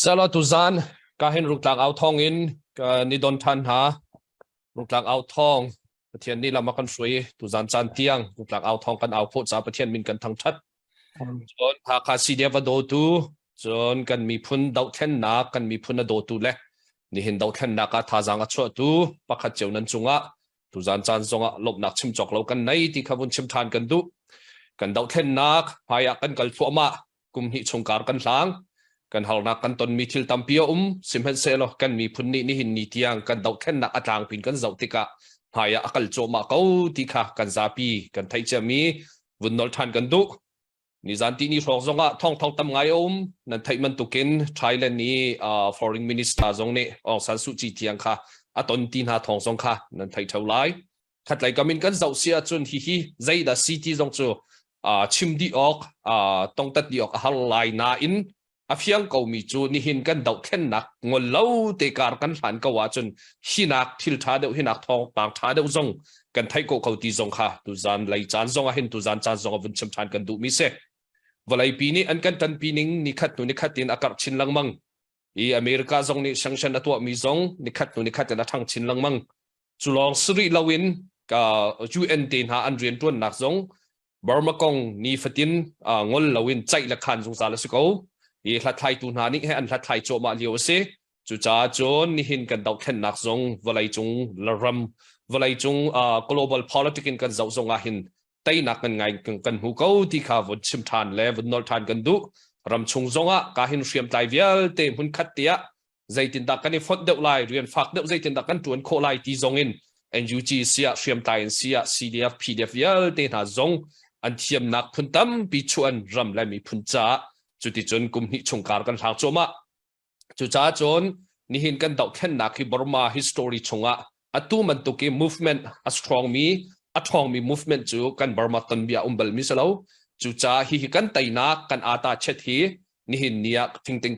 Sala tuzan ka hin rungtlang au thawng in kan i don than hna. Rungtlang au thawng Pathian nih lam a kan hruai tuzan caan tiang rungtlang au thawng kan au khawh ca Pathian min kan thangthat. Cun Hakha CDF a dawtu cun kan miphun dohthlennak kan miphun a dawtu le nihin dohthlennak ah thazaang a chuahtu pakhat cio nan cungah tuzan caan zongah lawmhnak chim cawk lo kan nei ti kha vun chim ṭhan kan duh. Kan dohthlennak hmai ah kan kal thluahmah kum hnih chung kar kan hlang kan harnak kan tonmi thil tampi a um sihmanhsehlaw kan miphun nih nihin ni tiang kan dohthlennak a tlangpin kan zoh tikah hmai ah a kal cuahmah ko ti kha kan zapi kan theih ciami vun nol ṭhan kan duh. Nizan ti ni hrawng zongah thawngthawng tam ngai a um. Nan theih bantukin Thailand i uh, foreign minister zong nih Aung San Suu Kyi tiang kha a ton ti hna thawng zong kha nan theih theo lai. Khatlei kam in kan zoh si ahcun hihi zeidah si ti zong cu uh, chim dih awk uh, tongtat dih awk a har lai nain a fiang komi cu nihin kan dohthlennak ngol lo te kar kan hlan ko ahcun hinak thil ṭha deuh hinak thawngpang ṭha deuh zong kan theih ko ko ti zong kha tuzan lei caan zong ah hin tuzan caan zong ah vun chim ṭhan kan duhmi si. Vawleipi nih an kan ṭanpi ning nikhat hnu nikhat in a karh chin lengmang. I America zong nih sanction a tuahmi zong nikhat hnu nikhat in a ṭhang chin lengmang. Cu lawng si rih loin ka UN te hna an rianṭuannak zong Burma kong nifatin ngol loin ceih le khan zungzal a si ko. Hi hlathlaitu hna nih he an hlathlai cuahmah lio a si. Cucaah cun nihin kan dohthlennak zong vawleicung ram vawleicung global politic in kan zoh zong ah hin teinak kan ngai kan hmu ko ti kha vun chim ṭhan le vun nolh ṭhan kan duh. Ramchung zong ah ka hin hriamtlai vialte hmunkhat tiah zeitindah kan i fonh deuh lai rian fak deuh zeitindah kan ṭuan khawh lai ti zong in NUG siah hriamtlai in siah CDF PDF vialte hna zong an thiamnak phun tampi chuan ram le miphun caah cuticun kum hnih chung kar kan hlang cuahmah. Cucaah cun nihin kan dohthlennak hi Burma history chungah atu bantuk i movement a strong mi a ṭhawngmi movement cu kan Burma tonbia um bal mi si lo. Cucaah hihi kan teinak kan ata chet hi nihin ni ah thingting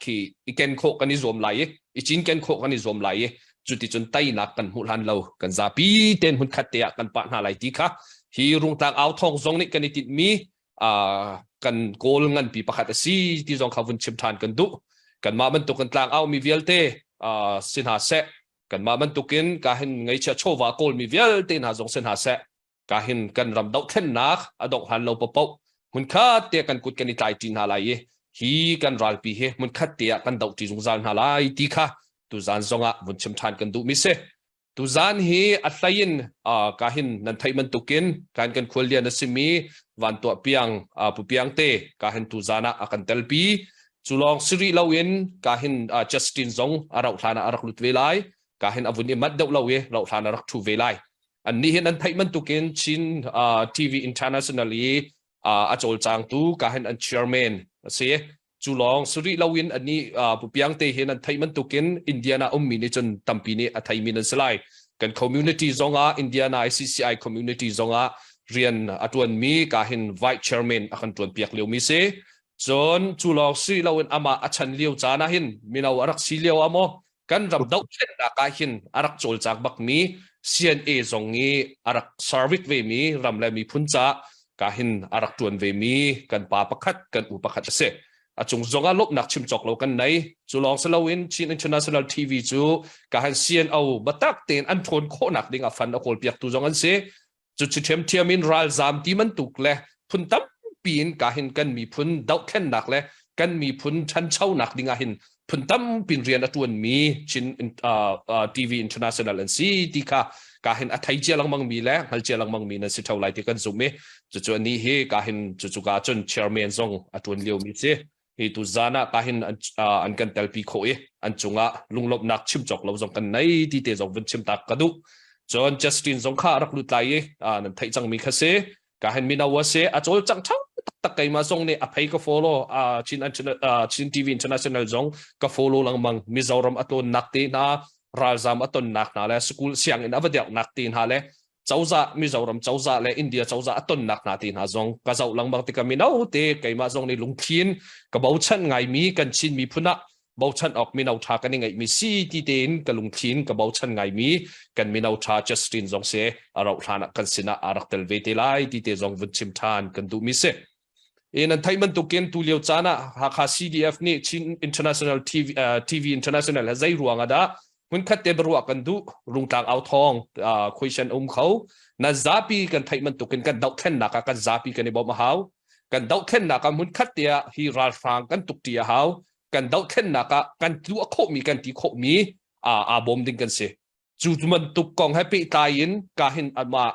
khi i ken khawh kan i zuam lai i i cinken khawh kan i zuam lai i cuticun teinak kan hmuh hlan lo kan zapi ten hmun khat te ah kan pah hna lai ti kha hi rungtlang au thawng zong nih kan i tinhmi kan goal nganpi pakhat a si ti zong kha vun chim ṭhan kan duh. Kanmah bantuk kan tlang aumi vialte si hna seh kanmah bantukin ka hin ngeichia chawva kawlmi vialte hna zong si hna seh ka hin kan ram dohthlennak a dongh hlan lo paoh hmunkhat te kan kut kan i tlai ṭi hna lai i hi kan ralpi hi hmunkhat te ah kan doh ṭi zungzal hna lai ti kha tuzan zongah vun chim ṭhan kan duhmi si. Tuzan hi a hlei in ka hin nan theih bantukin kan kan khuallian a simi van tuah piang pu piang te ka hin tuzan ah a kan telpi. Cu lawng si rih loin ka hin Justin zong a rauh hlan ah a rak lut ve lai. Ka hin a vun i manh deuh lo i rauh hlan a rak ṭhu ve lai. An nih hin an theih bantukin Chin TV International i a cawlcangtu ka hin an chairman a si. Cu lawng si rih loin anih Pu Piang te hin an theih bantukin Indiana ummi nih cun tampi nih a theimi nan si lai. Kan community zongah Indiana ICCI community zongah rian a ṭuanmi ka hin vice chairman a kan ṭuanpiak liomi si. Cun cu lawng si loin amah a chan lio caan ah hin mino a rak si lio ah maw kan ram dohthlennak ah hin a rak cawlcang bakmi CNA zong i a rak service vemi ram le miphun ca ka hin a rak tuan vemi kan pa pakhat kan u pakhat a si. A cung zong ah lawmhnak chim cawk lo kan nei. Cu lawng si loin Chin International TV cu ka han CNO batak tein an ṭhawn khawhnak ding ah fund a kawlpiaktu zong an si. Cucu ṭhiamṭhiam in ralzaam ti bantuk le phun tampi in ka hin kan miphun dohthlennak le kan miphun ṭhanchonak ding ah hin phun tampi in rian a ṭuanmi Chin uh, uh, TV International an si ti kha ka hin a thei cia lengmang mi le hngal cia lengmang mi nan si ṭheo lai ti kan zumh i cucu anih hi ka hin cucu ka cun chairman zong a ṭuan lio mi si. Hi tu zan ah ka hin an, uh, an kan telpi khawh i an cungah lunglawmhnak chim cawk lo zong kan nei ti te zong vun chim tak ka duh. Cun Justin zong kha rak lut lai i uh, nan theih cangmi kha si. Ka hin mino a si a cawl cang ṭha taktak keimah zong nih a phei ka follow uh, Chin, uh, Chin TV International zong ka follow lengmang Mizoram a tlawnnak te hna ralzam a tonnak hna le school sianginn a va deuhnak te hna le cozah Mizoram cozah le India cozah a tonnak hna te hna zong ka zoh lengmang tikah mino te keimah zong nih lungthin ka bochan ngaimi kan Chin miphun ah bochan awk mino tha kan i ngeihmi si ti tein ka lungthin ka bochan ngaimi kan mino tha Justin zong si a rauh hlan ah kan sinah aa rak tel ve te lai ti te zong vun chim than kan duhmi si. I nan theih bantukin tu lio caan ah Hakha CDF nih Chin International TV, TV International he zei ruang ah dah hmunkhat te biaruah kan duh rungtlang au thawng question um kho na zapi kan theih bantukin kan dohthlennak ah kan zapi kan i bawmh a hau kan dohthlennak ah hmunkhat te ah hi ralhrang kan tukṭi a hau kan dohthlennak ah kan tuah khawhmi kan ti khawhmi aa bawm ding kan si Cu bantuk kong he pehtlai in kahin amah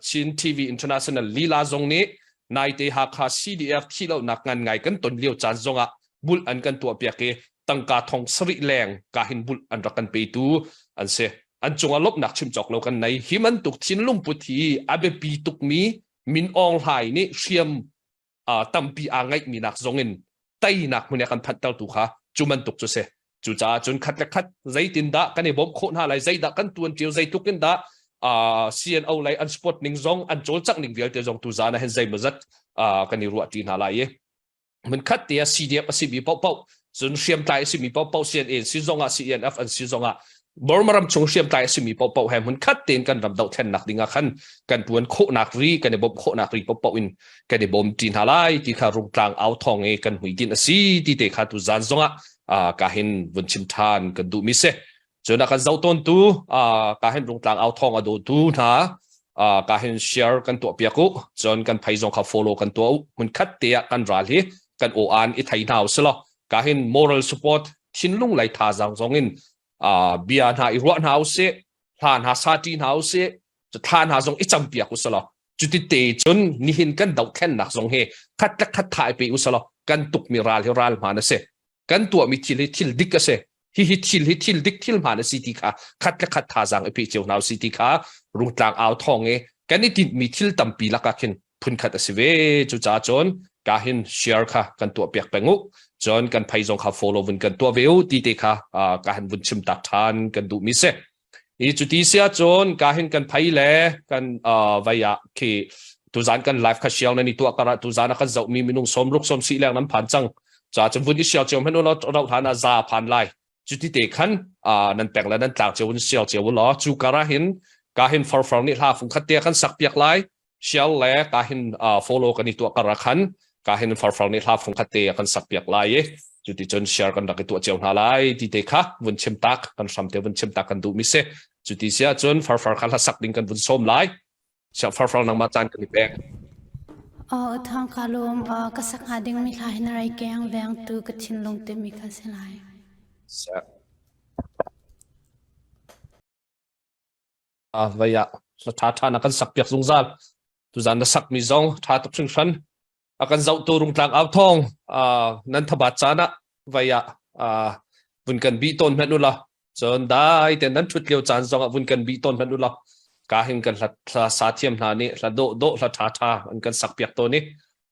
Chin TV International lila zong nih naite Hakha CDF thihlohnak ngan ngai kan ton lio caan zongah bulh an kan tuahpiak i tangka thong sarih leng kahin bulh an rak kan petu an si. An cungah lawmhnak chim cawk lo kan nei. Hi bantuk thinlung put hi a biapi tukmi Min Aung Hlaing nih hriam tampi aa ngaihmi nak zong in teinak hmun i kan phanhtertu kha cu bantuk cu si. Cucaah cun khat le khat zeitindah kan i bawmh khawh hna lai, zeidah kan tuan ṭio, zeitluk in dah CNO lei an support ning zong an cawlcangh ning vialte zong tuzaan ah hin zeimawzat kan i ruah ṭi hna lai i mun khat te ah CDF a simi paohpaoh cun hriamtlai a simi paohpaoh CNA si zong ah CNF an si zong ah Burma ram chung hriamtlai a simi paohpaoh he hmun khat tein kan ram dohthlennak ding ah khan kan tuan khawhnak ri kan i bawmh khawhnak ri paohpaoh in kan i bawm ṭi hna lai ti kha rungtlang au thawng i kan hmuitinh a si ti te kha tu zan zongah ka hin vun chim ṭhan kan duhmi si. Cun a kan zoh tawntu ka hin rungtlang au thawng a dawtu hna ka hin share kan tuah piak u cun kan phei zong kha follow kan tuah u hmun khat te ah kan ral hi kan aw an i thei hna u silo ka hin moral support thinlung lei thazaang zong in bia hna i ruah hna u sih hla hna sa ṭi hna u sih thla hna zong i cam piak u silo cuti te cun nihin kan dohthlennak zong hi khat le khat tha i pe u silo kan tukmi ral hi ral hmaan a si kan tuahmi thil hi thil dik a si hihi thil hi thil dik thil hmaan a si ti kha khat le khat thazaang i pe cio hna u si ti kha rungtlang au thawng i kan i tinhmi thil tampi lakah khin phunkhat a si ve cucaah cun ka hin share kha kan tuah piak peng u cun kan phei zong kha follow vun kan tuah ve u ti te kha ka han vun chim tak than kan duh mi si i cuti sia cun ka hin kan phei le kan vai ah khi tuzan kan live kha share nan i tuah kara tuzan a kan zoh mi minung som ruk som si leng nan phan cang cha cun vun i share cio hen lo ro hlan a za phan lai cuti te khan nan pek le nan tlak cio un share cio lo chu kara hin ka hin far far ni hla fung khat te kan sak piak lai Sial le ka hin follow kan i tuah kar ah khan ka hin farfar nih hla fung khat te a kan sak piak lai i cuti cun share kan rak i tuah cio hna lai ti te kha vun chim tak kan hram te vun chim tak kan duh mi si cuti si ahcun farfar kha hla sak ding kan vun sawm lai farfar nangmah caan kan i pek Oh, thang ka lawm ka sak hnga ding mi hla hin rai keng veng tu ka thinlung te mi kha si lai. Vei ah hla ṭhaṭha na kan sakpiak zungzal. Tuzan na sakmi zong ṭha tuk hringhran. A kan zohtu rungtlang au thawng nan thabat caan ah vei ah vun kan bih tawn hmanh u law cun dai tein nan ṭhut lio caan zong ah vun kan bih tawn hmanh u law ka hin kan hla sa thiam hna nih hla dawh dawh hla ṭhaṭha an kan sakpiak tawn i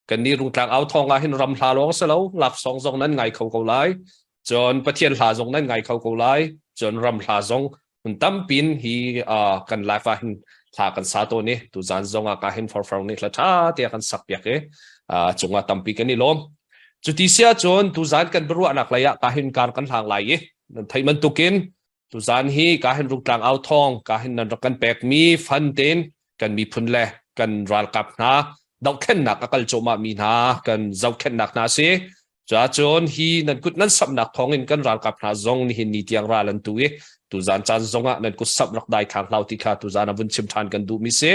kan nih rungtlang au thawng ah hin ram hla lawng si lo laksawng zong nan ngai kho ko lai cun Pathian hla zong nan ngai kho ko lai cun ram hla zong hun tampin hi kan life ah hin hla kan sa tawn i tuzan zong ah ka hin forfar nih hla tha te kan sak piak i cungah tampi kan i lawm cuti sia cun tuzan kan biaruahnak lei ah ka hin kar kan hlang lai i nan theih bantukin tuzan hi ka hin rungtlang au thawng ka hin nan rak kan pekmi fan ten kan miphun le kan ralkap hna dohthlennak a kal cuahmah mi hna kan zohkhenhnak hna si Cuahcun hi nan kut nan samhnak thawngin kan ralkap hna zong nihin ni tiang ral an tu i tuzan caan zongah nan kut samh rak dai thlang hlau ti kha tuzan a vun chim ṭhan kan duhmi si.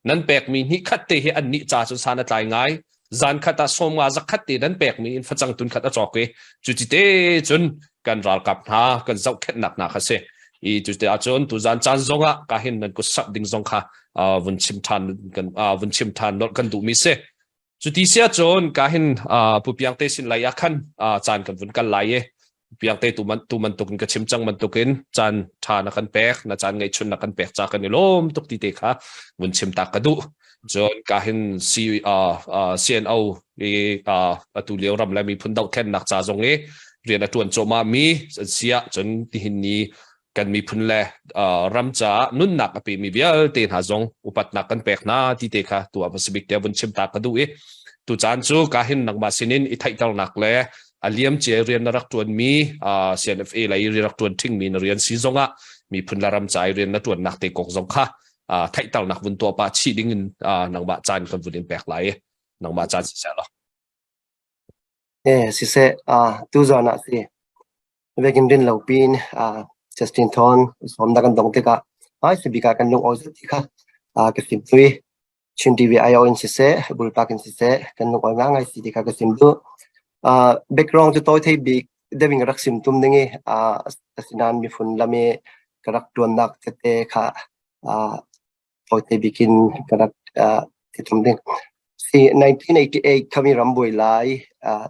Nan pekmi hnih khat te hi an nih ca cun san a tlai ngai. Zan khat ah sawm nga zakhat te nan pekmi in facang tun khat a cawk i cuti te cun kan ralkap hna kan zohkhenhnak hna kha si. I cuti ahcun tuzan caan zongah ka hin nan kut samh ding zong kha vun chim ṭhan kan vun chim ṭhan nolh kan duhmi si. Cuti si ahcun ka hin Pu Piangte sin lei ah khan caan kan vun kal lai i Piangte tu man tu bantukin ka chim cang bantukin caan ṭha na kan pek na caan ngeihchun na kan pek ca kan i lawm tuk ti te kha vun chim ta ka duh. Cun ka hin C, CNO i atu lio ram le miphun dohthlennak ca zong i rian a ṭuan cuahmah mi an si ah cun tihin ni kan miphun le ram caah nunnak a pemi vialte hna zong upatnak kan pek hna ti te kha tu ah bik te vun chim ta ka duh i tu caan cu ka hin nangmah sinin i theihternak le a liam cia rian na rak tuan mi CNFA lei rian rak tuan thing mi na rian si zongah miphun le ram ca i rian na tuannak te kong zong kha theihternak vun tuah pa chih ding in nangmah caan kan vun in pek lai nangmah caan si seh law. Siseh, tuzaan ah si vekin rin lo pin Justin Thon sawmnak kan dong tikah hmaisabik ah kan lungawi zat ti kha ka sim tui. Chin TV IO in siseh, Bulpak in siseh, kan lungawi ngangai si ti kha ka sim duh. Background cu tawi thei bik deuh in rak sim tum ding i asinain miphun lam i ka rak ṭuannak tete kha tawite bik in ka rak ti tum ding. Si 1988 khami rambuai lai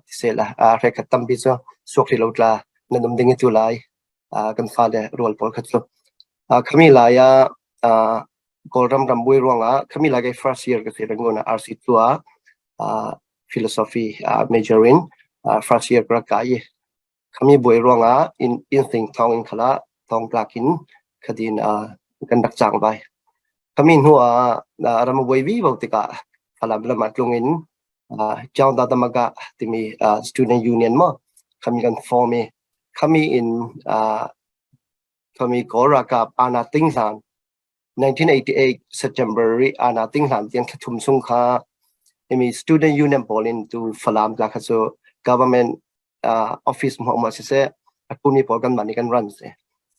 tiseh la hrekhat tampi cu suak ri lo tla nan um ding i tu lai kan fale rual pawl kha cu. Khami lai ah Kawlram rambuai ruangah khami lai kai first year ka si Rangoon ah RC2 ah philosophy major in first year ka rak kai i Khami buai ruangah inn thawng in khala thongtlak in khadin kan rak cang vai. Khami hnu ah ram a buai vivo tikah Falam lam ah tlung in Chaungda Damaga timi student union maw khami kan form i khami in khami Kawl ralkap Ana Ting Hlan 1988 September i Ana Ting Hlan tiang thla thum chung kha imi student union pawl in tu Falam tla kha cu government office mo ma siseh a tumi pawl kan mah nih kan run si.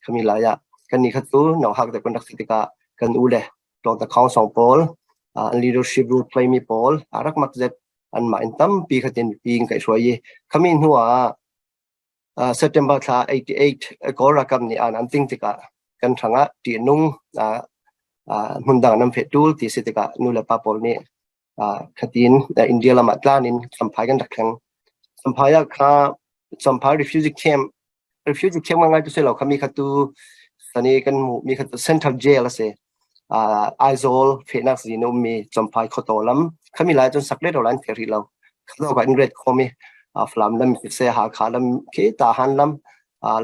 Khami lai ah kan nih kha cu no hak te kan rak si tikah kan u le tlawng ta khawng song pawl an leadership role play mi pawl rak mak zet an mah in tampi kha tin ping kai hruai i khami hnu ah September thla 88 Kawl ralkap nih an an ting tikah kan hrangah ṭihnung hmundang nan feh tul ti si tikah nu le pa pawl nih khatin India lam ah tlan in Champhai kan rak thleng. Champhai ah kha Champhai refugee camp refugee camp ngai tu si lo khami kha tu sani kan hmuh mi kha tu central jail a si. Aizawl fehnak zin um mi Champhai khuataw lam khami lai cun sak le ro lan thei rih lo. Khado ka in ret khomi Falam lam se Hakha lam khi ta han lam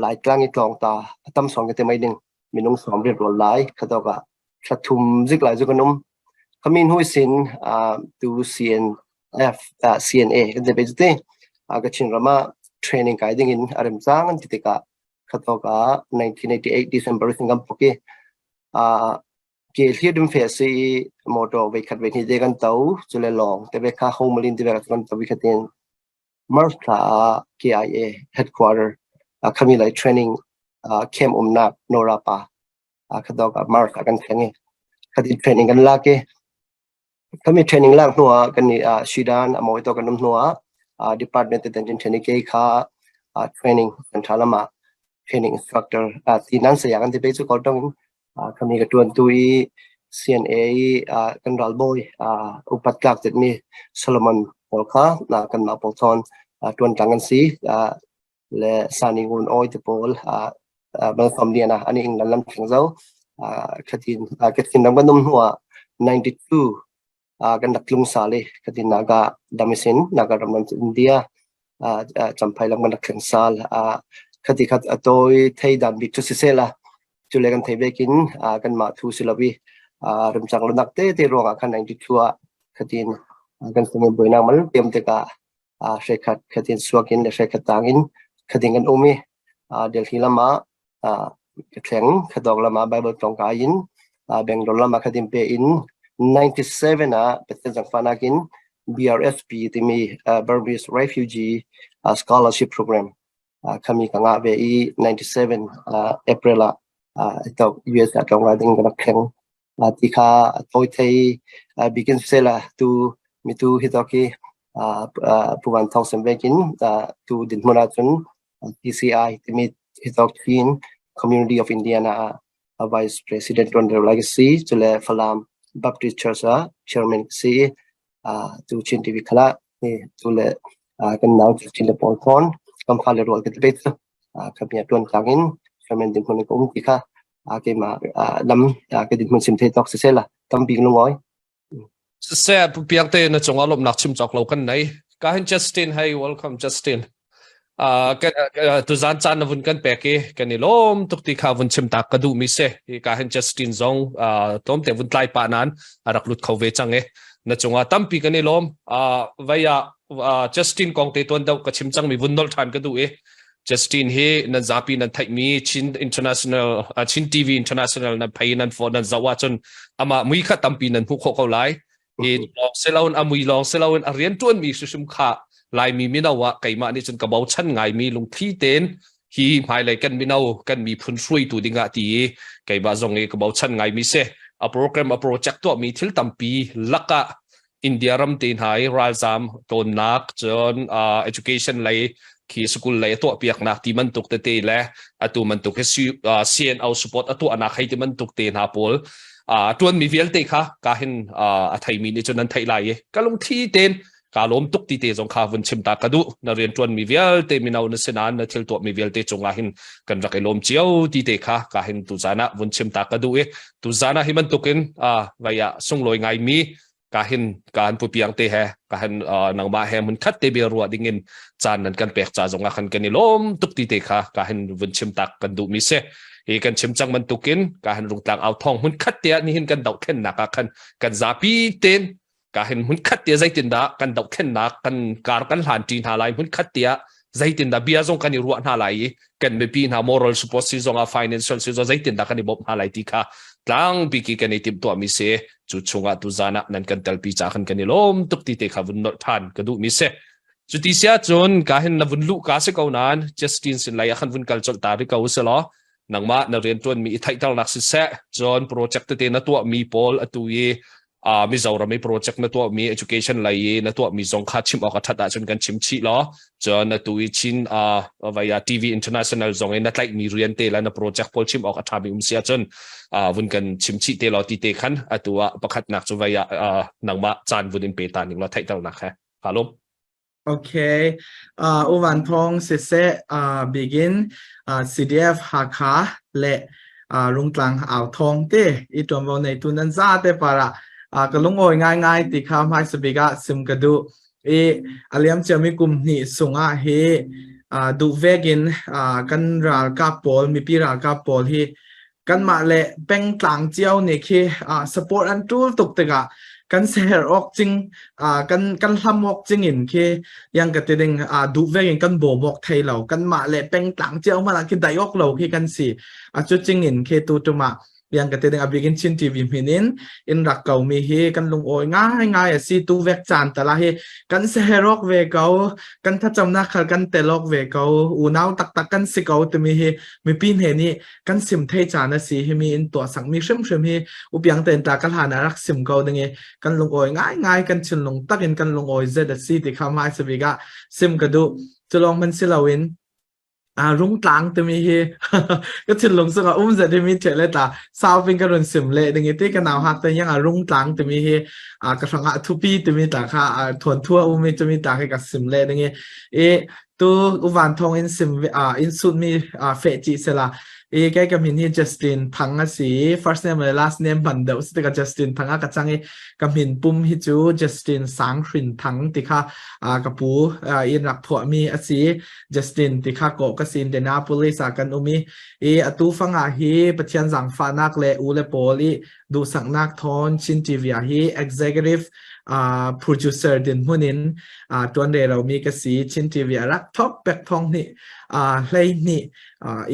Laitlang i tlawng ta tam song ke te mai ding minung som riat rol lai khado ka thlathum zik lai zu kan um. Khami hnu sin tu CNF CNA kan te pe te ka Chin ram ah training kai ding in arem chang an ti tikah khatok ah 1988 December sin kan pok i ke hliat dum fe si motor ve khat ve ni te kan to chule long te ve kha homelin te ve kan to vi khatin March thla ah KIA headquarter khami lai training camp umnak Norapa khadok ah March ah kan thleng i khati training kan lak i Kami training lak hnu ah kan nih Shidan a mawi to kan um hnu ah department te ten training ke kha training kan tha lama training instructor ti nan saya kan ti pe chu kol tong kami ka tuan tu i CNA kan ral boy upat tlak tet mi Solomon pawl kha na kan ma pawl thon tuan tang kan si le sani ngun oi te pawl bal fam lian ah ani England lam thleng zo khatin kathin ram kan um hnu ah 92 kan rak tlung sal i khatin naga damisin naga ram lam India champhai lam kan rak thleng sal khati khat atoi thei dan bik chu sisela chule kan thei bekin kan mah thu silovi remchang lo nak te te ruangah khan 92 ah khatin kan sungin buinak mal piam tikah hrekhat khatin suak in le hrekhat tang in khatin kan um i Delhi lam ah ka thleng khadok lam ah Bible tlong ka in Bangalore lam ah khatin pe in 97 ah Pathian zangfahnak in BRSP timi Burmese Refugee Scholarship Program khami ka ngah ve i 97 April ah US ah tlong lai ding ka rak thleng ti kha tawi thei bikin sela tu mitu hi to ki Puvan Thong Sem vekin tu dinhmun ahcun TCI timi hi to Chin Community of Indiana ah Vice President tuan reu lai ka si cule Falam Baptist Church ah Chairman ka si tu Chin TV khala ni cule kan nau Chin le Paul Thon kam fa le rual ka ti pe ka bia tuan tlang in chairman dinhmun ka um ti kha keimah lam ka dinhmun sim thei tawk siseh la tampi lungoi. Siseh Pu Piangte na cungah lawmhnak chim cawk lo kan nei. Ka hin Justin hey welcome Justin. Kan tuzan caan na vun kan pek i kan i lawm tuk ti kha vun chim tak ka duh mi si. Hi ka hin Justin zong tlawmte vun tlai pah nan a rak lut kho ve cang i na cungah tampi kan i lawm. Vei ah Justin kong te tuan deuh ka chim cang mi vun nolh ṭhan ka duh i Justin hi nan zapi nan theihmi Chin International Chin TV International nan phei nan phone nan zoh ahcun amah mui kha tampi nan hmuh khawh ko lai. Hi lawng siloin a mui lawng siloin a rianṭuanmi hrimhrim kha Laimi mino ah keimah nih cun ka bochan ngaimi lungthli tein hi hmailei kan mino kan miphun hruaitu dingah ti i keimah zong i ka bochan ngaimi si. A program a project tuahmi thil tampi lakah India ram te hna i ralzam tlawnnak cun education lei khi school lei a tuah piaknak ti bantuk tete le atu bantuk hi CNO support a tuahnak hei ti bantuk te hna pawl tuanmi vialte kha ka hin a theimi nih cun nan theih lai i ka lungthli tein ka lawm tuk ti te zong kha vun chim ta ka duh. Na rian tuanmi vialte mino na si nain na thil tuahmi vialte cungah hin kan rak i lawm cio ti te kha ka hin tu zan ah vun chim ta ka duh i tu zan ah hi bantukin vai ah sunglawi ngaimi ka hin ka han pupiang te he ka han nangmah he mun khat te bia ruah ding in caan nan kan pek ca zong ah khan kan i lawm tuk ti te kha ka hin vun chim tak kan duh mi si. Hi kan chim cang bantukin ka hin rungtlang au thong mun khat te ah nihin kan dohthlennak ah khan kan zapi ten ka hin mun khat te zeitindah kan dohthlennak kan kar kan hlan ṭi hna lai, mun khat te ah zeitindah bia zong kan i ruah hna lai i kan mipi hna moral support si zong ah, financial si zong zeitindah kan i bawmh hna lai ti kha tlangpi ki kan i timhtuah mi si. Cu chungah tu zan ah nan kan telpi ca khan kan i lawm tuk ti te kha vun nolh than ka duh mi si. Cuti sia cun ka hin na vun luh ka si ko nain Justin sin lei ah khan vun kal colh ta ri ko se law nangmah na rian tuan mi i theihternak siseh, cun project tete na tuah mi pawl, atu i Mizoram i project na tuah mi, education lei i na tuah mi zong kha chim awk a that ahcun kan chim chih law, cun atu i Chin vaya TV International zong i na tlaih mi rian te le na project pawl chim awk a tha mi um si ahcun vun kan chim chih te law ti te khan atu ah pakhatnak cu vaya nangmah caan vun in pe ta ning law theihternak he ka lawm. Okay. U Van Thawng siseh, begin CDF Hakha le Rungtlang Au Thawng te i ṭuanvo neitu nan za te para ka lungawi ngaingai ti kha hmaisa bik ah sim ka duh. I a liam ciami kum hnih sungah hi duh vek in kan ralkap pawl, mipi ralkap pawl hi kanmah le pengtlang cio nih khi support an ṭul tuk tikah kan ser awk cing, kan hlam awk cing in khi yang ka ti ding duh vek in kan bawm awk thei lo. Kanmah le pengtlang cio hmanh ah khi dai awk lo khi kan si. A cu cing in khi tu tum ah yang ka ti ding abikin Chin TV min in in rak ko mi hi kan lungawi ngai ngai a si. Tu vek caan tala hi kan seherok ve ko, kan thacamnak khal kan telok ve ko, unau taktak kan si ko timi hi mipi hne nih kan sim thei caan a si. Hi mi in tuah sak mi hrimhrim hi upiang ten ta ka hlan ah rak sim ko ding i kan lungawi ngai ngai, kan thinlung tak in kan lungawi zet a si ti kha mai sabik ah sim ka duh. Culong man si loin rungtlang timi hi ka thinlung sungah um zet hi mi the le tla saupin ka run sim le ding i ti ka nau hak te yang a rungtlang timi hi ka hrangah thupi timi tla kha thuan thua umi timi tla khi ka sim le ding i i tu uvan thong in sim in sut mi fe chi sela. I kai ka min hi Justin Thang a si. First name le last name ban deuh si ka Justin Thang a ka chang i ka min pum hi chu Justin Sang Hrin Thang ti kha ka pu in rak phuah mi a si. Justin ti kha ko ka si. Indianapolis ah kan um i i atu fanga hi Pathian zangfahnak le u le pawl i duhsaknak thawn Chin TV ah hi executive producer din hmun in tuan re lo mi ka si. Chin TV a rak thok pek thong ni hlei ni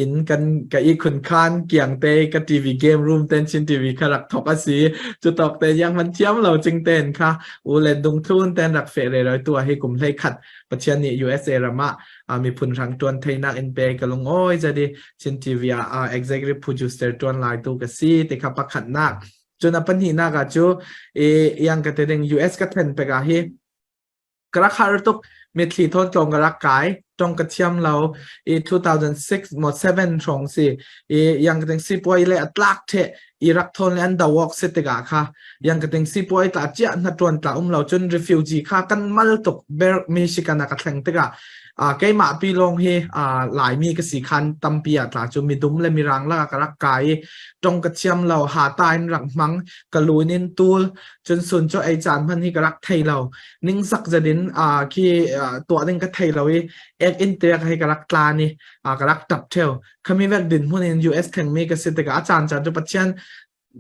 in kan ka i khun khan kiang te ka TV game room ten Chin TV kha rak thok a si. Chu tok te yang man thiam lo ching ten kha u le dung thun ten rak fe re roi tu hi kum hlei khat Pathian nih USA ram ah miphun hrang tuan theinak in pe ka lung oi jadi Chin TV ah executive producer tuan lai tu ka si te kha pakhat nak. Cun a pahnihnak ah cu e yang ka te ding US ka then pek ah hi ka rak har tuk. Mitthli thawn tlawng ka rak kai, tong ka thiam lo i 2006 mo 7 hrawng si i yang ka ting sipuai le atlak the i rak thawn le an dawok si tikah kha yang ka ting sipuai tla chia na tuan tla um lo cun refugee kha kan mal tuk. Ber Michigan ah ka thleng tikah keimah pi lawng hi Laimi ka si khan tampi ah tla cu midum le mirang la ka rak kai i tong ka thiam lo, ha ta in rak hmang ka lun in tul cun sun cu ei caan hman hi ka rak thei lo, ningzak zedin khi tuah ding ka thei lo i ek in te ka hi ka rak tla ni ka rak tap theu. Khami vek din hmun in US theng mi ka si tikah a caan caan cu Pathian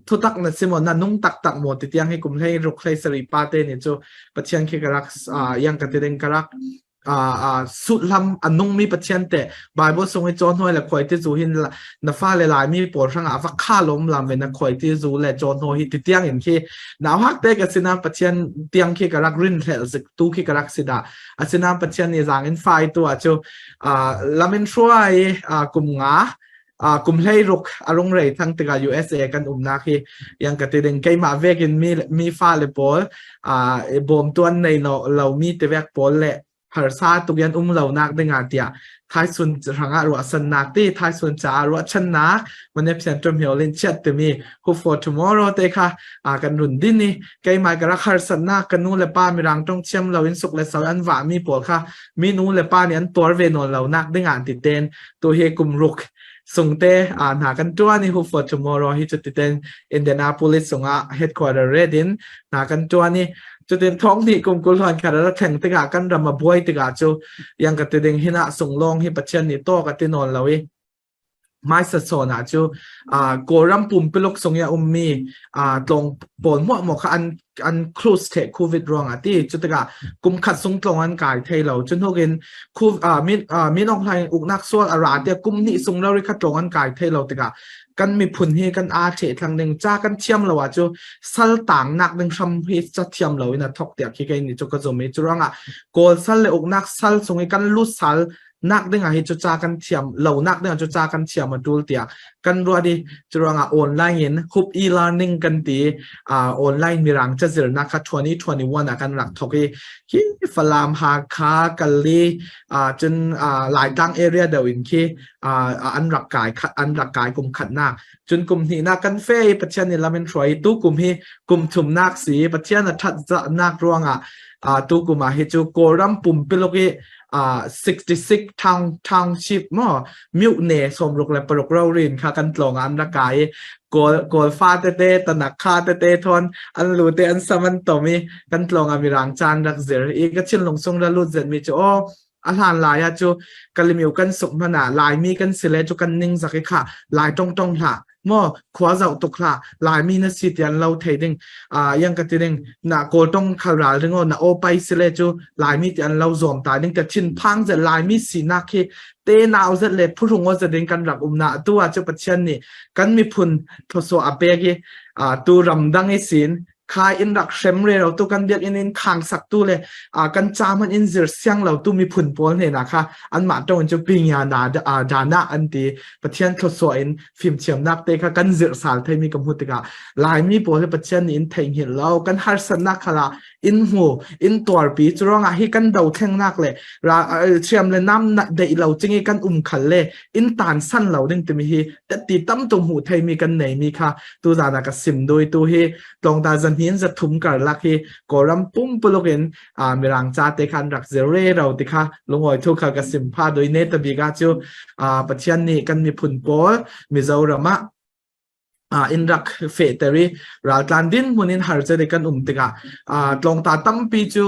thutak na si maw, na nung taktak maw ti tiang hi kum hlei ruk hlei sari pa te ni cu Pathian khi ka rak yang ka ti ding ka rak Sullam a nungmi Pathian te Bible sung i cawnhnuai le khuaiti zu hin na fale Laimi pawl hrangah va kha lom lam ve na khuaiti zu le cawnhnuai hi ti tiang in khi nau hak te ka sina Pathian tiang khi ka rak rin hlel zik tu khi ka rak si dah. Asinain Pathian nih zaang in fai tu ah cu lam in hruai kum nga kum hlei ruk a rung rei thang tikah USA kan umnak hi yang ka ti ding keimah vekin mi mi fale pawl bawm tuan nei no lo mi te vek pawl le harsa tuk yan um lo nak dingah tiah thaisun rangah ruahsannak ti thaisun caah ruahchannak manepsian tum hiolin chiat timi hope for tomorrow te kha kan run din i keimah ka rak harsatnak ka nu le pa mirang tong thiam lo in suk le sal an vah mi pawl kha mi nu le pa nih an tuar ve nawn lo nak dingah ti ten tu hi kum ruk sungte a hna kan tuan i hope for tomorrow hi chu titen Indianapolis sungah headquarter redin hna kan tuan i cutin thong ni kum kul hlan khara ra thleng tikah kan ram a buai tikah cu yang ka ti ding hina sunglong hi Pathian nih to ka ti nawn lo i hmaisa sawn ah cu Kawlram pumpuluk sung i a ummi tlawng pawl hmuahhmuah kha an close theh COVID ruangah ti. Cu tikah kum khat sung tlawng an kai thei lo. Cu hnukin Min Aung Hlaing uknak sual a ra tiah kum hnih sung lo ri kha tlawng an kai thei lo tikah kan miphun hi kan aa ṭheh thlang ding ca kan thiam lo ah cu sal tangnak ding hram hi ca thiam lo in a thok tiah khi kei nih cu ka zum i cu ruangah Kawl sal le uknak sal chung i kan lut sal nak ding ah hi cu ca kan thiam lo nak ding ah cu ca kan thiam a tul tiah kan ruat i cu ruangah online in hup e-learning kan ti. Online mirang cazirnak kha 2021 ah kan rak thok i hi Falam Hakha Kali cun Laitlang area deuh in khi an rak kai an rak kai kum khatnak cun kum hnihnak kan fe i Pathian nih lam in hruai. Tu kum hi kum thumnak si Pathian a that nak ruangah tu kum ah hi cu Kawlram pumpiluk i 66 town township mo myu ne somruk le paruk ro rin kha kan tlong an ra kai. Kawl kawl fa te te tanak kha te te thon an lu te an saman tomi kan tlong a mirang chan rak zir i ka chin lung sung ra lut zet mi chu o a hlan lai a chu kalimiu kan suk mana lai mi kan sile chu kan ning zaki kha lai tong tong hla mo khua zau tuk hla Laimi na si tian lo thei ding yang ka ti ding na kawl tong khal ral ringo na o pai sile chu Laimi ti an lo zom ta ding ka thin phang ze Laimi si nak hi te nau zet le phurung o zeding kan rak um na tu a chu Pathian nih kan miphun thoso a pek i tu ram dang i sin kha in rak hrem re ro tu kan biak in in khang sak tu le kan cha man in zir siang lo tu miphun pawl hne na kha an mah tong chu pinya na dana an ti. Pathian thlosuah in fimthiamnak te kha kan zir sal theimi ka hmu tikah Laimi pawl hi Pathian nih in thei hngilh lo kan harsatnak khala in hmu in tuarpi. Cu ruangah hi kan do thlengnak le thiam le nam deih lo cingi kan um khal le in tan san lo ding timi hi ti tam tu hmu theimi kan nei mi kha tu zana ka sim dui. Tu hi tlawngta zanhin zathum kar lak hi Kawlram pumpuluk in mirang cha te khan rak zir re ro ti kha lungoi thu kha ka sim pha dui ne tabi ga chu. Pathian nih kan miphun pawl Mizoram ah in rak fe teri raltlan din hmun in har che kan um tikah tlawngta tampi cu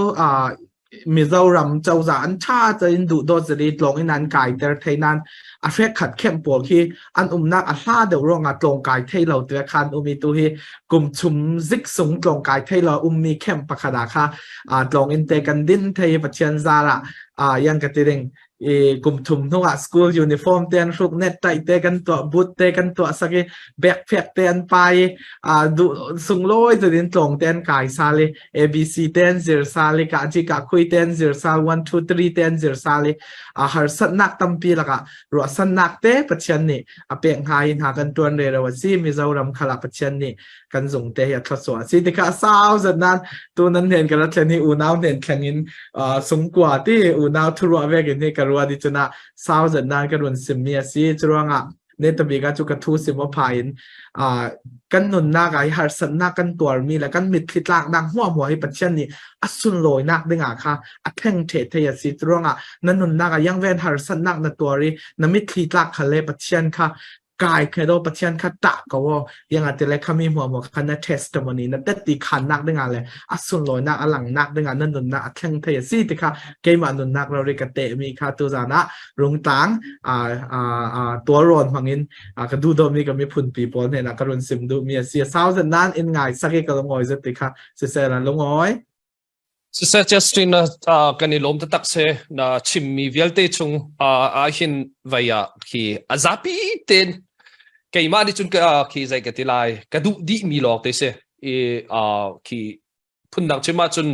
Mizoram cozah an tha in duh dawt zari tlawng in an kai ter thei nan a hrek khat khem pawl khi an umnak a hla deuh ruangah tlawng kai thei lo te khan umi tu hi kum chum zik sung tlawng kai thei lo ummi khem pakhat ah kha tlawng in te kan din thei. Pathian zara yang ka ti ding i kum thum hnu ah school uniform te an hruk, net tai te kan tuah, boot te kan tuah saki, backpack te an pai a du sungloi te din tlong te an kai sali, ABC te an zir sali, ka ji ka khui te an zir sal, 1 2 3 te an zir sali. A har sat nak tampi laka ro san nak te Pathian nih a pek ngai in ha kan tuan re ro si. Mizoram khala Pathian nih kan zung te hi a thlaswa si tikha sau zat nan tu nan nen ka thlen hi unau nen thleng in sungkua ti unau thurwa vek in hi ka ruwa di chuna sau zat nan ka run sim mi asi. Churuanga ne tabi ka chu ka thu sim o pha in kan nun nak ai har sat nak kan tuar mi la kan mit thli tlak nak hmuah hmuah hi Pathian nih asun loi nak ding ah kha a thleng the the asi. Churuanga na nun nak a yang ven har sat nak na tuari na mit thli tlak khale Pathian kha kai khe do Pathian kha ta ko wo yang ate le khami mu mo kha na testimony na tet ti khan nak dinga le asun loi nak alang nak dinga na nun na athleng thei si ti kha keima nun nak ro ri ka te mi kha tu zana rung tlang a a a tua ron mangin a ka du do mi ka mi phun pi pawl ne na ka run sim du mi si sau zan nan in ngai saki ka longoi zet ti kha se se lan longoi. Siseh Justin na kan i lawm taktak se na chimmi vialte chung ah hin vai ah khi a zapi ten keimah nih cun ka khi zei ka ti lai ka duh dih mi lawng te si i khi phundang chim ahcun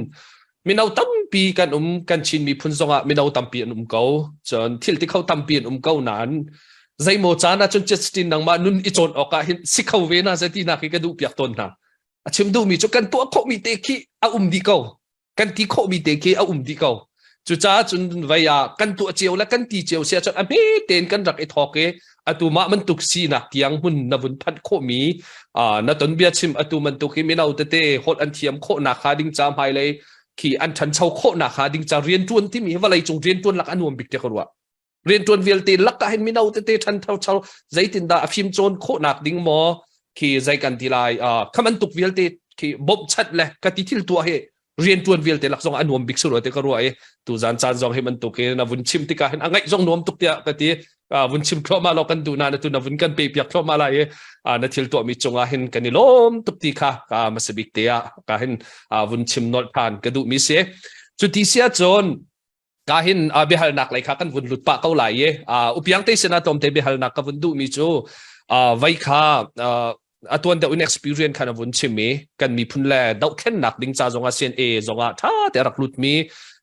mino tampi kan um kan Chin miphun zongah mino tampi an um ko cun thil ti kho tampi an um ko nain zeimaw caan ahcun Justin nangmah nun i cawn awk ah hin si kho ve na zei ti nak hi ka duh piak tawn hna. A chim duhmi cu kan tuah khawhmi te khi a um dih ko. Kan ti khawhmi te khi a um dih ko. Cucaah cun vei ah kan tuah cio le kan ti cio si ahcun a hme tein kan rak i thawk i atu mah bantuk sinak tiang hmun na vun phanh khawhmi na ton bia chim atu bantuk hi mino tete holh an thiam khawhnak hnga ding ca hmailei khi an ṭhancho khawhnak hnga ding ca rianṭuan timi hi vawlei cung rianṭuan lak a nuam bik tiah ka ruah. Rianṭuan vialte lakah hin mino tete ṭhancho zeitindah a fim cawn khawhnak ding maw khi zei kan ti lai kha bantuk vialte khi bawmhchanh le ka ti thil tuah hi rianṭuan vialte lak zong a nuam bik suru te ka ruah i tuzan caan zong hi bantuk in na vun chim tikah hin a ngaih zong nuam tuk tiah ka ti. Vun chim thluahmah law kan duh na na tu na vun kan pe piak thluahmah lai i na thil tuahmi cungah hin kan i lawm tuk ti kha ka masabik te ah ka hin vun chim nolh than ka duh mi si. Cu ti si ahcun ka hin biahalnak lei kha kan vun lut pah ko lai i upiang te sinah tlawmte biahalnak ka vun duhmi cu vei kha atuan deuh in experience khan a vun chim i kan miphun le dohthlennak ding ca zongah CNA zongah tha te a rak lut mi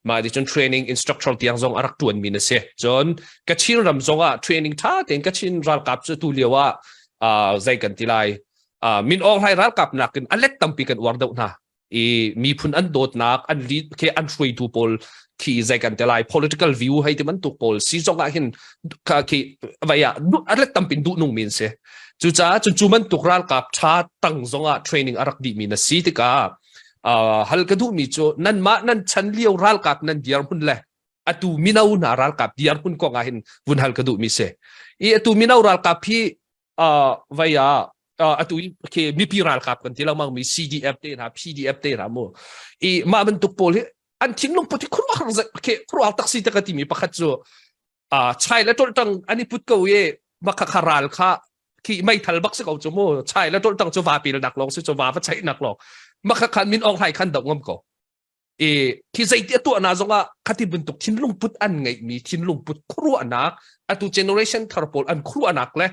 mah ti cun training instructor tiang zong a rak tuan mi na si. Cun Kachin ram zongah training tha tein Kachin ralkap cu tu lio ah zei kan ti lai, Min Aung Hlaing ralkap nakin a let tampi kan uar deuh hna i miphun an dawtnak an lead ke an hruaitu pawl khi zei kan te lai, political view hei ti bantuk pawl si zong ah hin kha khi vai ah a let tampin duh nung min si. Cucaah cun cu bantuk ralkap tha tang zong ah training a rak dih mi na si tikah hal ka duh mi cu nanmah nan chan lio ralkap nan dir hun le atu mino hna ralkap dir hun kong ah hin vun hal ka duh mi si. I atu mino ralkap hi vai ah atu khi mipi ralkap kan ti lengmang mi CDF te hna PDF te hna mu i mah bantuk pawl hi an thinlung put hi khuaruahhar khi khuaruahhar taksi te ka timi pakhat cu chai le toltang an i put ko i makha kha ral kha khi meithal bak si ko cu mu chai le toltang cu va pil nak lawng si cu va va chaih nak lawng makha khan Min Aung Hlaing khan doh ngam ko i khi zeiti a tuah na zongah khati bantuk thinlung put an ngeihmi thinlung put khuaruahnak atu generation thar pawl an khuaruahnak le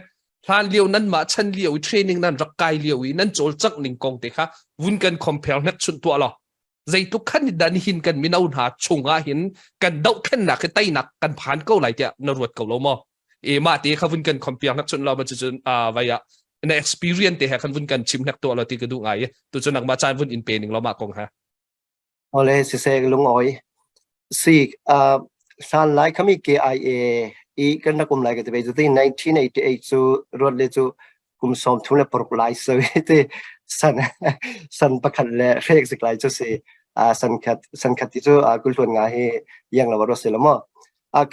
hlan lio nan mah chan lio i training nan rak kai lio i nan cawlcangh ning kong te kha vun kan compare hnek chunh tuah law zeitluk khan dan hin kan mino hna chungah hin kan dohthlennak hi teinak kan phan ko lai tiah na ruat ko lo maw? E mah te kha vun kan compare hnek chunh law ma cun vai ah na experience te he khan vun kan chim hnek tuah law ti ka duh ngai. Tu cu nangmah caan vun in pe ning law mah kong ha. Ole siseh lungawi si hlan lai khami KIA i kan rak um lai ka ti ve cu ti 1988 cu ruat le cu kum 36 lai so ti san san pakhat le hrek zik lai cu si san khat san khat ti cu kulhluan nga hi yang lo ro se lo mo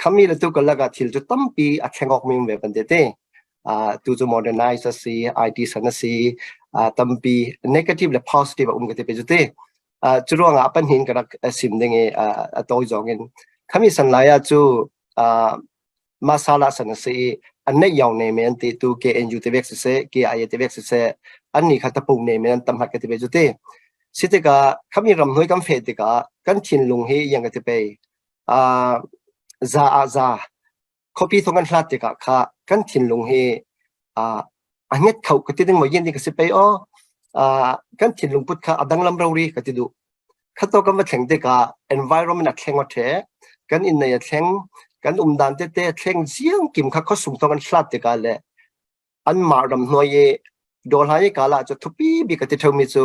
khami le tu kalaka thil cu tampi a thlengok mi ve ban te te tu cu modernize a si IT san a si tampi negative le positive a um ka ti pe cu ti. Cu ruangah a panhin ka rak sim ding i a tawi zong in khami san lai ah cu masala san a si i an neih yau ne men ti tu KNU te vek siseh KIA te vek siseh an ni kha tapung ne men an tam hat ka ti ve cu ti. Si tikah khami ram hnui kan fe tikah kan thinlung hi yang ka ti pe za ah za khuapi thong kan hlat tikah kha kan thinlung hi a nget kho ka ti ding maw yin ding ka si pei aw kan thinlung put kha a danglam rori ka ti duh. Khato kan va thleng tikah environment a thleng a the kan inn nei a thleng kan umdan tete a thleng ziang kim kha khosung thong kan hlat tikah le anmah ram hnuai i dawhla i kala cu thupi bi ka ti thomi cu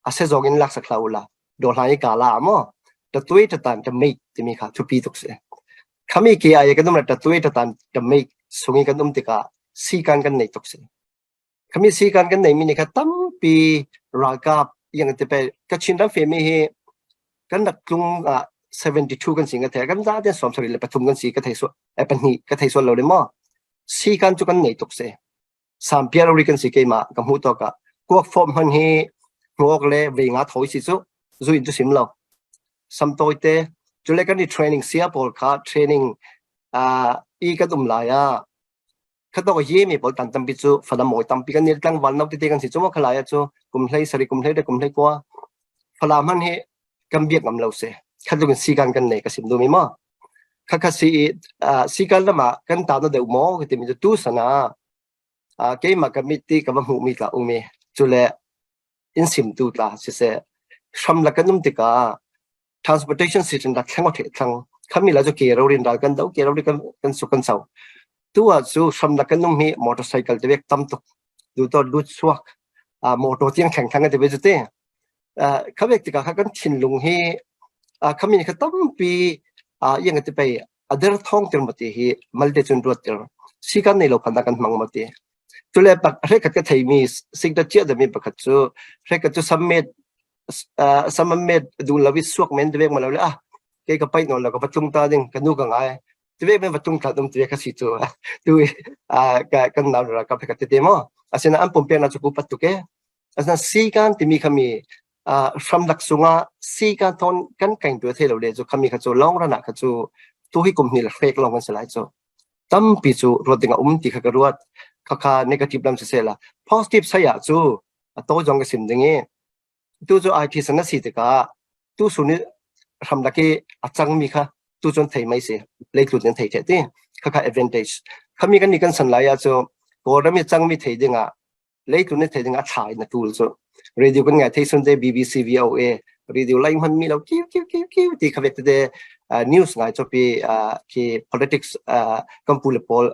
a sezong in lak sak hlah ula dawhla i kala maw ta tui ta tan ta mei timi kha thupi tuk si. Khami ke ai kan um la ta tui ta tan ta mei sungi kan um tikah sikan kan nei tuk si. Khami sikan kan nei mi ni kha tampi ralkap yang te pe Kachin ram fe mi hi kan rak tlung ah 72 kan si nga the kan za te som sari le pathum kan si ka thei so e pahnih ka thei so lo le mo sikan chu kan nei tuk si. Sampiar ri kan si. Keimah ka hmuh tawk ah kuak fawm hman hi hnuak le vei nga thawi si cu zu in cu sim lo samtawi te cule kan i training sia pawl kha training i kan um lai ah khatok ye mi pawl tan tampi cu falam mawi tampi kan ni tlangval no tete kan si cu mo khalai ah cu kum hlei sari kum hlei le kum hlei kwa falam han hi. Kan biak ngam lo si. Khat in sikan kan nei ka sim du mi mo. Kha kha si sikan lama kan ta na deuh mo ka ti mi tu sana keimah ka mit ti ka va hmuh mi tla umi cule in sim tu tla siseh hram la kan um tikah transportation system rak thleng the thlang khami la chu ke ro rin ral kan do ke ro ri kan kan su kan sau tu ah cu hram la kan um hi motorcycle te bek tam tuk du to lut suak a motor tiang thleng thlang te be chu te khabek tikah kha kan thinlung hi khami kha tampi yang te pei ader thong tir mati hi malte chun ruat tir sikan nei lo phan kan hmang mati tule pak hrekhat ka theimi sigda chia dami pakhat cu hrekhat cu summit summit du lawi suak men te ma lo le ah ke ka pai no la ka patung ta ding ka nu ka ngai te men patung ta dum te ka si chu tu ka kan naw ra ka pheka te te mo asina an pumpe na chu ku pat tu ke asina sikan timi khami hramlak sungah sikan thon kan kain tu the lo le chu khami kha chu long run ah kha chu tu hi kum hnih le hrek long kan si lai chu tampi chu ruat ding a um ti kha ka ruat kha kha negative lam si se la positive saya chu a to jong ka sim ding i tu cu IT san na si tikah tu sun i hramlak i a cangmi kha tu cun thei mai si leitlut in thei the ti kha kha advantage khami kan ni kan san lai ah cu Kawlram i cangmi thei dingah leitlun ni thei ding a thla in a tul cu radio kan ngai thei sun te BBC VOA radio lai hman mi lo kiu kiu kiu kiu ti kha vet te news ngai chopi khi politics kan pu le pawl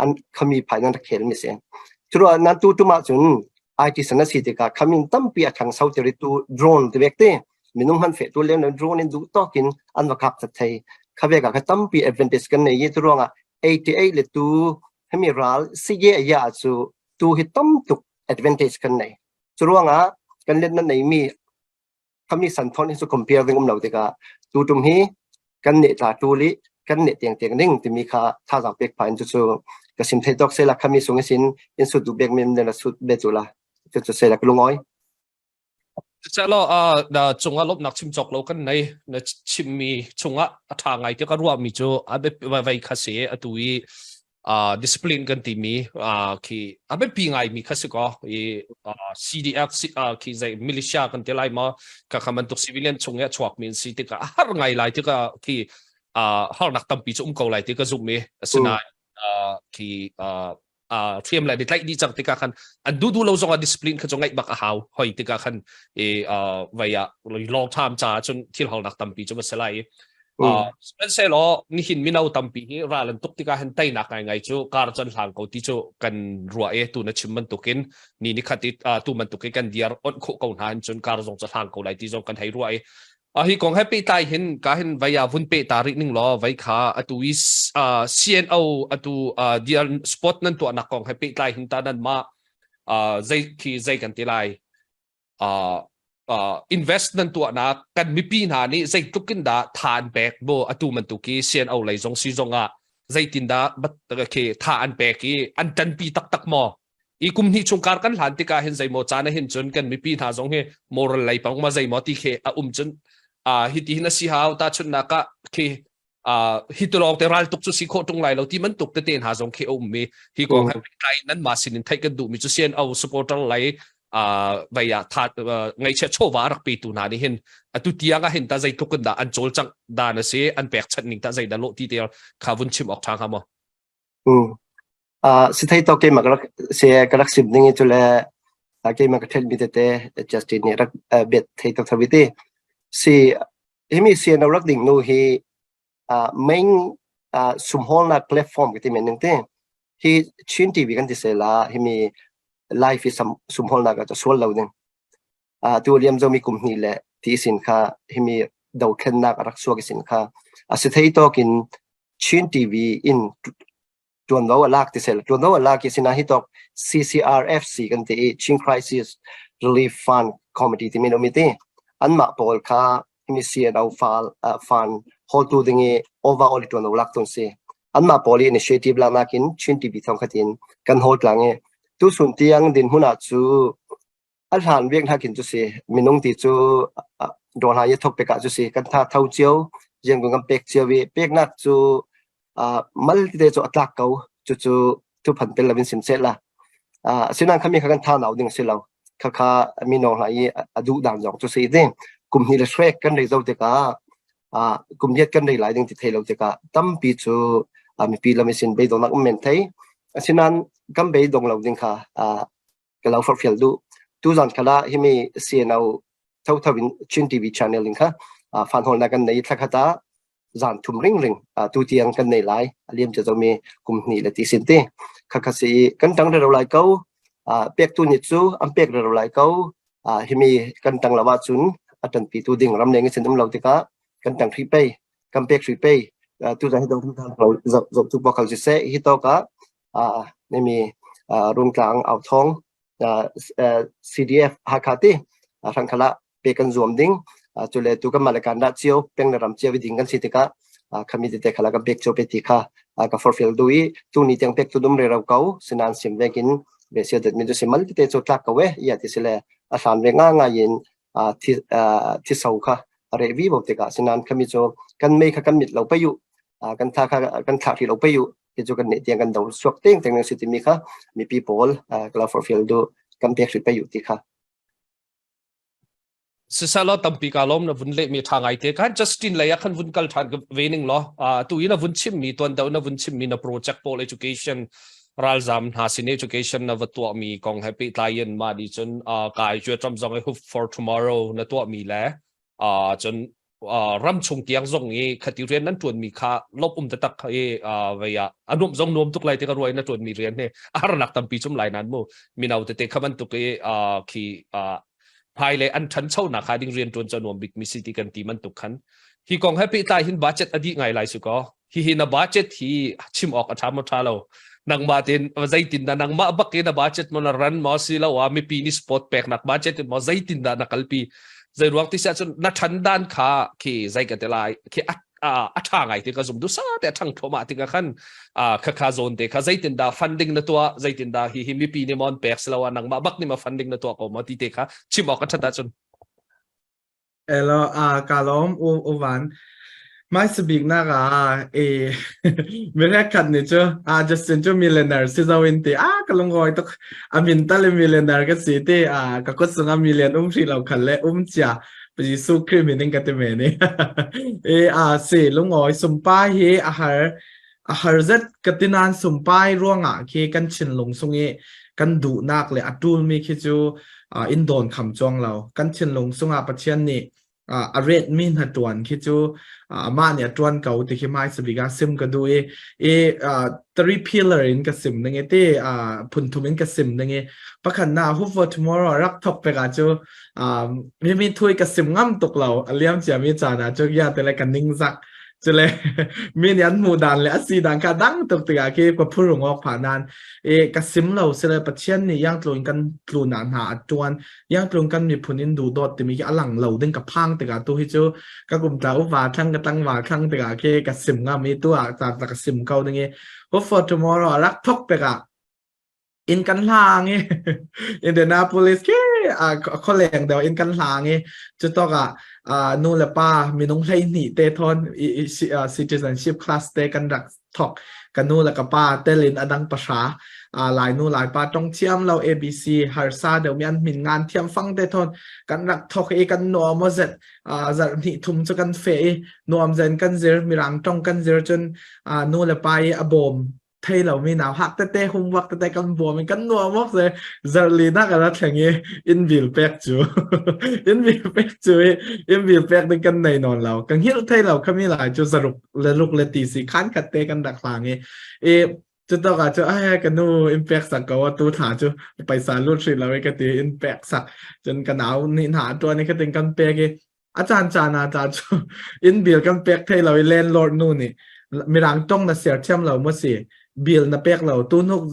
an khami phai nan khel mi se churu nan tu tu ma chun IT sana si te ka khamin tampi a thang sau te tu drone te vek te minung han fe tu lem drone in du tokin an va kap thei khave ka kha tampi advantage kan nei ye tu ronga 88 le tu hemi ral sige ya chu tu hi tam tuk advantage kan nei churuanga kan let na nei mi khami san thon hi chu compare ding um lo tikah tu tum hi kan ne tla tu li kan ne tiang tiang ning timi kha tha zang pek phain chu chu ka sim thei tok se la khami sung sin in su du bek mem ne la su be chu la chu chu se la klungoi Calo na cungah lawmhnak chim cawk lo kan nei na chimmi chungah a ṭha ngai ti ka ruahmi cu a biapi kha si atu i discipline kan timi khi a biapi ngaimi kha si ko i CDF khi zei militia kan ti lai maw kha kha bantuk civilian chung i a chuakmi an si tikah a har ngai lai tikah khi harnak tampi cu um ko lai ti ka zumh i asinain khi hriam le tlaih dih cang tikah khan an duh duh lo zongah discipline kha cu ngaih bak a hau hoi tikah khan i vai ah long term ca cun thil halnak tampi cu va si lai sihmanhsehlaw nihin mino tampi hi ral an tuk tikah hin teinak ngai ngai cu kar can hlang ko ti cu kan ruah e tu na chim bantukin ni ni khat i tu bantuk i kan diar on khawh ko hna hin cun kar zong cu hlang ko lai ti zong kan hei ruah i hi kong he pehtlai hin ka hin vai ah vun peh ta rih ning law vai kha atu i CNO atu dear sport nan tuahnak kong he pehtlai hin ta nan mah zei khi zei kan ti lai invest nan tuahnak kan mipi hna nih zeitluk in dah tha an pek bo atu bantuk i CNO lei zong si zong ah zeitin dah khi tha an pek i an ṭanpi taktak maw I kum hnih chung kar kan hlan tikah hin zeimaw caan ah hin cun kan mipi hna zong hi moral lei pang ma zeimaw ti khi a um cun hi ti hin a si hau ta chunnak ah khi hi tulong te ral tuk cu si khawh tung lai lo ti bantuk tete hna zong khi a um mi hi kong he tlai nan ma sin in theih kan duh mi cu CNO supporter lei vai ah tha ngaihchia chawva rak pe tu hna nih hin atu tiang ah hin ta zeitluk in dah an cawlcangh dan a si an pek chat ning ta zei dah lo ti te kha vun chim awk tha hnga maw Si thei tawk keimah ka rak si ka rak sim ding i cu le keimah ka ṭhenmi tete Justin nih rak biat thei tuk thawi ti. Si himi CNO rak ding nu hi main sumhawlnak platform ka ti men ning ti. Hi Chin TV kan ti se la himi live i sumhawlnak ah sual lo ding. Tu liam zomi kum hnih le ti sin kha himi dothlennak a rak suak sin kha a si thei tawk in Chin TV in ṭuanvo a lak ti sel ṭuanvo a lak i sina hi tok CCRFC kan ti i Chin Crisis Relief Fund Committee timi an um i ti anmah pawl kha himi CNO fal fund hawltu ding i overall i ṭuanvo lak tu an si anmah pawl i initiative laknak in Chin TV thong khatin kan hawl tlang i tusun tiang dinhmun ah cu A hlan vek hna khin cu si minung ti cu dawr hna i thok pek ah cu si kan tha tho cio rian kan pek cio i peknak cu mal tete cu a tlak ko cucu thuphan tel loin sim seh la asinain khami kha kan tha nau ding si lo khakha mino hna i a duh dan zong cu si ding. Kum hnih le hrek kan rei zo tikah kum riat kan rei lai ding ti thei lo tikah tampi cu mipi lam isin beidongnak um men thei. Asinain kan beidong lo ding kha ka lo forhfial duh. Tuzan khala himi CNO thotho in Chin TV channel in kha fan hol na kan nei thlakhat ah zan thum ring ring tu tiang kan nei lai aliam cha zomi kum hnih le ti sin ti kha kha si kan tang ro lai ko pek tu ni cu an pek ro lai ko himi kan tang lawa cun a tan pi tu ding ram leng sin um lo tikah kan tang hri pei kan pek hri pei tu zan hi dong zo zo tu bokal si se hi to ka nimi rungtlang au thong CDF Hakha ti hrangkhala pe kan zuam ding cule tu kan mah le kan dah cio peng le ram cio ding kan si tikah khami tete khala kan pek cio pe ti kha ka forfil du i tu ni tiang pek tu dum re ro ko sinan sim vekin ve sia det mi tu simal te chu tlak ko we ya ti sile a hlan ve nga nga yin thi thi so kha re vi bo tikah sinan khami chu kan mei kha kan mit lo pe yu kan tha kha kan thla ri lo pe yu ti cu kan nih tiang kan do suak teng teng si timi kha mipi pawl kala forfil du kan pek hri pe yu ti kha. Sisalo tampi ka lom na vun le mi tha ngai te kan Justin lei ah khan vun kal than ve ning lo tu in na vun chim mi tuan do na vun chim mi na project pawl education ralzam hna sin education na va tuah mi kong he pe tlai in ma di cun kai chu tram zong hope for tomorrow na tuah mi le cun ram chung tiang zong i khati rian nan tuan mi kha lop um taktak i vei ah a nuam zong nuam tuk lai te ka ruai na tuan mi rian he a harnak tampi cum lai nan mu mino tete kha bantuk i khi phai le an ṭhancho nak ha ding rian ṭuan cu nuam bik mi si ti kan ti man tuk khan hi kong he pehtlai hin budget a dih ngai lai su ko. Hi hi na budget hi chim awk a ṭha maw ṭha lo? Nangmah tin zeitin dah nangmah bak in na budget mo na ran maw si lo ah mipi nih sport pek nak budget maw zeitin dah na kalpi? Zei ruang ti sia cun na ṭhan dan kha khi zei ka te lai khi a ṭha ngai ti ka zum du sa te a ṭhang thluahmah ti ka khan kha kha zawn te kha zeitin dah funding na tuah, zeitin dah hi hi mipi nih mon pek si lo ah nangmah bak nih ma funding na tuah ko ma ti te kha chim awk a ṭhat ahcun. Elo a ka lawm u u van mai sabik nak ah e mirek khat ni chu a Justin chu millionaire si zo in ti a ka lungoi tuk a min tal millionaire ka si ti a ka kut sunga million um hri lo khan le um chia Jesuh Khrih min in ka ti me ni e a si lungoi sumpai hi a har a har zet ka tinan sumpai ruangah khi kan thinlung sung i kan duhnak le a ṭulmi khi cu in dawn kham chuang lo. Kan thinlung sungah Pathian nih a retmi hna ṭuan khi cu amah nih a ṭuan ko ti khi hmaisa bik ah sim ka duh i i three pillar in ka sim ning i ti phunthum in ka sim ning i pakhatnak Hope for Tomorrow rak thok pek ah cu mi mi thui ka sim ngam tuk lo a liam ciami caan ah cu ya te le ka ningzak cule mi nih an hmuh dan le a si dan kha dang tuk tikah khi ka phurung awk phah nan e ka sim lo sile Pathian nih yang tlun kan tlun ah hna a tuan yang tlun kan miphun in duh dawt timi khi a lang lo ding ka phang tikah tu hi cu ka kum tla upa thlang ka tlang wa thlang tikah khi ka sim nga mi tu ah ta ka sim ko ding i hope for tomorrow rak thok pekah inn kan hlang i Indianapolis khi khualeng deuh inn kan hlang i cutok ah nu le pa minung 12 te thon citizenship class te kan rak thok. Ka nu le ka pa telin adang 9 lai nu lai pa tong thiam lo ABC harsa deuh mi an min ngan thiam fang te thon kan rak thok i kan nuam zet zarh hnih thum cu kan fe i nuam zen kan zir mirang tong kan zir cun nu le pa i a bawm thei lo mi nau hak tete homework tete kan buam in kan nuam ok se zarli na ka ra thleng i in bil pek cu in bil pek cu i in bil pek ding kan nei non lo kan hil thei lo khami lai cu zaruk le ruk le ti si khan khat te kan rak hlang i i cu tok ah cu ai ka nu in pek sak ko tu thla cu paisa lut hri lo i ka ti in pek sak cun ka nau nih hna tuan i ka ting kan pek i A caan caan ah ta cu inn bill kan pek thai lo i landlord nu nih mirang tong na ser thiam lo maw si bill na pek lo tu hnuk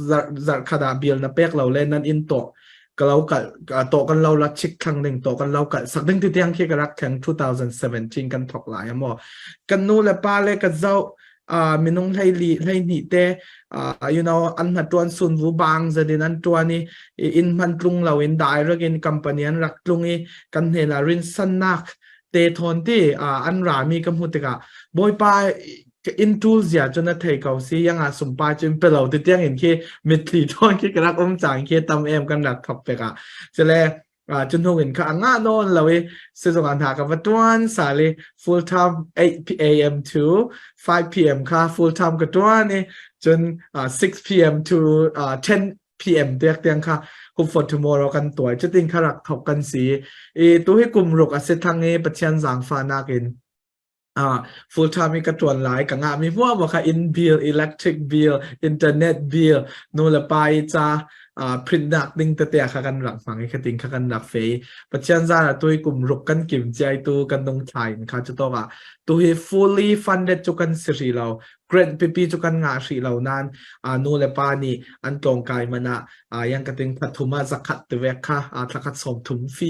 zarh khat ah bill na pek lo le nan inn to ka lo kal to kan lo la chik thlang ding to kan lo kal sak ding ti tiang khi ka rak thleng 2017 kan thok lai amo kan nu le pa le ka zau minung hlei li hlei hnih te an hna tuan sun vu bang zadin an tuan i in hman tlung lo in direct in company an rak tlung i kan hnen ah rin sannak te thon ti an ra mi ka hmu tikah Bawipa in tool zia chu na thei ko si yang ah sumpa chun pelo ti tiang in khi mitthli thon khi ka rak um chang khi tam em kan rak thok pekah chile. Cun hung in kha anga nawn lo i sizung ah hna ka va tuan sali full time 8 a.m. to 5 p.m. kha full time ka tuan i cun 6 p.m. to 10 p.m. tiak tiang kha Hope for Tomorrow kan tuai cutin kha rak thok kan si i tu hi kum ruk a si thang i Pathian zaangfah nakin full time i ka tuan lai ka ngah mi hmuah kha in bill electric bill internet bill nu le pa i ca print nak ding tete kha kan rak hmang i khating kha kan rak fe Pathian zan ah tui kum ruk kan kim chiai tu kan nung thlai in kha chu tok ah tu hi fully funded chu kan si ri lo grant pipi chu kan ngah ri lo nan nu le pa nih an tlawng kai mana yang kating pathuma zakhat te vek kha thlakhat som thum fi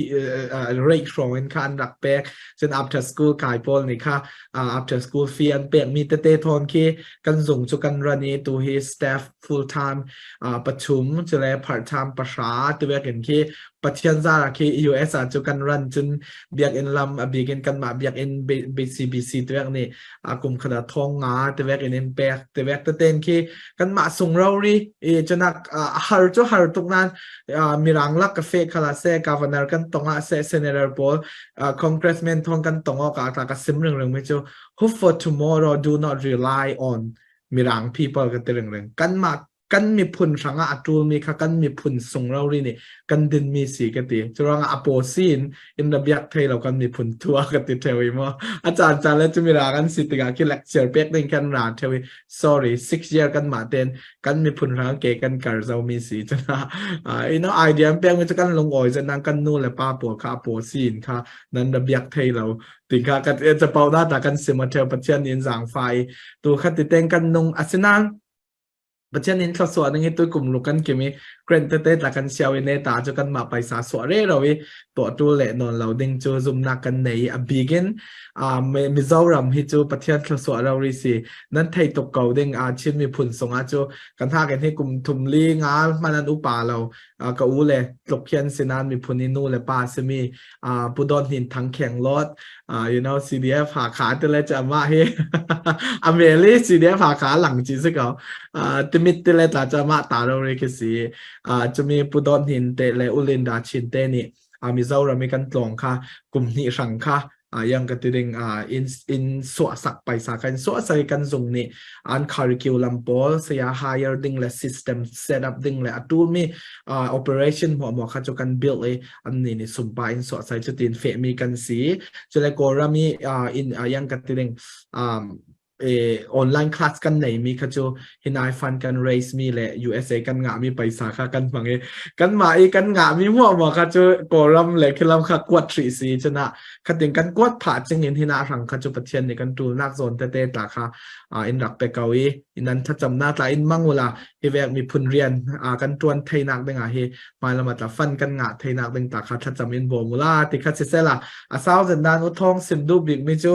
rate rong in kha an rak pek cun after school kai pawl nih kha after school fee an pek mi tete thon khi kan zung chu kan run i tu hi staff full time pathum chule part time pahra te vek in khi Pathian zara khi US ah chu kan run cun biakinn lam a bikin kan mah biakinn BCBC te vek nih kum khada thong nga te vek in in pek te vek te ten khi kan mah sung ro ri i chunak har chu har tuk nan mirang lak ka fe khala se governor kan tonga se senator pawl congressman thong kan tongo ka ta ka sim ring ring mi chu hope for tomorrow do not rely on mirang people ka ti ring ring kan mah kan miphun hrangah a ṭulmi kha kan miphun sung rori nih kan dinmi si ka ti. Curuangah a paw sin in ra biak thei lo kan miphun thua ka ti theo i maw. A caan caan le cumira kan si tikah khi lecture pek ding kan ra theo i sorry 6 year kan mah ten kan miphun hrang ke kan kar zomi si cuna you know idea pek mi cu kan lungawi zan kan nu le pa pawl kha a paw sin kha nan ra biak thei lo ti kha kan capau na ta kan sim a theo Pathian in zang fai tu kha ti teng kan nung asinan Pathian in thluachuah ning hi tuikum lu kan kim i grant tete tla kan siao i neta cu kan mah paisa suah re ro i tuah tul le nawn lo ding cu zumnak kan nei i a bik in Mizoram hi cu Pathian thluachuah ro ri si nan thei tuk ko ding Chin miphun sungah cu kan hak in hi kum thum li nga hman an upa lo ka u le tluk hian sinan miphun i nu le pa simi Pu Don Hnin Thang Kheng Lot you know CDF Hakha te le cha ma hi ameli CDF Hakha lang chi se ko timit te le tla cha ma ta ro re ke si chumi Pu Don Hnin te le Ulin Da Chin te ni Mizoram i kan tlong kha kum hnih hrang kha yang ka ti ding in in suah sak paisa kan suah sai kan zung nih an curriculum pawl saya hire ding le system set up ding le atu mi operation mo mo kha chu kan build i an ni nih sumpa in suah sai chu tin fe mi kan si chu le kawlram i in yang ka ti ding online class kan nei mi kha chu hinai fund kan raise mi le USA kan ngah mi paisa kha kan hmang i kan mah i kan ngah mi hmuah hmuah kha chu kawlram le khilam kha kuat hrih si chuna khating kan kuat phah ching in hina hrang kha chu Pathian nih kan tul nak zawn tete tla kha in rak pe ko i in an thlacam na tla in mangula hi vek miphun rian kan tuan theinak ding ah hi hmailama tla fan kan ngah theinak ding ta kha thlacam in bawm ula ti kha sisela a sau zan dan u thong sim du bik mi chu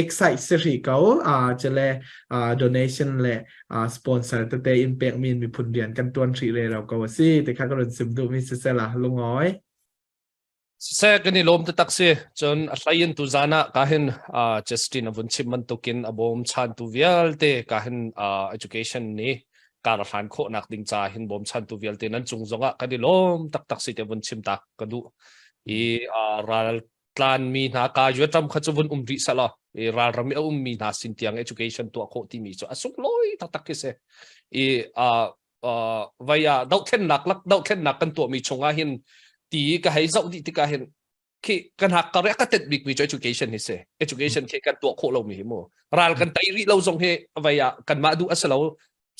excite si ri ko chele donation le sponsor te te in pek min miphun rian kan tuan ri re ro ko si ti kha ka ron sim du mi sisela lungoi Siseh kan i lawm taktak si. Cun a hlei in tuzan ah ka hin Justin a vun chim bantukin a bawm chantu vialte ka hin education nih kar a hlan khawhnak ding ca hin bawm chantu vialte nan cung zongah kan i lawm taktak si te vun chim tak ka duh. I ral tlan mi hna ka yuatam kha cu vun um rih sala i ralram i a um mi hna sin tiang education tuah khawh timi cu a sunglawi taktak khi si. I vai ah dohthlennak lak dohthlennak kan tuahmi chungah hin ti ka hei zoh dih tikah hin khi kan hak ka ka tet bik mi cu education hi si education khi kan tuah khawh lo mi hi mu ral kan tei rih lo zong hi vai ah kanmah duh a si lo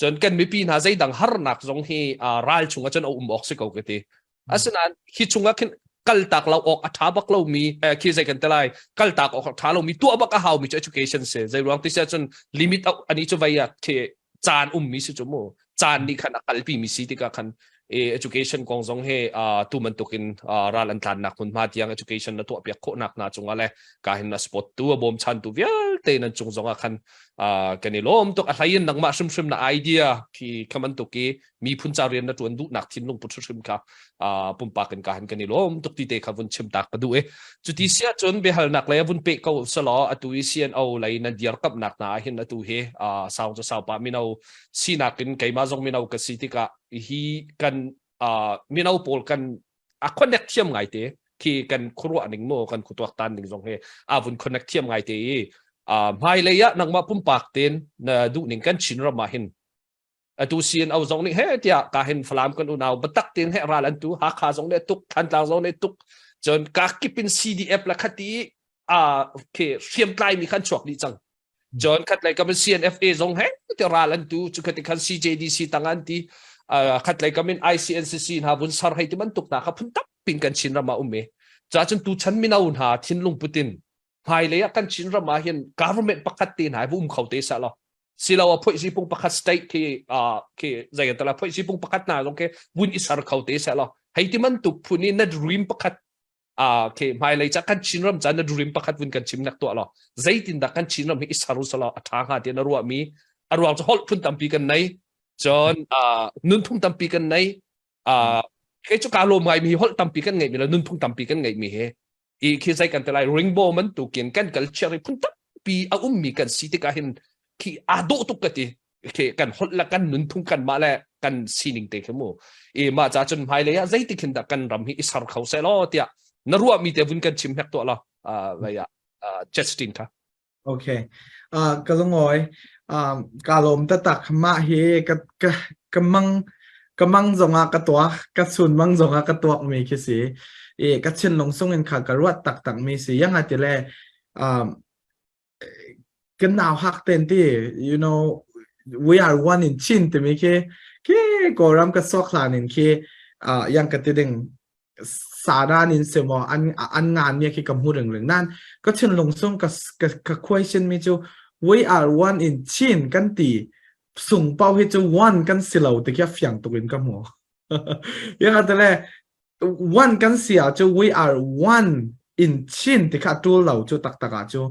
cun kan mipi hna zeidang harnak zong hi ral chungah cun a um awk si ko ka ti asinain hi chungah khin kaltak lo awk a tha bak lo mi khi zei kan te lai kaltak awk a tha lo mi tuah bak a hau mi cu education si zei ruang ti sia cun limit ani cu vai ah khi caan um mi si cu mu caan nih khan a kalpi mi si tikah khan education kong zong he tu bantukin ral an tlannak hmunhma tiang education na tuah piak khawhnak hna cungah le ka hin na spot tu a bawm chan tu vialte nan cung zongah khan kan i lawm tuk a hlei in nangmah hrimhrim na idea khi kha bantuk i miphun ca rian na ṭuan duhnak thinlung put hrimhrim kha pumpak in ka han kan i lawm tuk ti te kha vun chim tak ka duh i cuti sia cun biahalnak lei vun pe ko selaw atu i CNO lei nan dirkamnak hna hin atu hi sau cu sau pa mino sinak in keimah zong mino ka si tikah hi kan mino pawl kan. A connect thiam ngai te khi kan khuaruah ning mo kan khutuak tan ning zong he a vun connect thiam ngai te i hmailei ah nangmah pumpak ten na duh ning kan Chin ram ah hin atu CNO zong nih he tiah ka hin Falam kan unau batak ten he ral an tu Hakha zong nih tuk Thantlang zong nih tuk cun ka kip in CDF la khati a ke hriamtlai mi khan chuak dih cang John khat lei kam in CNFA zong he ti ral an tu cu khati khan CJDC tang an ti khat lei kam in ICNCC hna vun sar hei ti bantuk hna kha phun tappin kan Chin ram ah um e ca cun tu chan mino hna thinlung putin hmailei ah kan Chin ram ah hin government pakhat te hna um kho te sa lo silo a phoi si pung pakhat state khi khi zai tala phoi si pung pakhat na zong ke vun i sar kho te sa lo hei ti man tuk phun in na dream pakhat Ah, okay, hmailei ca kan Chinram ca na dream pakhat vun kan chim nak tuah law zeitin dah kan Chinram hi i sar usalaw a ṭha hnga ti na ruahmi a ruang cu holh phun tampi kan nei cun uh, nunphung tampi kan nei uh, kei cu kaa lawm ngaimi holh tampi kan ngeihmi le nunphung tampi kan ngeihmi he i khi zei kan ti lai ringbo bantukin kan kal chiar i phun tampi a ummi kan si tikah hin khi aa dawh tuk ka ti khi kan holh le kan nunphung kan mah le kan sining te khi mu i mah ca cun hmailei ah zeitik hin dah kan ram hi i ser kho seh law tiah na ruahmi te vun kan chim hnek tuah law lei ah Justin kha Okay. Uh, ka lungawi um, ka lawm tatak mah hi ka ka ka mang ka mang zongah ka tuak ka chun mang zongah ka tuak mi khi si i ka thinlung sung in kha ka ruat taktak mi si yang ati le um, kan nau hak ten ti you know we are one in Chin timi khi khi Kawlram ka sok hlan in khi uh, yang ka ti ding saran in semo an an ngan mi khi ka hmu ring ring nan ka thinlung sung ka ka ka question mi chu we are one in Chin kan ti sung pau hi chu one kan si lo ti kya fiang tukin ka hmu yang atale one kan si ah cu we are one in Chin ti kha tul lo cu taktak ah cu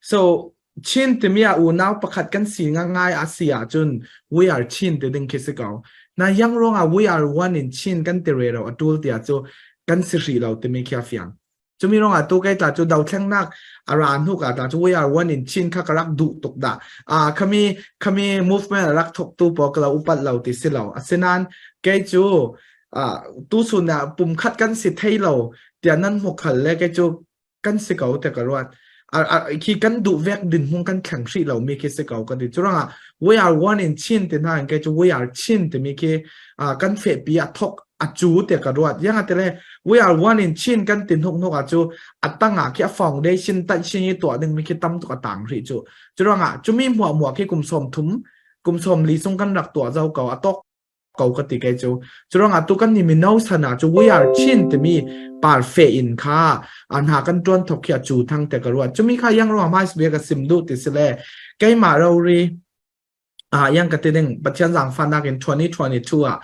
so Chin timi ah unau pakhat kan si ngai a si ahcun we are Chin ti ding khi si ko na yang ruang ah we are one in Chin kan ti re lo a tul tiah cu kan si hrih lo timi khi a fiang Cumi ruangah tu kai tla cu dothlengnak a ra hnu ka tla cu we are one in Chin kha ka rak duh tuk dah. Ah khami khami movement a rak thok tu pawl ka lo upat lo ti si lo. Asinain kei cu ah tu sun ah pumkhat kan si thei lo tiah nan hmu khal le kei cu kan si ko te ka ruat. Khi kan duh vek din hmung kan thleng hrih lo mi khi si ko kan ti. Curangah we are one in Chin ti hna in kei cu we are Chin timi khi kan fehpi a thok a cu te ka ruat yang ate we are one in Chin kan tin hnuk hnuk a cu atang ah khi a foundation tan shin i tuah ding mi khi tam tuk a tang ri cu curuangah cumi hmuah muah khi kum som thum kum som li sung kan rak tuah zau ko a tok ko ka ti kai cu curuangah tu kan ni mino sana cu we are Chin timi par fe in kha an ha kan tuan thok khi a cu thang te ka ruat cumi kha yang ruang mai bia ka sim du ti sile keimah ro ri Ah yang ka ti ding Pathian zaangfahnak in 2022 ah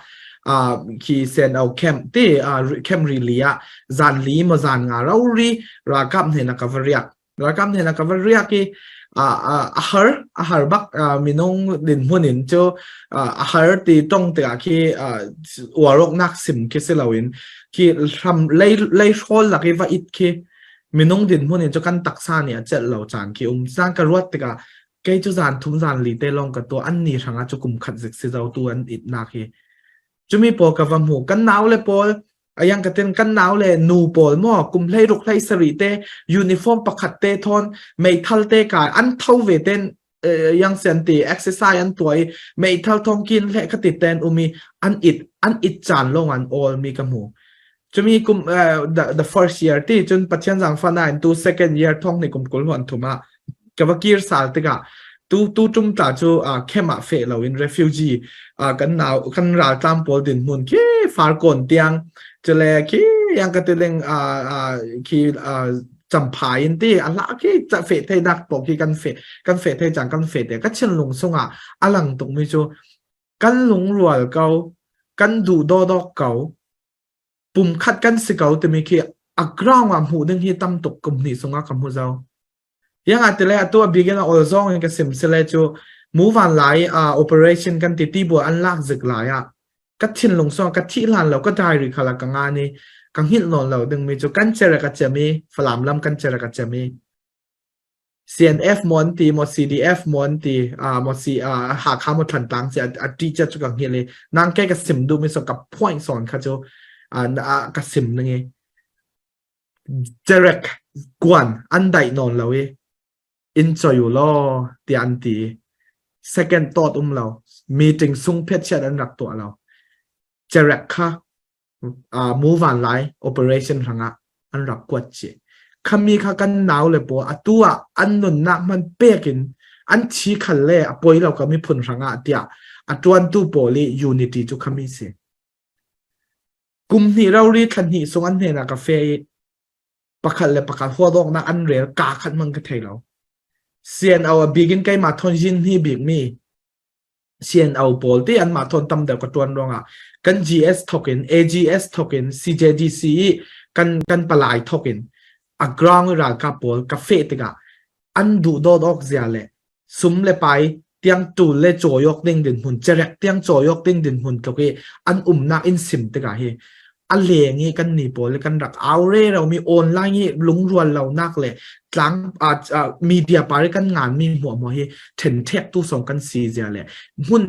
ah khi sen au camp ti ah camp rili ah zan li mo zan nga ro ri ralkap hne na ka va riak ralkap hne na ka va riak i a har a har bak minung din hmun in cu a har ti tong te ah khi uarok nak sim khi si loin khi hram lei lei hrawl lak i va it khi minung din hmun in cu kan taksa nih a celh lo caan khi um caan ka ruat tikah Kei cu zan thum zan li te lawng ka tuah an ni hrangah cu kum khat zik si zo tu an itnak hi. Cumi pawl ka va hmu kan nau le pawl ayang ka tin kan nau le nu pawl maw kum hlei ruk hlei sarih te uniform pakhat te thon meithal te kai an tho ve ten yang sian ti exercise an tuai meithal thong kin hle khati ten umi an it an it chan long an all mi ka hmu cumi kum the, the first year ti cun pathian zangfa na in tu second year thong ni kum kul huan thuma ka va kir sal tikah tu tu tum tla cu camp ah fe lo in refugee kan nau kan raltlam pawl din hmun khi farkawn tiang chule khi yang ka tileng khi champhai in ti a hla khi cha fe thei dak po khi kan fe kan fe thei chang kan fe te ka chin lung sungah alang tuk mi chu kan lungrual ko kan duh do dok ko pumkhat kan si ko timi khi a ground ah hmuh ding hi tam tuk kum hnih sungah ka hmu zo Yang ah tile atu a bigin a ol zong in ka sim sile cu mu van lai uh, operation kan ti ti bu an lak zik lai ah ka thinlung song ka thi hlan lo ka diary khala ka nga ni ka hngilh nawn lo ding mi cu kan chere ka chemi falam lam kan chere ka chemi CNF mon ti mo CDF mon ti a mo si a Hakha mo Thantlang si a teacher chu ka hngilh i nang ke ka sim du mi so ka point son kha chu. ka sim ning i Derek kuan an daih nawn lo i in choi u law tiah an ti. Second thought um lo. Meeting sung phet chiat an rak tuah lo. Cerek kha muvan lai operation hrangah an rak kuat chih. Khami kha kan nau le pawl atu ah an nunnak man pek in an thi khal le a poi lo ka miphun hrangah tiah a tuantu pawl i unity cu khami si. Kum hnih rori thla hnih sung an hnenah ka fe i pakhat le pakhat huadawknak an rel ka khat mang ka thei lo. CNO a bik in keimah thon yin hi bik mi CNO pawl te anmah thawn tam deuh ka ṭuan ruangah kan GS thawk in AGS thawk in CJDC i kan kan palai thawk in a ground i ralkap pawl ka feh tikah an duh dawt awk zia le sum le pai tiang tul le cawi awk ding dinhmun cerek tiang cawi awk ding dinhmun tluk i an umnak in sim tikah hi a leng i kan ni pawl kan rak au re ro mi online i lungrual lo nak le tlang media par kan ngan mi hmuah hmuah hi then thek tu song kan si zia le hmun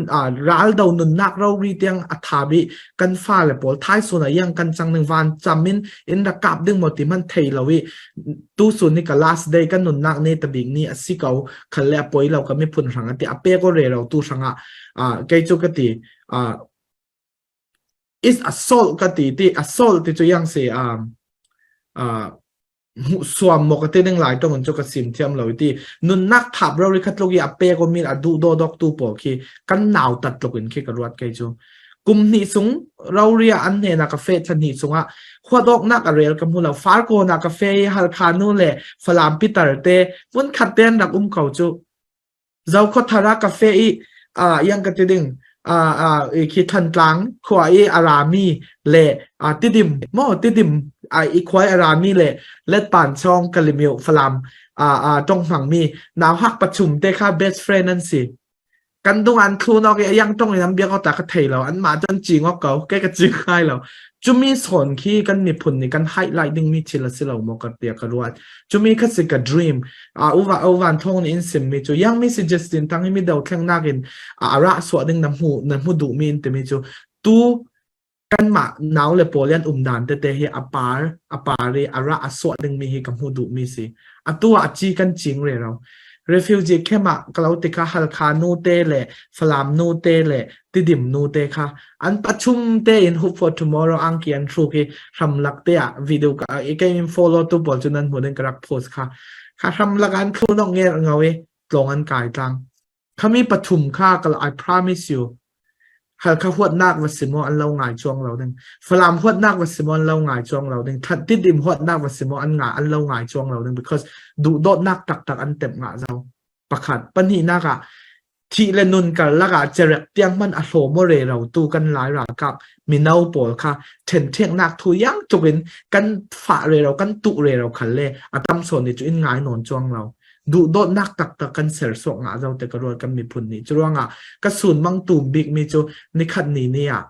ral do nun nak ro ri tiang a tha bi kan fa le pawl thai sun a yang kan chang ning van chamin in ra kap ding mo ti man thei lo i tu sun ni ka last day kan nun nak ne tabik ni asi ko khal le poi lo ka mi phun hrang ati ape ko re ro tu hranga kei chu ka ti is assault ka ti ti assault ti cu yang si suam mo ka te ding lai tong chu ka sim thiam lo ti nunnak thap ro ri khat tluk i a pe ko min a du do dok tu po khi kan nau tat tluk in khi ka ruat kai chu kum hnih sung roria an hne na ka fe chan hnih sunga huadok nak a rel ka mu lo far ko na ka fe halkha nu le falam pitar te mun khat ten rak um ko chu Zokhawthar ah ka feh i iang ka ti ding khi Thantlang khua i a rami le Tidim maw Tidim i khua i a rami le Letpanchawng Kalemyo Falam tong hmangmi nauhak pachum te kha best friend an si. Kan dung an thlun awk i a yang tong in an biak awk ta ka thei lo an mah cun cing awk ko ke ka cing ngai lo. Cumi sawn khi kan miphun nih kan highlight dingmi thil a si lo maw ka tiah ka ruat. Cumi kha si ka dream. Uva uvan thong nih in sim mi cu yang mi si Justin tang i mi do thleng nak in a ra suah ding na hmu na hmu duh mi in timi cu tu kanmah nau le pawl an um dan tete hi a par a par i a ra a suah ding mi hi ka hmu duh mi si atu ah chi kan ching re ro refugee camp ah kalo tikha halkha nu te le falam nu te le tidim nu te kha an pachum te in hope for tomorrow angki an thruk hi hramlak te ah video ka i ke in follow tu pawl chu nan hmu den ka rak post kha kha hramlak an thlu nok nge ngau i tlong an kai tlang khami pathum kha kal I promise you halkha huat nak va simo an lo ngai chuang lo ding falam huat nak va simo an lo ngai chuang lo ding that tidim huat nak va simo an nga an lo ngai chuang lo ding because du dot nak tak tak an tep nga zo pakhat pahnihnak ah thih le nun karlak ah cerek tiang hmanh a hlawm re ro tu kan lai ralkap mino pawl kha ṭhenṭheknak thu yang tluk in kan fah re ro kan tuh re ro khal le a tam sawn ni cu in ngai nawn chuang lo duhdawtnak taktak kan ser suak nga zo te ka ruat kan miphun nih curuangah ka sun mang tum bik mi cu nikhat ni ni ah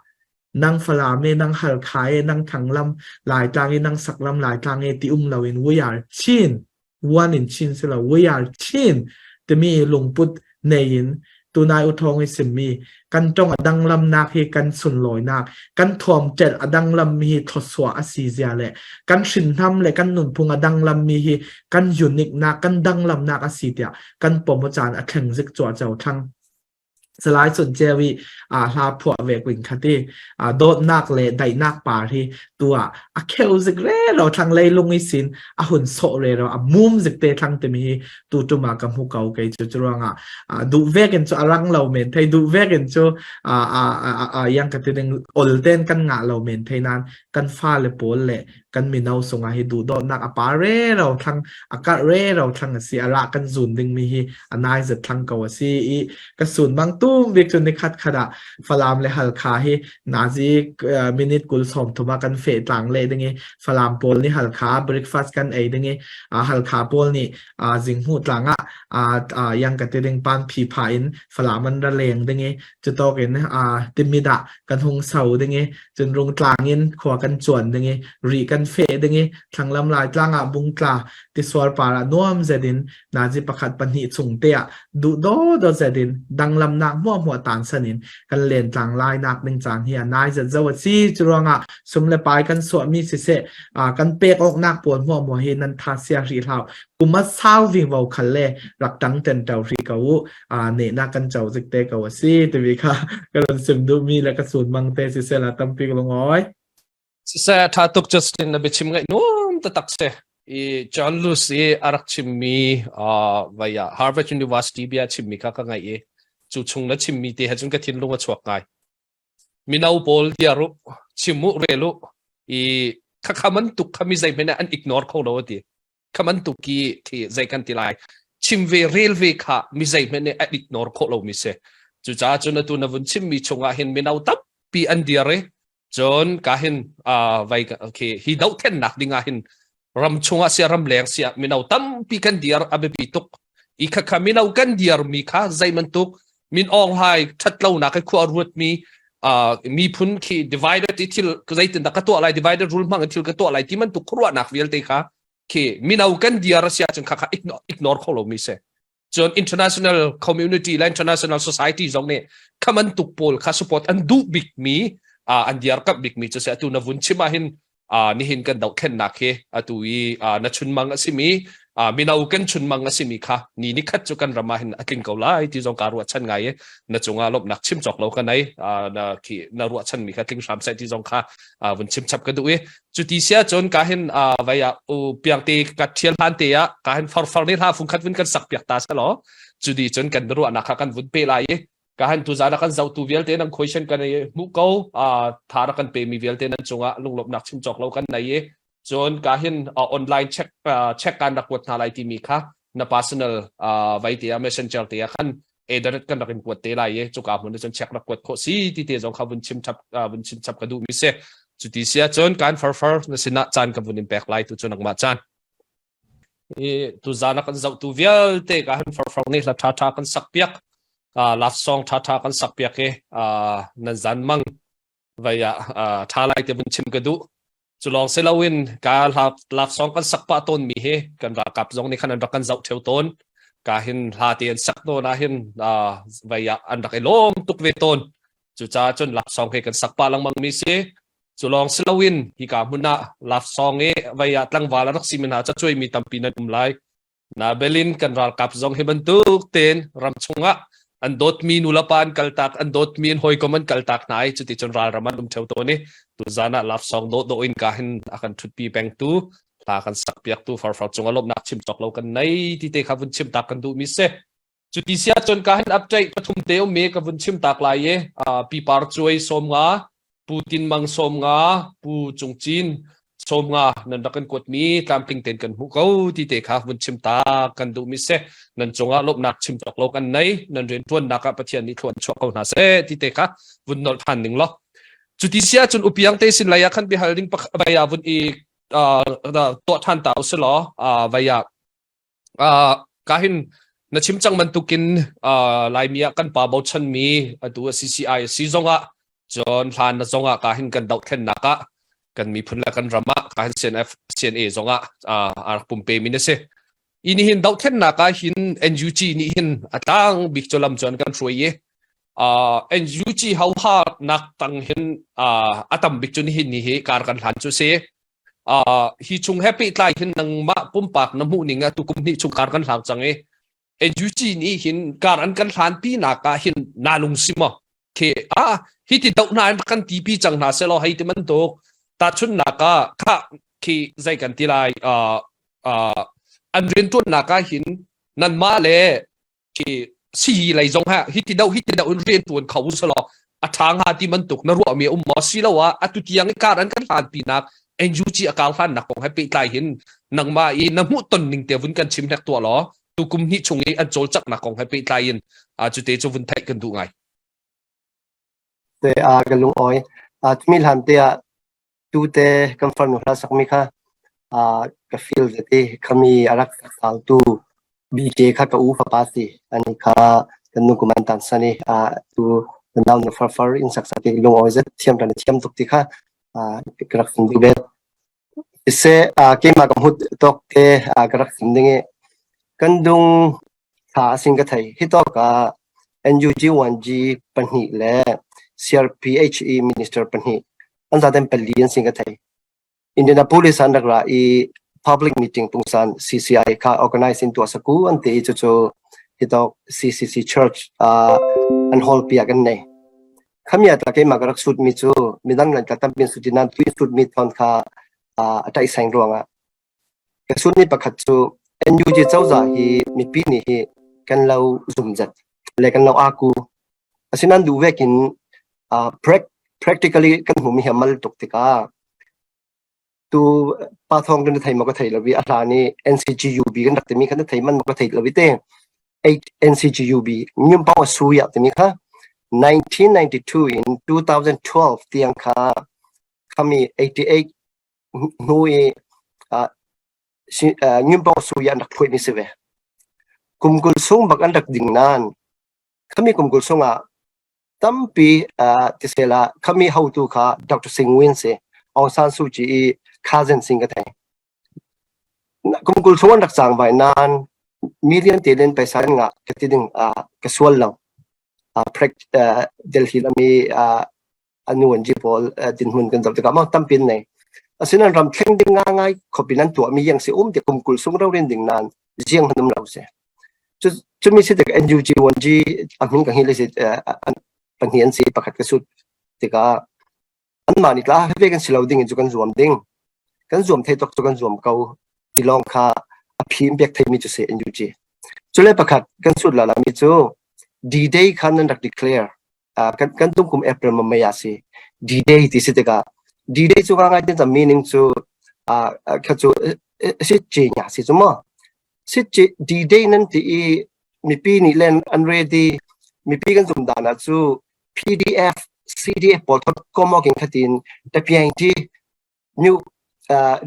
nang Falam e nang Halkha e nang Thanglam Laitlang e nang Saklam Laitlang e ti um lo in we are Chin one in Chin silo we are Chin timi lungput nei in tunai uthong i simmi kan tong a danglamnak hi kan sunlawinak kan thuam tel a danglam mi hi thawsuah a si zia le kan hrinhnam le kan nunphung a danglam mi hi kan unique nak kan danglamnak a si tiah kan pom caan a thleng zik chuah cho thang Salai Cun Ceu i hla phuah ve kuin khat i dawtnak le daihnak par hi tu ah a kheu zik re ro thlang leilung i sin a hun sawh re ro a mum zik te thlang timi hi tu tum ah ka hmu ko kei cu curuangah duh vek in cu a rang lo men thei duh vek in cu yang ka ti ding ol ten kan ngah lo men thei nan kan fa le pawl le kan mino sungah hi duhdawtnak a pa re ro thlang a karh re ro thlang a si a ra kan zun ding mi hi a nai zat thlang ko a si i ka sun bang tum bik cu nikhat khat ah Falam le Halkha hi nazi minute kul som thuma kan fe tlang le ding i Falam pawl nih Halkha breakfast kan ei ding i Halkha pawl nih zinghu tlang ah yang ka ti ding pan phi pha in Falam an ra leng ding i cutok in timida kan hung so ding i cun rungtlang in khua kan cuan ding i ri kan feh ding i thlanglam lai tlang ah bungtla tisual par ah nuam zet in nazi pakhat pahnih chung te ah duh do do zet in danglam nak. nak muah muah tan san in kan len tlang lai nak ding caan hi a nai zat zo a si. Cu ruangah sum le pai kan suah mi siseh kan pek awk nak pawl muah muah hi nan tha sia ri hlau. Kum a sau ving vo khal le rak tang ten to ri ko u. Ne na kan cho zik te ko a si. Ti kha ka ron sim duh mi le ka sun mang te siseh la tampi ka lungoi. Siseh tha tuk Justin na biachim ngaih nuam taktak si. I John Lewis i a rak chimmi vaya Harvard University bia chimmi kha ka ngaih i cu chung na chimmi te he cun ka thinlung a chuak ngai. Mino pawl diar u, chim u, rel u i khakha man tuk kha mi zeihmanh an ignore kho lo ati. Kha man tuk ki khi zei kan ti lai. Chim ve rel ve kha mi zeihmanh nih an ignore khawh lo mi si. Cucaah cun atu na vun chimmi chungah hin mino tampi an dir i Cun ka hin vai khi hi dohthlennak ding ah hin ram chungah sia ram leng sia mino tampi kan dir a biapi tuk. I khakha mino kan dir mi kha zei bantuk min Aung Hlaing ṭhatlonak i khua ruat mi miphun khi divided i thil zeitin dah ka tuah lai divided rule hmang in thil ka tuah lai ti bantuk khuaruahnak vialte kha khi mino kan dir a si ahcun khakha ignore kho lo mi si. Cun international community le international society zong nih khaman tuk pawl kha support an duh bik mi an diarkamh bik mi cu si atu na vun chim ah hin nihin kan dohthlennak hi atu i na chunmang a simi mino kan chunmang a simi kha ni ni khat cu kan ram ah hin a tling ko lai ti zong ka ruahchan ngai i na cungah lawmhnak chim cawk lo ka nei na khi na ruahchan mi kha tling hram seh ti zong kha vun chim chap ka duh i Cuti sia cun ka hin vai ah u piangte ka thial hlan te ah ka hin farfar nih hla fungkhat vun kan sak piak ta selaw cudi cun kan ruahnak kha kan vun pe lai i ka han tuzan ah kan zohtu vialte nan question kan i hmuh ko tha rak kan pe mi vialte nan cungah lunglawmhnak chim cawk lo kan nei i cun ka hin online check check kan rak kuat hna lai timi kha na personal vai te ah messenger te ah khan ederet kan rak in kuat te lai i cuka hmun cun check rak kuat khawh si ti te zong kha vun chim chap vun chim chap ka duh mi si cuti si ahcun kan farfar na sinah caan ka vun in pek lai tu cu nangmah caan i tu zan ah kan zoh tu vialte ka han farfar nih hla tha tha kan sak piak love song tha tha kan sak piak i nan zan mang vai ah tha lai te vun chim ka duh cu lawng si loin ka love song kan sak pah tawn mi hi kan ralkap zong nih khan an rak kan zoh theo tawn ka hin hla te an sak tawn ah hin vai ah an rak i lawm tuk ve tawn cucaah cun love song he kan sak pah lengmang mi si cu lawng si loin hi ka hmun ah love song i vai ah tlangval a rak si mi hna cacuai mi tampi nan um lai Nabelin kan ralkap zong hi bantuk tein ram chungah an dawtmi nulepa an kaltak an dawtmi an hawikom an kaltak hna i cuticun ralram an um theo tawn i tuzan ah love song dawhdawh in ka hin a kan ṭhutpi pengtu hla kan sakpiaktu farfar cungah lawmhnak chim cawk lo kan nei ti te kha vun chim tak kan duhmi si. Cuti si ahcun ka hin update pathum te ummi ka vun chim tak lai i Pi Par Cuai 50, Pu Tin Mang 50, Pu Cung Cin 50 nan rak kan kuatmi tlamtling tein kan hmuh ko ti te kha vun chim ta kan duhmi si. Nan cungah lawmhnak chim cawk lo kan nei. Nan rianṭuannak ah Pathian nih thluan chuah ko hna seh ti te kha vun nolh ṭhan ning law. Cuti si ahcun upiang te sin lei ah khan biahal ding vai ah vun i tuah ṭhan ta usih law vai ah Ka hin na chim cang bantukin Laimi ah kan pa bochanmi atu a CCI a si zongah cun hlan na zongah ka hin kan dohthlennak ah kan miphun le kan ram ah ka hin CNF CNA zongah a rak pumpe mi na si. I nihin dohthlennak ah hin NUG nih hin a tlang bik cu lam cun kan hruai i NUG hauha nak tang hin a tam bik cu nihin ni hi kar kan hlan cu si. Hi chung he pehtlai hin nangmah pumpak na hmuh ning ah tukum hnih chung kar kan hlang cang i NUG nih hin kar an kan hlan pi nak ah hin na lung si maw ke a hi ti doh hna in kan ti pi cang hna selaw hei ti bantuk tahchunnak ah kha khi zei kan ti lai an riantuannak ah hin nanmah le khi si lei zong ha hi ti do hi ti do in rian tuan kho selaw a tha nga ti bantuk na ruah mi um maw silo ah atu tiang i kar an kan hlan pi nak NUG a kar hlan nak kong he pehtlai hin nangmah i na hmuh ton ning te vun kan chim hlek tuah law tu kum hnih chung i an cawlcangh nak kong he pehtlai in a cu te cu vun theih kan duh ngai Te a ka lung oi a tmi hlan te ah tu te kan farnu hla sakmi kha ka feel zet i khami a rak sal tu BK kha ka u fapa si ani kha kan nu kum an tan san i tu kan nau nu farfar in sak sak i lungawi zet thiam kan thiam tuk ti kha ka rak sim ding ve siseh keimah ka hmut tawk te ka rak sim ding i kan dung thla asin ka thei hi tawk ah. NUG 1G pahnih le CRPH i minister pahnih an zaten pali an sing ka thei. Indianapolis an rak ra i public meeting pungsan CCI kha organize in tuah saku an ti i cucu hitok CCC Church an hall piak an nei. Khamia ta keimah ka rak sut mi cu midang nan ka tampin suti nan tui sut mi thon kha a tai sang ruangah ka sut mi pakhat cu NUG cozah hi mipi nih hi kan lo zumzat le kan lo aku asinan duh vekin practically kan hmu mi hi mal tuk tikah tu pa thong kan thei ma ka thei lo i a hlan i NCGUB kan rak timi khan thei man ma ka thei lo i te NCGUB Nyumpang Asuya timi kha 1992 in 2012 tiang kha khami 88 hnu i Nyumpang Asuya an rak phuai mi si ve. Kum kul sung bak an rak ding nan khami kum kul sungah tampi tisela khami hotu kha Dr. Sing Win si Aung San Suu Kyi i cousin sing ka thei. Kum kul chung an rak cang bai nain million te len paisa an ngah ka ti ding ka sual lo. Delhi lami anu an ji pawl dinhmun kan zoh tikah maw tampin nei. Asinain ram thleng ding nga ngai khopin an tuahmi yang si um ti kum kul sung rorin ding nan ziang hanum lo si. Cumi si tik NUG 1G a hmin ka hi le si pahnih an si pakhat ka sut tikah anmah nih tla ve kan si lo ding in cu kan zuam ding. Kan zuam thei tok cu kan zuam ko ti lawng kha a phim pek theimi cu si NUG. Cule pakhat kan sut la mi cu D-Day kha nan rak declare. Kan kan tum kum April ma mei ah si. D-Day ti si tikah D-Day cu nga ngai tin meaning cu kha cu si ce nya si cu mo. Si ce D-Day nan ti i mipi nih len an ready mipi kan zum dan ah cu PDF, CDF pawl thot komokin khatin tapiang ti myu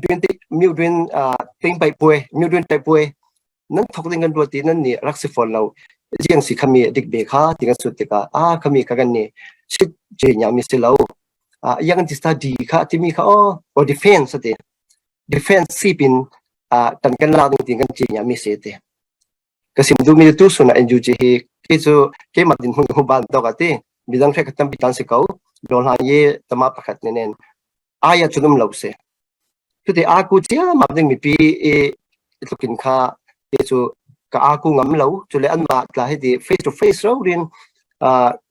dun ti myu dun ting pai puai myu dun tai puai nan thok ding kan ruat ti nan ni rak si fon lo jiang si khami dik be kha ti kan sut tikah a khami ka kan ni sit je nya mi si lo a yang ti sta di kha ti mi kha o o defense ati defense si pin a tan kan la ding ti kan chi nya mi se te Ka sim duhmi cu tusun ah NUG hi kei cu keimah dinhmun ka hmu ban tawk ah ti midang hre ka tampi tan si ko dawr hlan i tama pakhat ne nen ai ah cun um lo si. Cuti aku ciammam ding mipi i tlukin kha ti cu ka aku ngam lo cule anmah tla hi ti face to face ro rin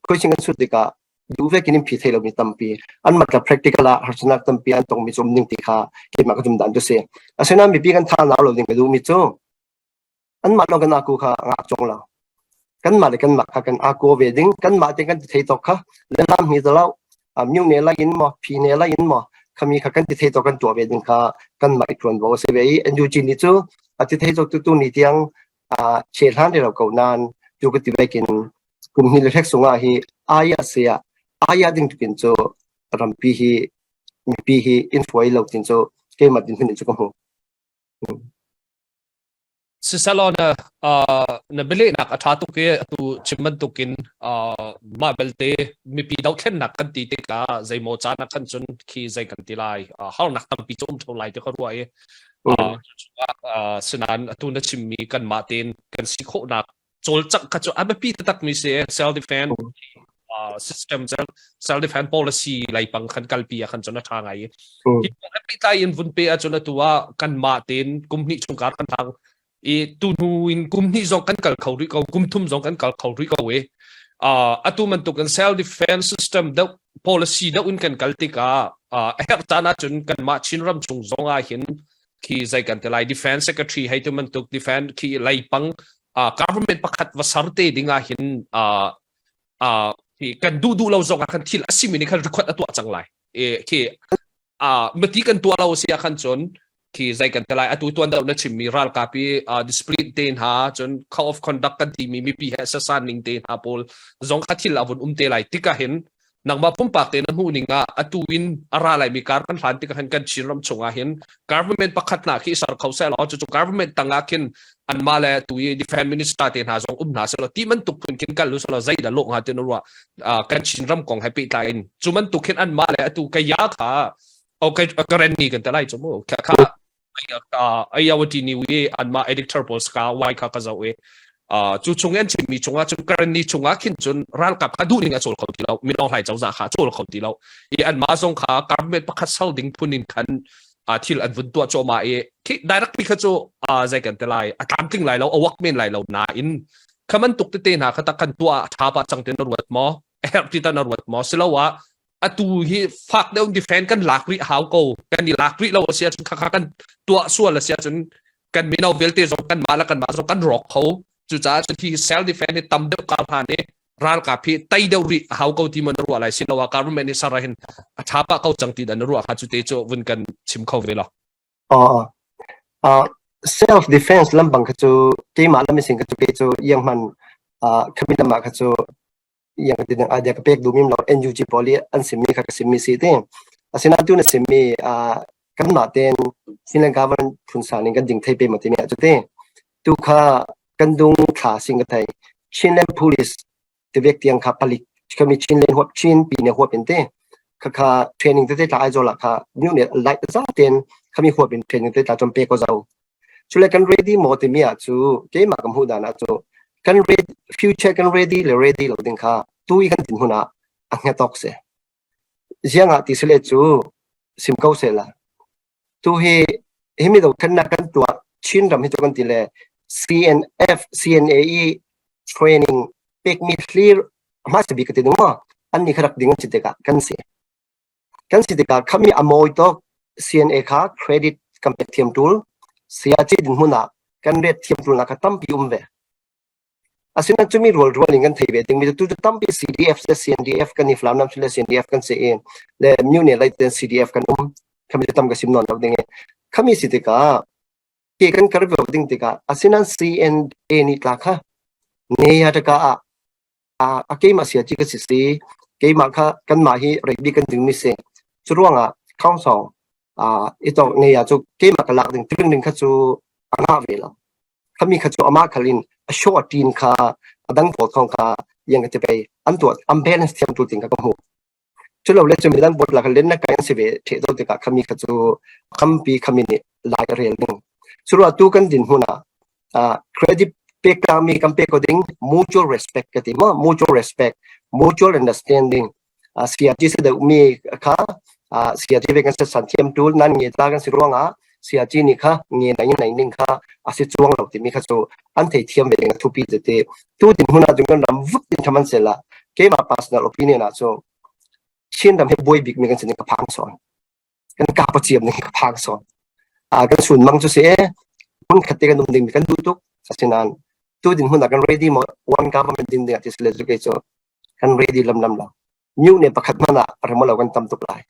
question kan sut tikah duh vekin in phi thei lomi tampi anmah tla practical ah harsatnak tampi an tongmi cu um ding ti kha keimah ka zum dan cu si. Asinain mipi kan tha nau lo ding ka duhmi cu Anmah lawng kan aku kha ngak cong lo. Kanmah le kanmah kha kan aku ve ding. Kanmah te kan ti thei tawk kha le lam hi lo myu ne lai in maw phi ne lai in maw khami kha kan ti thei tawk kan tuah ve ding kha kanmah i tuan bo si ve i NUG ni cu a ti thei tawk tu tu ni tiang che hlan re lo ko nan tu ka ti vekin kum hi le hlek sungah hi aya sia aya ding tukin cu rampi hi mipi hi in hruai lo tin cu keimah din hun cu ka hmu. Siselaw na na bialehnak a ṭha tuk i atu chim bantukin mah belte mipi dohthlennak kan ti tikah zeimaw caan ah khan cun khi zei kan ti lai harnak tampi cu um ṭheo lai ti ka ruah i sinain atu na chimmi kanmah tein kan si khawhnak cawlcangh kha cu a biapi taktak mi si self defense system self defense policy leipang khan kalpi ah khan cun a tha ngai i hi kong he pehtlai in vun pe ahcun atu ah kanmah tein kum hnih chung kar kan hlang i tu hnu in kum hnih zong kan kal kho rih ko kum thum zong kan kal kho rih ko i atu bantuk in self defense system deuh policy deuh in kan kal tikah a herh caan ahcun kanmah Chin ram chung zong ah hin khi zei kan ti lai defense secretary hei tu bantuk defense khi leipang government pakhat va ser te ding ah hin kan duh duh lo zong ah khan thil a simi nih khan record a tuah cang lai khi mati kan tuah lo si ah khan cun khi zei kan ti lai atu tuan deuh na chimmi ralkap i discipline te hna cun code of conduct kan timi mipi he sasan ning te hna pawl zong kha thil a vun um te lai tikah hin nangmah pumpak te na hmuh ning ah atu in a ra lai mi kar kan hlan tikah hin kan Chin ram chung ah hin government pakhat na khi sar kho seh law cucu government tang ah khin anmah le tu i defense minister te hna zong um hna seh law ti bantuk phun khin kal lu seh law zei dah lawh hnga ti na ruah kan Chin ram kong he pehtlai in cu bantuk khin anmah le atu ka ya kha okay ka ren ni kan te lai chu mu kha kha ayawati ni wi anmah editor pawl ska wai kha ka zo i. Cu chung an chimmi chungah cun Karenni chungah khin cun ralkap kha duh ning a cawl kho ti lo Min Aung Hlaing cozah kha a cawl kho ti lo i anmah zong kha government pakhat ser ding phun in khan thil an vun tuah cuahmah i khi directly kha cu zei kan ti lai a tlamtling lai lo a wak men lai lo nain kha bantuk tete hna kha tak kan tuah a tha pah cang ti na ruat maw a herh ti ta na ruat maw siloah atu hi fak deuh defend kan lak rih hau ko kan i lak rih lo a si ahcun kha kha kan tuah sual a si ahcun kan mino vialte zong kan mah le kan mah zong kan rawk kho cucaah cun hi self defend hi tam deuh kar hlan i ralkap hi tei deuh rih a hau ko ti man ruah lai siloah government nih sara hin a tha pah ko cang ti dan ruah kha cu te cu vun kan chim kho ve lo. Uh, self defense lambang kha cu keimah lam sin kha cu ke cu yang man khamin lamah kha cu yang ti ding idea ka pek duh mim lo NUG pawl i an simmi kha ka simmi si ti asinain tu na simmi kanmah ten Finland government phun sang ning kan ding thei pe ma timi ah cu ti tu kha kan dung thla sing ka thei Chinland Police tivek tiang kha palik kami Chinland huap Chin pi ne huap in te kha kha training te te tla aizawl ah kha new ne light za ten khami huap in training te tla chom pe ko zau Cule kan ready maw timi ah cu keimah ka hmuh dan ah cu kan ready future kan ready le ready lo ding kha tu i kan tin hun ah a hnget awk si. Ziang ah ti sile cu sim ko seh la. Tu hi hi mi dothlennak kan tuah Chin ram hi cu kan ti le CNF CNA i training pekmi hlir hmasa bik ka ti ding maw an nih kha rak ding an si tikah kan si. Kan si tikah khami a mawi tuk CNA kha credit kan pek thiam tul. Sayaci dinhmun ah kan ret thiam tulnak kha tampi um ve. Asinain cumi rual rual in kan thei ve dingmi cu tu tampi CDF le CNDF kan i Falam lam le CNDF kan si i le Myone lei ten CDF kan um. Khami cu tam ka sim nawn lo ding i. Khami si tikah ke kan kar ve ding tikah asinain CNA nih tla kha ne ya taka ah a keimah sia ci ka si si keimah kha kanmah hi ready kan ding mi si cu ruangah council i tawk ne ya cu keimah ka lak ding tiring ding kha cu a ngah ve lo khami kha cu amah khal in a show a tin kha a dang pawl thong kha yang ka ti pei an tuah an balance thiam tu ting kha ka hmuh Culo le cu midang bot lak len na kai an si ve the do tikah khami kha cu khampi khami nih lai a rel ding. Curuah tu kan din hmun ah credit pek mi kan pek ko ding mutual respect ka ti ma mutual respect mutual understanding CRG se deuh mi kha CRG ve kan se san thiam tul nan nge ta kan si ruangah CRG nih kha nge nai nai ning kha a si chuang lo timi kha cu an thei thiam ve ding a thupi tete tu din hmun ah cun kan ram vuk tin thaman sela keimah personal opinion ah cu Chin ram hi buai bik mi kan sin ka phang sawn kan ka pa chiam ning ka phang sawn a kan sun mang chu se mun khat te kan um ding mi kan duh tuk asinain tu din hmun ah kan ready mo one government ding ding ah ti sile chu ke chu kan ready lam lam lo new ne pakhat mana remo lo kan tam tuk lai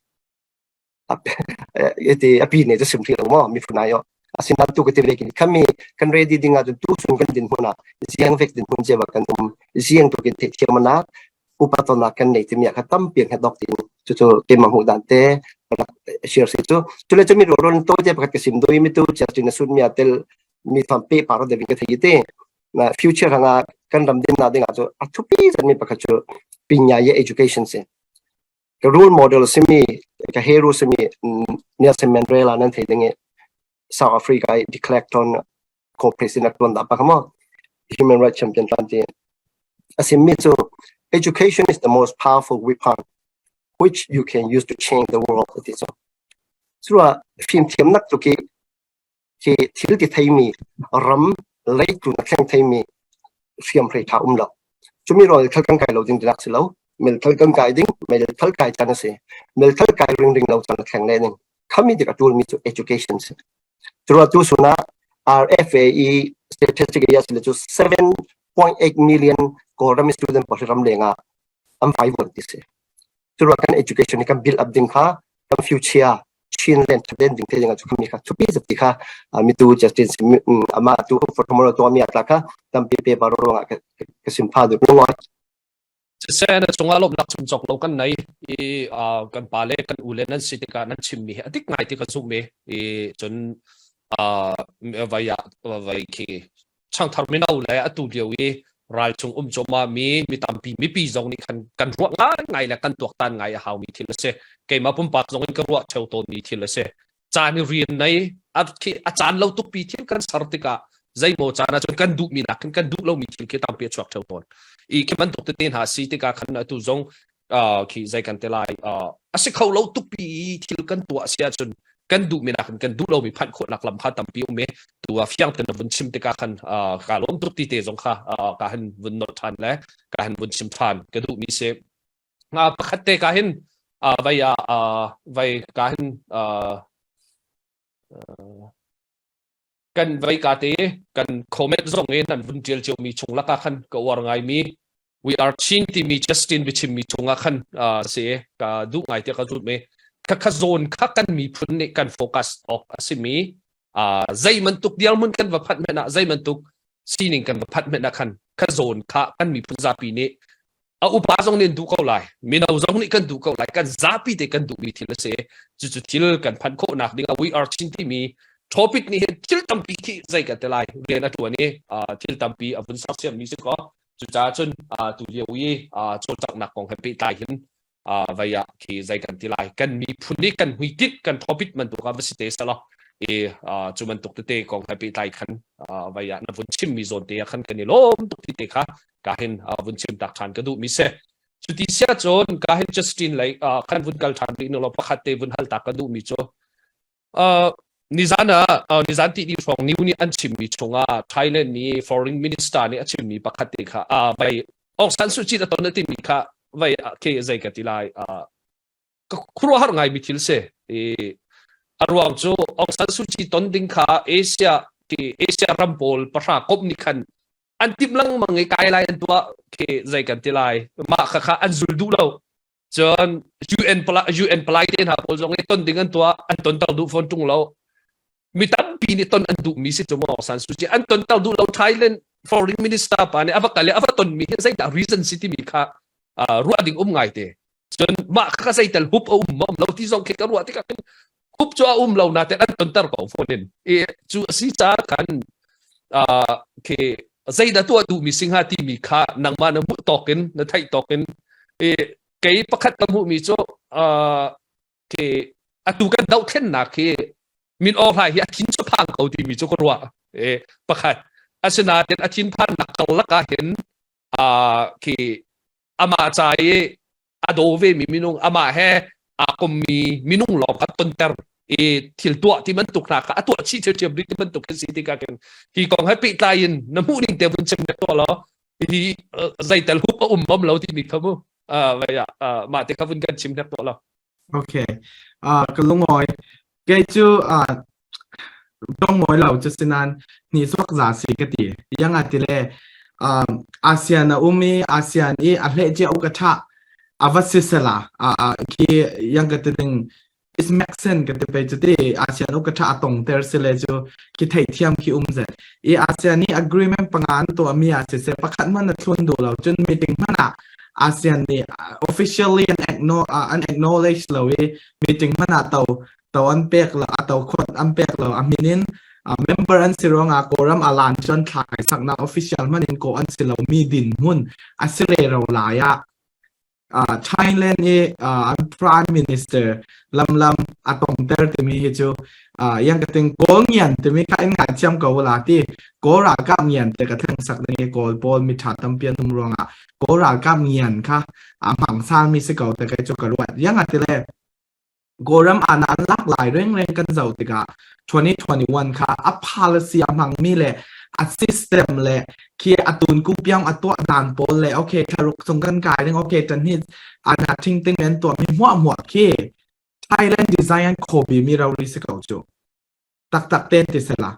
iti api ne chu sim thri lo mo mi phunai yo asinan tu ka ti ve kin khami kan ready ding ah tu sun kan din huna ziang vek din hun jewa kan um ziang tu kin the thiam na upa to na kan nei ti mi kha tam pian he dok tin chu chu ke ma hu dan te share si chu chule chu mi ro ron to je pakhat ka sim doi mi tu cha tin sun mi atel mi tham pe paro de ka thei te na future hanga kan ram din na ding a chu a thupi zan mi pakhat chu pinya ye education se ka role model simi ka hero simi Nelson Mandela nan thei ding South Africa i de Klerk ton co-president tuan da pa kamo human rights champion tan ti asim mi chu education is the most powerful weapon which you can use to change the world ti chu chua fim thiam nak tu ki khi thil ti theimi ram leitu na thleng theimi hriamhrei tha um lo. Cumi rawl thal kan kai lo ding tilak si lo. Mel thal kan kai ding, mel thal kai chan a si. Mel thal kai ring ring lo chan a thleng le ning. Khami dik a tul mi cu education si. Cura tu suna RFA i statistic ya sile cu 7.8 million Kawlram student pawl ram lenga an vai von ti si. Curuah kan education hi kan build up ding kha kan future Chinland thaden ding te ding cu khami kha thupi zati kha mitu Justin ama tu for tomorrow to mi atla kha tampi pe baro ronga ka sim pha du ngoi. Siseh na cungah lawmhnak chim cawk lo kan nei i kan pa le kan u le nan si tikah nan chimmi hi a dik ngai ti ka zumh i i cun vai ah vai khi changthar mino le atu lio i ral chung um cuahmah mi mi tampi mipi zong nih khan kan ruah ngaingai le kan tuaktan ngai a haumi thil a si. Keimah pumpak zong in ka ruah theo tawnmi thil a si. Caan i rian nei a caan lo tukpi thil kan ser tikah Zeimaw caan ah cun kan duhmi nakin kan duh lomi thil khi tampi a chuak theo tawn. I khi bantuk tete hna si tikah khan atu zong khi zei kan te lai, a si kho lo tukpi i thil kan tuah si ahcun kan duhmi nakin kan duh lomi phanh khawhnak lam kha tampi um i tu ah fiang ten vun chim tikah khan ka lawm tuk ti te zong kha ka han vun nolh ṭhan le ka han vun chim ṭhan ka duhmi si. Pakhat te ka hin vai vai ka hin kan vai ka te kan comment zong in an vun ṭial ciomi chung lakah khan ka uar ngaimi We Are Chin timi Justin biachimmi chungah khan si ka duh ngai tiah ka zumh i khakha zawn kha kan miphun nih kan focus awk a simi zei bantuk dirhmun kan va phanh hmanh ah, zei bantuk sining kan va phanh hmanh ah khan kha zawn kha kan miphun zapi nih, a upa zong nih an duh ko lai, mino zong nih kan duh ko lai, kan zapi te kan duhmi thil a si. Cucu thil kan phanh khawhnak ding ah We Are Chin timi topic nih hin thil tampi khi zei kan te lai rian a tuan i thil tampi a vun sersiammi si ko. Cucaah cun tu lio i cawlcanghnak kong he pehtlai hin vai ah khi zei kan ti lai, kan miphun nih kan hmuitinh, kan topic bantuk ah va si te selaw i cu bantuk tete kong he pehtlai khan vai ah na vun chimmi zawn te ah khan kan i lawm tuk ti te kha ka hin vun chim tak ṭhan ka duh mi si. Cuti sia cun ka hin Justin lei khan vun kal ṭhan rih lo, pakhat te vun hal ta ka duh mi cu nizan ah, nizan ti ni hrawng new nih an chimmi chungah Thailand nih foreign minister nih a chimmi pakhat te kha vai Aung San Suu Kyi a ton a timi kha vai ke zei ka ti lai, ka khuaruahhar ngaimi thil si i a ruang cu Aung San Suu Kyi ton ding kha Asia ki Asia ram pawl 10 komh nih khan an timh lengmang i kai lai an tuah khi zei kan ti lai, mah kha kha an zul duh lo. Cun UN pala UN palai te hna pawl zong i ton ding an tuah, an ton ter duh fawn tung lo. Mi tampi nih ton an duhmi si cu Aung San Suu Kyi an ton ter duh lo. Thailand foreign minister pa nih a va kal i a va tonmi hi zeidah reason si timi kha ruah ding um ngai te. Cun mah kha zeitel hup a um ma um lo ti zong khi ka ruah tikah khin hup cu a um lo nain an tonter ko fawn in i cu a si caah khan khi zeidah tuah duhmi si hnga timi kha nangmah na hmuh tawk in, na theih tawk in i kei pakhat ka hmuhmi cu khi atu kan dohthlennak hi Min Aung Hlaing hi a thin cu phang ko timi cu ka ruah e pakhat. Asinain a thinphannak karlak ah hin khi amah ca i a daw ve mi minung, amah he aa kommi minung lawng kha tonter i thil tuah ti bantuk hna kha a tuah chih ṭhiamṭhiam rih ti bantuk khi si tikah khin hi kong he pehtlai in na hmuh ning te vun chim nek tuah law, hi zeitel hup a um bam lo timi kha mu mah te kha vun kan chim nek tuah law. Okay. Ka lungawi. Kei cu dong mawi lo cu sinan ni suak za si ka ti. Yang a ti le ASEAN a um i ASEAN i a hleh cia u ka tha a va si sela khi yang ka ti ding is make sense ka ti pe cu ti ASEAN u ka tha a tong ter si le cu khi theithiam khi um zet i ASEAN i agreement panga an tuah mi ah siseh pakhat hmanh a thlun duh lo cun meeting hmanh ah ASEAN nih officially an acknowledge lo i meeting hmanh ah to to an pek lo, a to khot an pek lo. A min in member an si ruangah Kawlram alan cun thlai saknak official hmanh in ko an si lo mi din hmun a si re ro lai ah Thailand i an prime minister lamlam a tongter timi hi cu yang ka ting Kawl ngian timi kha in ngai thiam ko la ti. Kawl ralkap ngian te ka thleng sak ding i Kawl pawl mi tha tampi an um ruangah Kawl ralkap ngian kha a hmang sal mi si ko te kai cu ka ruat. Yang a ti le Kawlram ana an lak lai rengreng kan zoh tikah 2021 kha a policy a hmangmi le a system le khi a tun ku piang a tuah dan pawl le okay thlaruk chung kan kai ding, okay tan hi ana thing ting an tuah mi hmuah hmuah khi Thailand design an khobi mi rori si ko cu taktak ten ti sela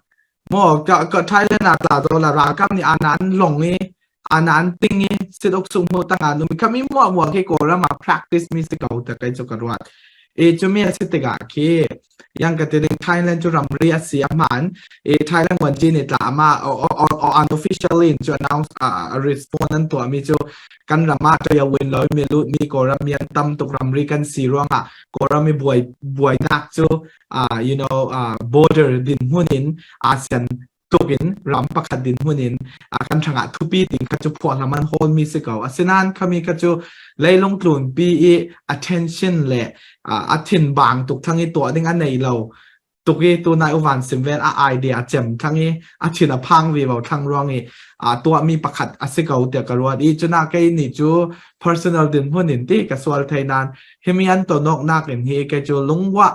mo ka ka Thailand ah tla do la ralkap nih ana an long i ana an ting i sit ok sung mu tanga nu mi khami mua mua khi Kawlram ah practice mi si ko ta kai chu ka ruat e chumi a si tikah khi yang ka ti ding Thailand cu ramri a si a hman e Thailand wanji nih tla ma o unofficially cu announce a respond an tuah mi cu kan ram ah taya win loi mi lut mi Kawlram mi an tam tuk ramri kan si ruangah Kawlram i buai buainak cu border din hmun in ASEAN tuk in ram pakhat din hmun in kan hrangah thupi ting kha cu phuah hlam an hawl mi si ko. Asinain khami kha cu leilung tlun pi i attention le a thin bang tuk thang i tuah ding a nei lo. Tuk i tunai uvan sim vel a idea cem thang i a thin a phang vi vo thang ruang i a tuahmi pakhat a si ko tiah ka ruat i cuna kei ni cu personal din hmun in ti ka sual thei nan himi an tonok nak in hi ke cu lungwa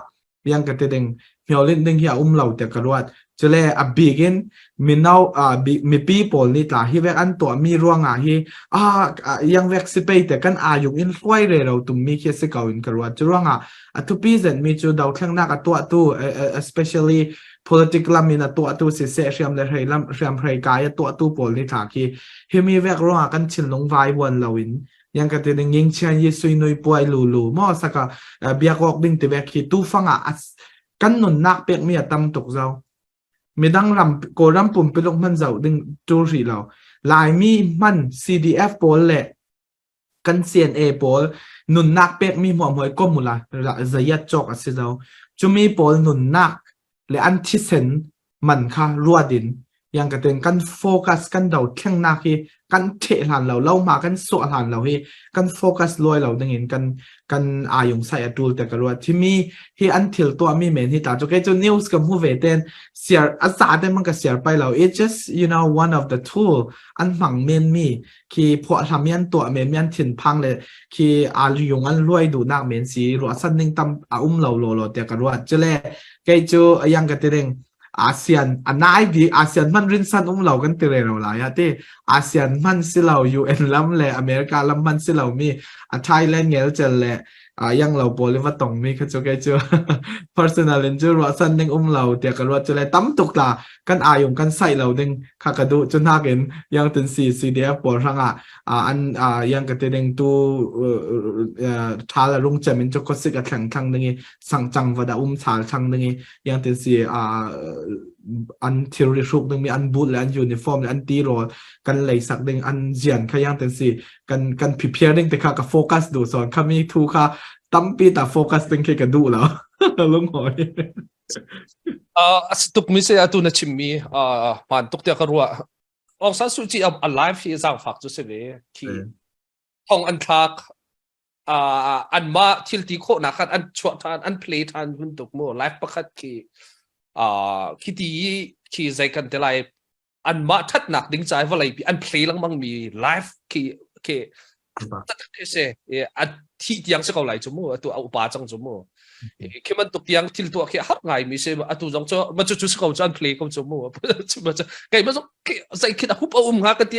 yang ka ti ding hmiolin ding hi a um lo tiah ka ruat. Cule a bik in mino mipi pawl nih tla hi vek an tuahmi ruangah hi a yang vek si pei te kan ayung in hluai re ro tummi khi si ko in ka ruat. Cu ruangah a thupi zetmi cu dothlennak a tuahtu, especially politic lam in a tuahtu siseh, hriam le hrei lam hriam hrei kai a tuahtu pawl nih tla khi himi vek ruangah kan thinlung vai vuan lo in yang ka ti ding ying chian yi sui nui puai lu lu mo saka biak awk ding ti vek hi tu fanga kan nunnak pek mi a tam tuk zo. Midang ram Kawlram pumpiluk hman zo ding tu ri lo. Laimi hman CDF pawl le kan CNA pawl nunnak pek mi hmuahmuai komula zayat cawk a si zo. Cumi pawl nunnak le an thisen man kha ruat in yang ka ten kan focus kan do thlengnak hi kan theh hlan lo lo ma kan sawh hlan lo hi kan focus loi lo ding in kan kan ayung sai atul te ka ruat. Thimi hi an thil to mi men hi ta chu ke chu news ka mu ve ten share a za te man ka share pai lo. It just one of the tool an hmang men mi khi phuah hlam an tuah men mi an thin phang le khi a yung an luai du nak men si ruah san ning tam a um lo lo lo te ka ruat. Chule kei chu ayang ka ti ding ASEAN anai bi ASEAN man rin san um lo kan ti re ro lai a ti. ASEAN man si lo, UN lam le America lam man si lo mi a Thailand ngel chel le yang lo pawl va tong mi kha chu kei chu personal in chu ruah san ding um lo tia ka ruat. Chu le tam tuk la kan ayung kan sai lo ding kha ka du chu nakin yang tin si CDF pawl ranga an yang ka te ding tu thala rung chem in chu khosik a thleng thlang ding i sang chang va da um chal thlang ding i yang tin si an thilri hruk ding mi an boot le an uniform le an ti rol kan lei sak ding an zian kha yang tin si kan kan prepare ding te kha ka focus du son kha mi thu kha tampi ta focus ding khi ka du lo lung hoi. A tuk mi se atu na chim mi man tuk tia ka ruah. Aung San Suu Kyi a live hi zang fak chu se ve khi thong an thlak an mah thil ti khawh nak khan an chuah than an play than hun tuk mu live pakhat khi khi ti khi zei kan te lai an mah thatnak ding cai vawlei pi an play lengmang mi live khi khi tak se a thi tiang se ko lai chu mu atu a upa cang chu mu khi man tuk tiang thil tuah khi har ngai mi se atu zong chu ma chu chu se ko chu an play ko chu mu kai ma zong zei khi a hup a um nga ka ti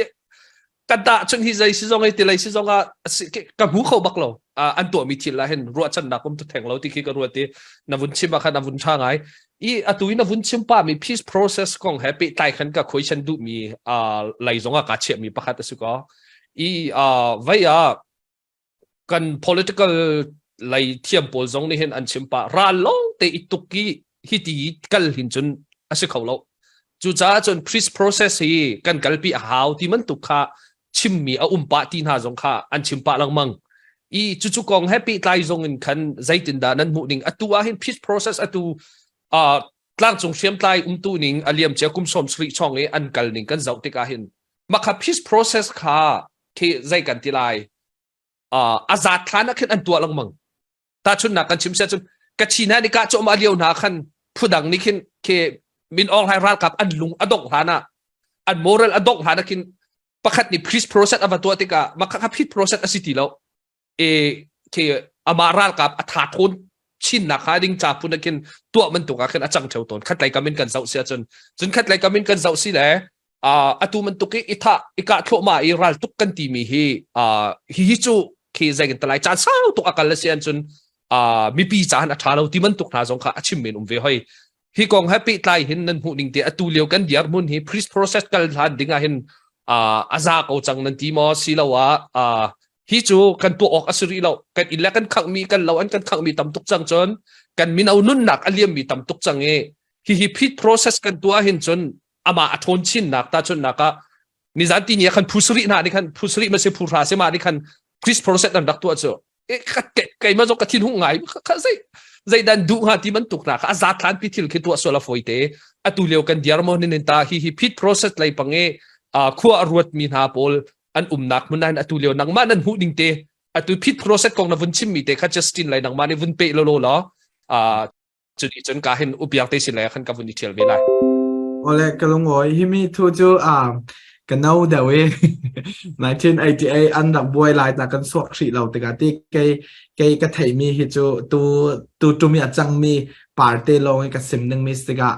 ka dah chung hi zei si zong ai ti lei si zong ah ka hmu kho bak lo. An tuah mi thil la hin ruahchan nak um tu theng lo ti khi ka ruat i na vun chim ah khan a vun tha ngai i atu in na vun chim pa mi peace process kong he pehtlai khan ka question duh mi lei zong ah ka chiah mi pakhat a si ko i vai ah kan political lei thiam pawl zong nih hin an chim pa ral long te i tuk i hi ti kal hin cun a si kho lo. Cucaah cun peace process hi kan kalpi a hau ti bantuk kha chimmi a um pah ti hna zong kha an chim pah lengmang i cucu kong he pehtlai zong in khan zeitindah nan hmuh ning? Atu ah hin peace process atu uh, tlangcung hriamtlai umtu ning a liam cia kum 70 chong i an kal ning kan zoh tikah hin makha peace process kha khi zei kan ti lai? A zat thlan ah khin an tuah lengmang. Tahchunnak kan chim sia cun Kachin ha ni ka chom a lio hna khan phudang nih khin khi Min Aung Hlaing ralkap an lung a dongh hlan ah an moral a dongh hlan ah khin pakhat nih peace process a va tuah tikah makha kha peace process a si ti lo. E khi amah ralkap a tha thawn chinnak kha ding ca phun khin tuah bantuk ah khin a cang theo tawn. Khatlei kam in kan zoh si ahcun cun khatlei kam in kan zoh si le atu bantuk i itha ika thluahmah i ral tuk kan timi hi hi hi cu khi zei kan talai caan sau tuk akal a si an cun mipi caan a tha lo ti bantuk hna zong kha a chim men um ve hoi. Hi kong he pehtlai hin nan hmuh ning te atu lio kan diar mun hi peace process kal hlan ding ah hin a za ko cang nan ti maw? Si lo ah hi cu kan tuah awk a si rih lo. Kan inn le kan khangh mi kan lo an kan khangh mi tam tuk cang cun kan mino nunnak a liam mi tam tuk cang i hi hi peace process kan tuah hin cun amah a ṭhawn chinnak tahchunhnak ah nizan ti ni ah khan phu sarih hna nih khan phu sarih ma si phu hra si ma nih khan peace process an rak tuah cu. Keimah zong ka thin hung ngai. Kha zei zeidan duh hnga ti bantuk hna kha a zat hlan pi thil khi tuah sual a fawi te. Atu lio kan diar mo nin ta hi hi peace process lei pang i khua a ruat mi hna pawl an umnak hmun ah atu lio nangmah nan hmuh ding te atu peace process kong na vun chim mi te kha Justin lai nangmah nih vun pe lo lo law. Cu nih cun ka hin upiak te si le khan ka vun i ṭhial ve lai. Ole ka lungoi himi thu cu ka no deuh i 1988 an rak buai lai ta kan suak hrih lo tikah ti kei kei ka theihmi hi cu tu tu tumi a cangmi parte lawng i ka sim ning mi tikah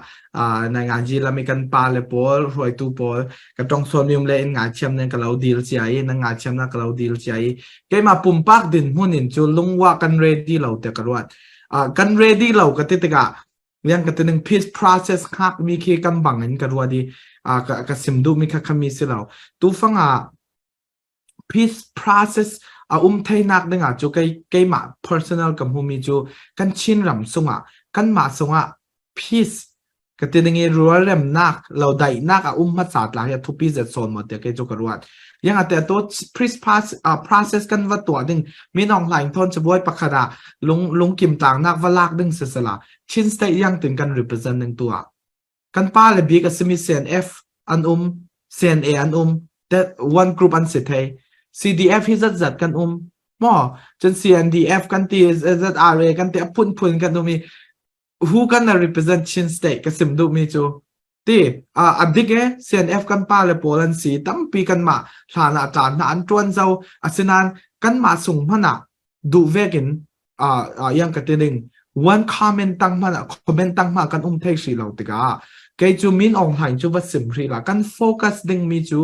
nai nganji lami kan pa le pawl hruaitu pawl ka tong sual mi um le in ngaithiam nan ka lo dil cia i nan ngaithiam na ka lo dil cia i keimah pumpak din hmun in cu lungwa kan ready lo te ka ruat kan ready lo ka ti tikah liang ka tining peace process hngak mi khi kan bang in ka ruat i ka ka sim duh mi kha khami si lo tu fanga peace process a um theinak dingah cu kei keimah personal ka hmumi cu kan Chin ram sungah kanmah sungah peace ka ti ding i rualremnak lo daihnak a um hmasa tla hi a thupi zet sawn maw tiah kei cu ka ruat. Yang ate to peace process kan va tuah ding minong hlaing thon cabuai pakhat ah lung lungkim tlangnak va lak ding sisala Chin state yang tin kan represent ding tu ah kan pa le bik a simi CNF an um CNA an um that one group an si thei CDF hi zat zat kan um mo cun CNDF kan ti ZRA kan ti a phun phun kan um i who kan represent Chin state ka sim duh mi cu ti a dik e CNF kan pa le pawl an si tampi kan mah hlan ah tlan hna an tuan zo asinan kan mah sung hmana duh vekin yang ka tining one comment tang hmana comment tang ma kan um thei si lo tikah kei cu min ong hlaing cu va sim ri la kan focus ding mi cu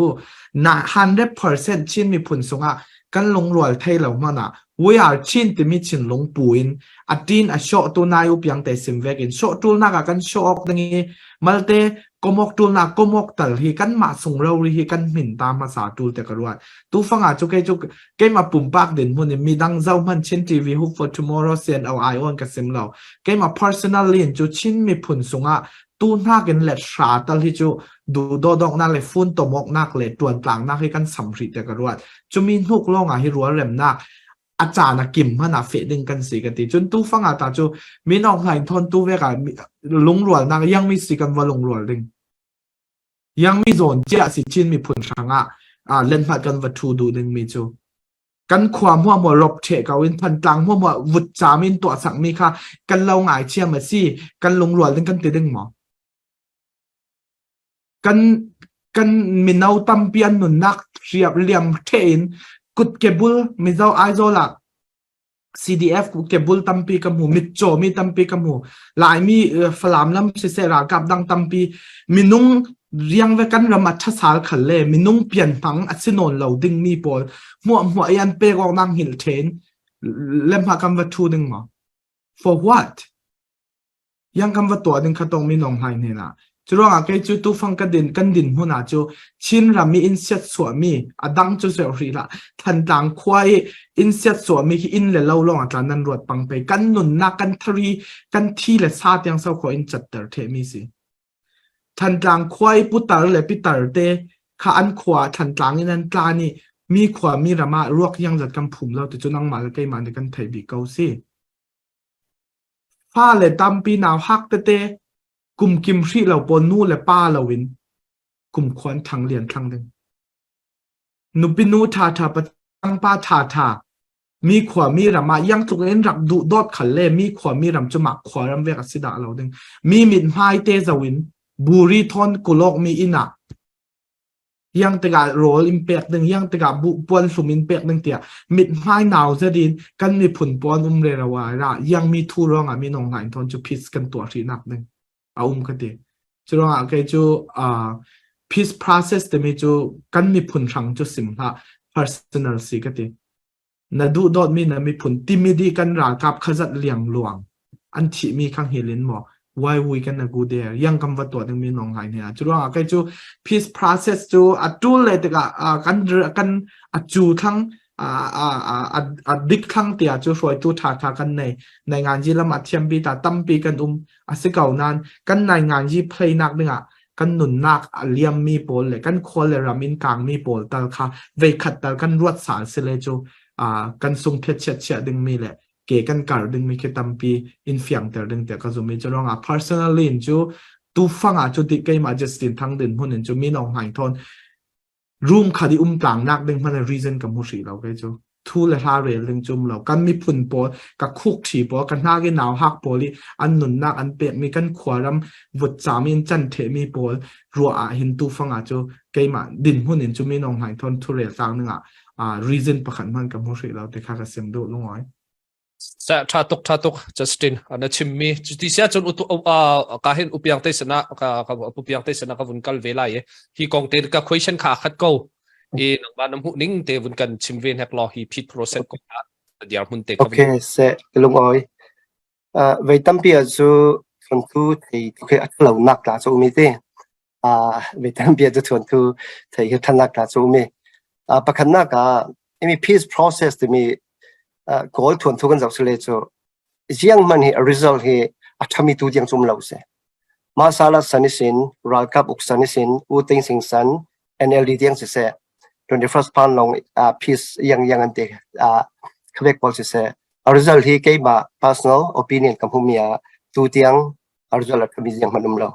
na 100% Chin miphun sungah kan lungrual thei lo hmana we are Chin timi thinlung pu in a tin a sawh tu nai u piang te sim vek in sawh tul nak ah kan sawh awk ding i malte komok tul nak komok tal hi kan mah sung ro ri hi kan hmin ta hmasa tul te ka ruat tu fanga chu kei chu keima pumpak din mun in midang zo man Chin TV Hope for Tomorrow sian au ai on ka sim lo keima personally in chu Chin miphun sungah tu hnak in let hra tal hi chu du do dok nak le fun tomok nak le tuan tlang nak hi kan sam ri te ka ruat chumi hnuk lawng ah hi rual rem nak a caan a kim hmanh ah feh ding kan si ka ti cun tu fang ah ta cu minong hlain thon tu vek ah lungrual nak yang mi si kan va lungrual ding yang mi zawn chia si Chin miphun hrang ah len hmat kan va thu du ding mi cu kan khua hmuah hmuah rop ṭheh ko in Thantlang hmuah hmuah vutcaam in tuah sak mi kha kan lo ngai chiam a si kan lungrual ding kan ti ding maw kan kan mino tampi an nunnak riap liam ṭheh in kutke bul Mizo Aizawl ah CDF kutke bul tampi ka hmu mitcaw mi tampi ka hmu Laimi Falam lam siseh ralkap dang tampi minung riang ve kan ram a ṭhasal khal le minung pianhmang a si nawn lo ding mi pawl hmuah hmuah i an pek awk nak hngilh ṭhen lemha kan va ṭhu ding maw for what Yang kan va tuah ding kha tong mi nong hlai hnen ah. Curuangah kei cu tufang ka din kan din hmun ah cu Chin ram i inn siat suah mi a dang cu seh hrih hlah Thantlang khua i inn siat suah mi khi inn le lo lawng ah tla nan ruat pang pei kan nunnak kan thari kan thi le sa tiang so khawh in catter the mi si. Thantlang khua i putar le pitar te kha an khua Thantlang in an tla ni mi khua mi ram ah ruak yang zat kan phum lo ti cu nangmah le keimah nih kan thei bik ko si. Fale tampi nau hak tete kumkim hrih lo pawl nu le pa loin kumkhua an ṭhang lian thlang ding. Nupi nu ṭhaṭha patang pa ṭhaṭha mi khua mi ram ah yang tluk in rak duh dawt khal le mi khua mi ram cu mah khua ram vek a si dah lo ding. Mi mit hmai te zo in buri thawn kulok mi inn ah yang tikah rawl in pek ding yang tikah bu puan hlum in pek ding tiah mithmai nau zet in kan miphun puan um re rawa ra yang mi thu ruang ah minong hna in thon chu peace kan tuah ri nak ding a um ka ti cu ruang ah kei cu peace process timi cu kan miphun hrang cu sim hlah personal si ka ti Na duhdawtmi na miphun timidi kan ralkap khazat liang luang an thihmi kha hngil in maw why we can go there yang kam va tuah dingmi nong ngai ne cu ruangah kei cu peace process cu a tul le tikah kan kan a cu thlang a dik thlang tiah cu hruaitu tha tha kan nei nai ngan ji lam a thiam bi ta tampi kan um a si ko nan kan nai ngan ji play nak dingah kan nunnak a liammi pawl le kan khua le ram in kangmi pawl tal kha veikhat tal kan ruat sal si le cu kan sung phiat chiat chiah dingmi le ke kan kar dingmi khi tampi in fiangter ding tiah ka zum i cu ruangah personally in cu tufang ah cu ti keimah Justin Thang din hmun in cu min Aung Hlaing thawn room kha di um tlang nak ding hmanh reason ka hmu hrih lo kei cu. Thu le hla rel ding cu um lo. Kan miphun pawl, ka khuk ṭhi pawl, ka hnak i nau hak pawl i an nunnak an pekmi kan khuaram vutcaam in chan ṭhehmi pawl ruah ah hin tufang ah cu keimah dinhmun in cu Min Aung Hlaing thawn thu rel tlak ning ah reason pakhat hmanh ka hmu hrih lo ti kha ka sim duh lungawi. Tha tuk tha tuk Justin na chimmi cuti sia cun ka hin upiang te sana ka ka upiang te sana ka vun kal ve lai i hi kong te ka question kha khat ko i nangmah na hmuh ning te vun kan chim ve hnek law hi phit process ko diar mun te ka Okay se lung oi vei tampi a cu thon thei tu ke a lo nak la chu mi te vei tampi a cu thon thu thei hi than nak la chu mi pakhat nak ah imi peace process timi kawl thuan thu kan zoh sile cu ziang man hi a result hi a thami tu tiang cum lo se masala sanisin ralkap uk sanisin u ting sing san NLD tiang si se 21st pan long peace yang yang an te khabek pol si se a result hi keima personal opinion ka hmu mi a tu tiang a result a thami ziang man um lo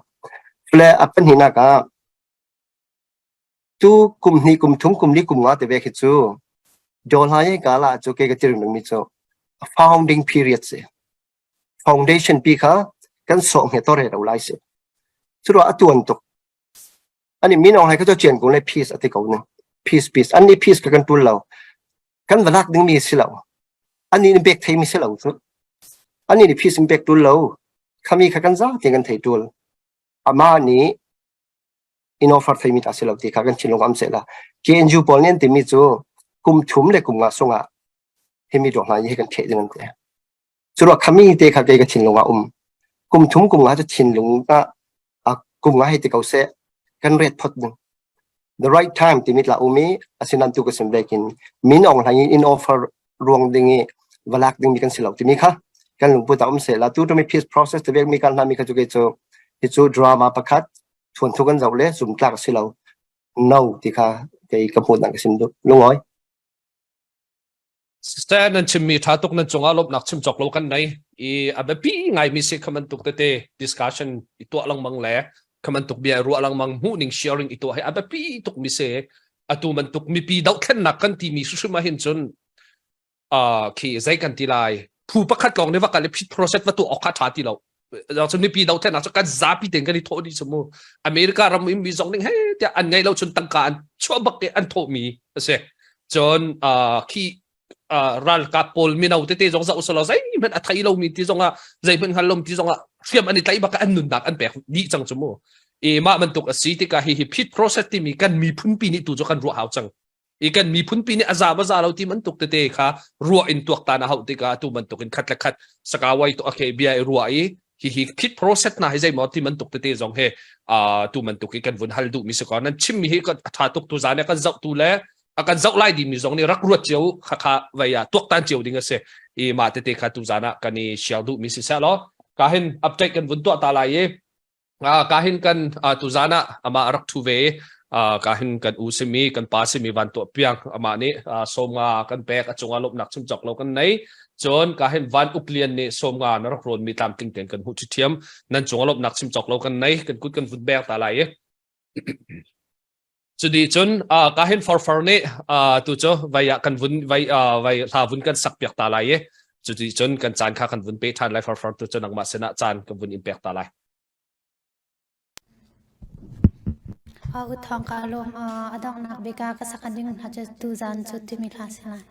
le a pan hi na ka Tu kum hnih kum thum kum li kum nga te ve khi cu Dawlhai gala cu ke ka tiring dingmi cu founding period si. Foundation pi kha kan sawh nge to re lo lai si. Cu a tuan tuk. Ani min ong hai kha cu chian kung le peace ati ko ning. Peace peace. An ni peace ka kan tul lo. Kan valak ding mi si lo. Ani ni bek thei mi si lo cu. Ani ni peace in bek tul lo. Khami kha kan za ti kan thei tul. Ama nih in offer theimi ta si lo ti kha kan thinlung am seh la KNU pawl nih an timi cu kum thum le kum nga sungah himi dawh hna hi kan theh ding an ti cu ruah khami te kha kei ka thinlung ah um kum thum kum nga cu thinlung ah kum nga hei ti ko seh kan ret phot ding the right time timi tla umi asinan tu ka sim lekin min ong hlain in offer ruang ding i valak ding mi kan si lo timi kha kan lungput ah um seh la tu mi peace process te vek mi kan hna mi kha chu ke chu hi chu drama pakhat thuan thu kan zoh le zumtlak a si lo no ti kha kei ka hmuh nak ka sim duh lungawi Sister nan chimmi tha tuk nan cungah lawmhnak chim cawk lo kan nei i a biapi ngaimi si khaman tuk tete discussion i tuah lengmang le khaman tuk bia ruah lengmang hmuh ning sharing i tuah hi a biapi tuk mi si atu bantuk mipi dohthlennak kan timi hrimhrim ah hin cun khi zei kan ti lai phu pakhat lawng nih va kal i phit process va tuah awk kha ṭha ti lo cun mipi dothlennak cu kan zapi tein kan i thawh dih cu mu America ram in mi zong ning he tiah an ngei lo cun tangka an chuah bak i an thawhmi a si cun khi ralkap pawl mino tete zong zoh usalaw zeihmanh a thei lomi ti zongah zeihmanh hngal lomi ti zongah hriam an i tlaih bak an nunnak an pek dih cang cu mu i mah bantuk a si tikah hi hi phit process timi kan miphun pi nih tu cu kan ruah hau cang i kan miphunpi nih a za ma za lo ti bantuk tete kha ruah in tuaktan a hauh tikah atu bantuk in khat le khat sakawai to akhe bia i ruah i hi hi phit process na hi zeimaw ti bantuk tete zong he tu bantuk i kan vun hal duh mi si ko nan chim mi hi a tha tuk tu zan kan zoh tu le a kan zoh lai ding mi zong nih rak ruat cio kha kha vai ah tuaktan cio ding a si i ma tete kha tu zan ah kan i share duh mi si seh law ka hin update kan vun tuah ta lai i Ka hin kan tuzan ah amah rak ṭhu ve i ka hin kan u simi kan pa simi van tuah piang amah nih sawmnga kan pek a cungah lawmhnak chim cawk lo kan nei cun ka hin van uk lian nih sawmnga na rak rawn mi tlamtling tein kan hmuh ṭhiam nan cungah lawmhnak chim cawk lo kan nei kan kut kan vun bek ta lai i Cudi cun ka hin forfar nih tu cu vai ah kan vun vai vai hla vun kan sak piak ta lai i cuti cun kan caan kha kan vun pe ṭhan lai farfar tu cu nangmah sinah caan kan vun in pek ta lai. U thong ka lawm a donghnak bik ah ka sak ding hna cu tuzaan cu timi hla si lai.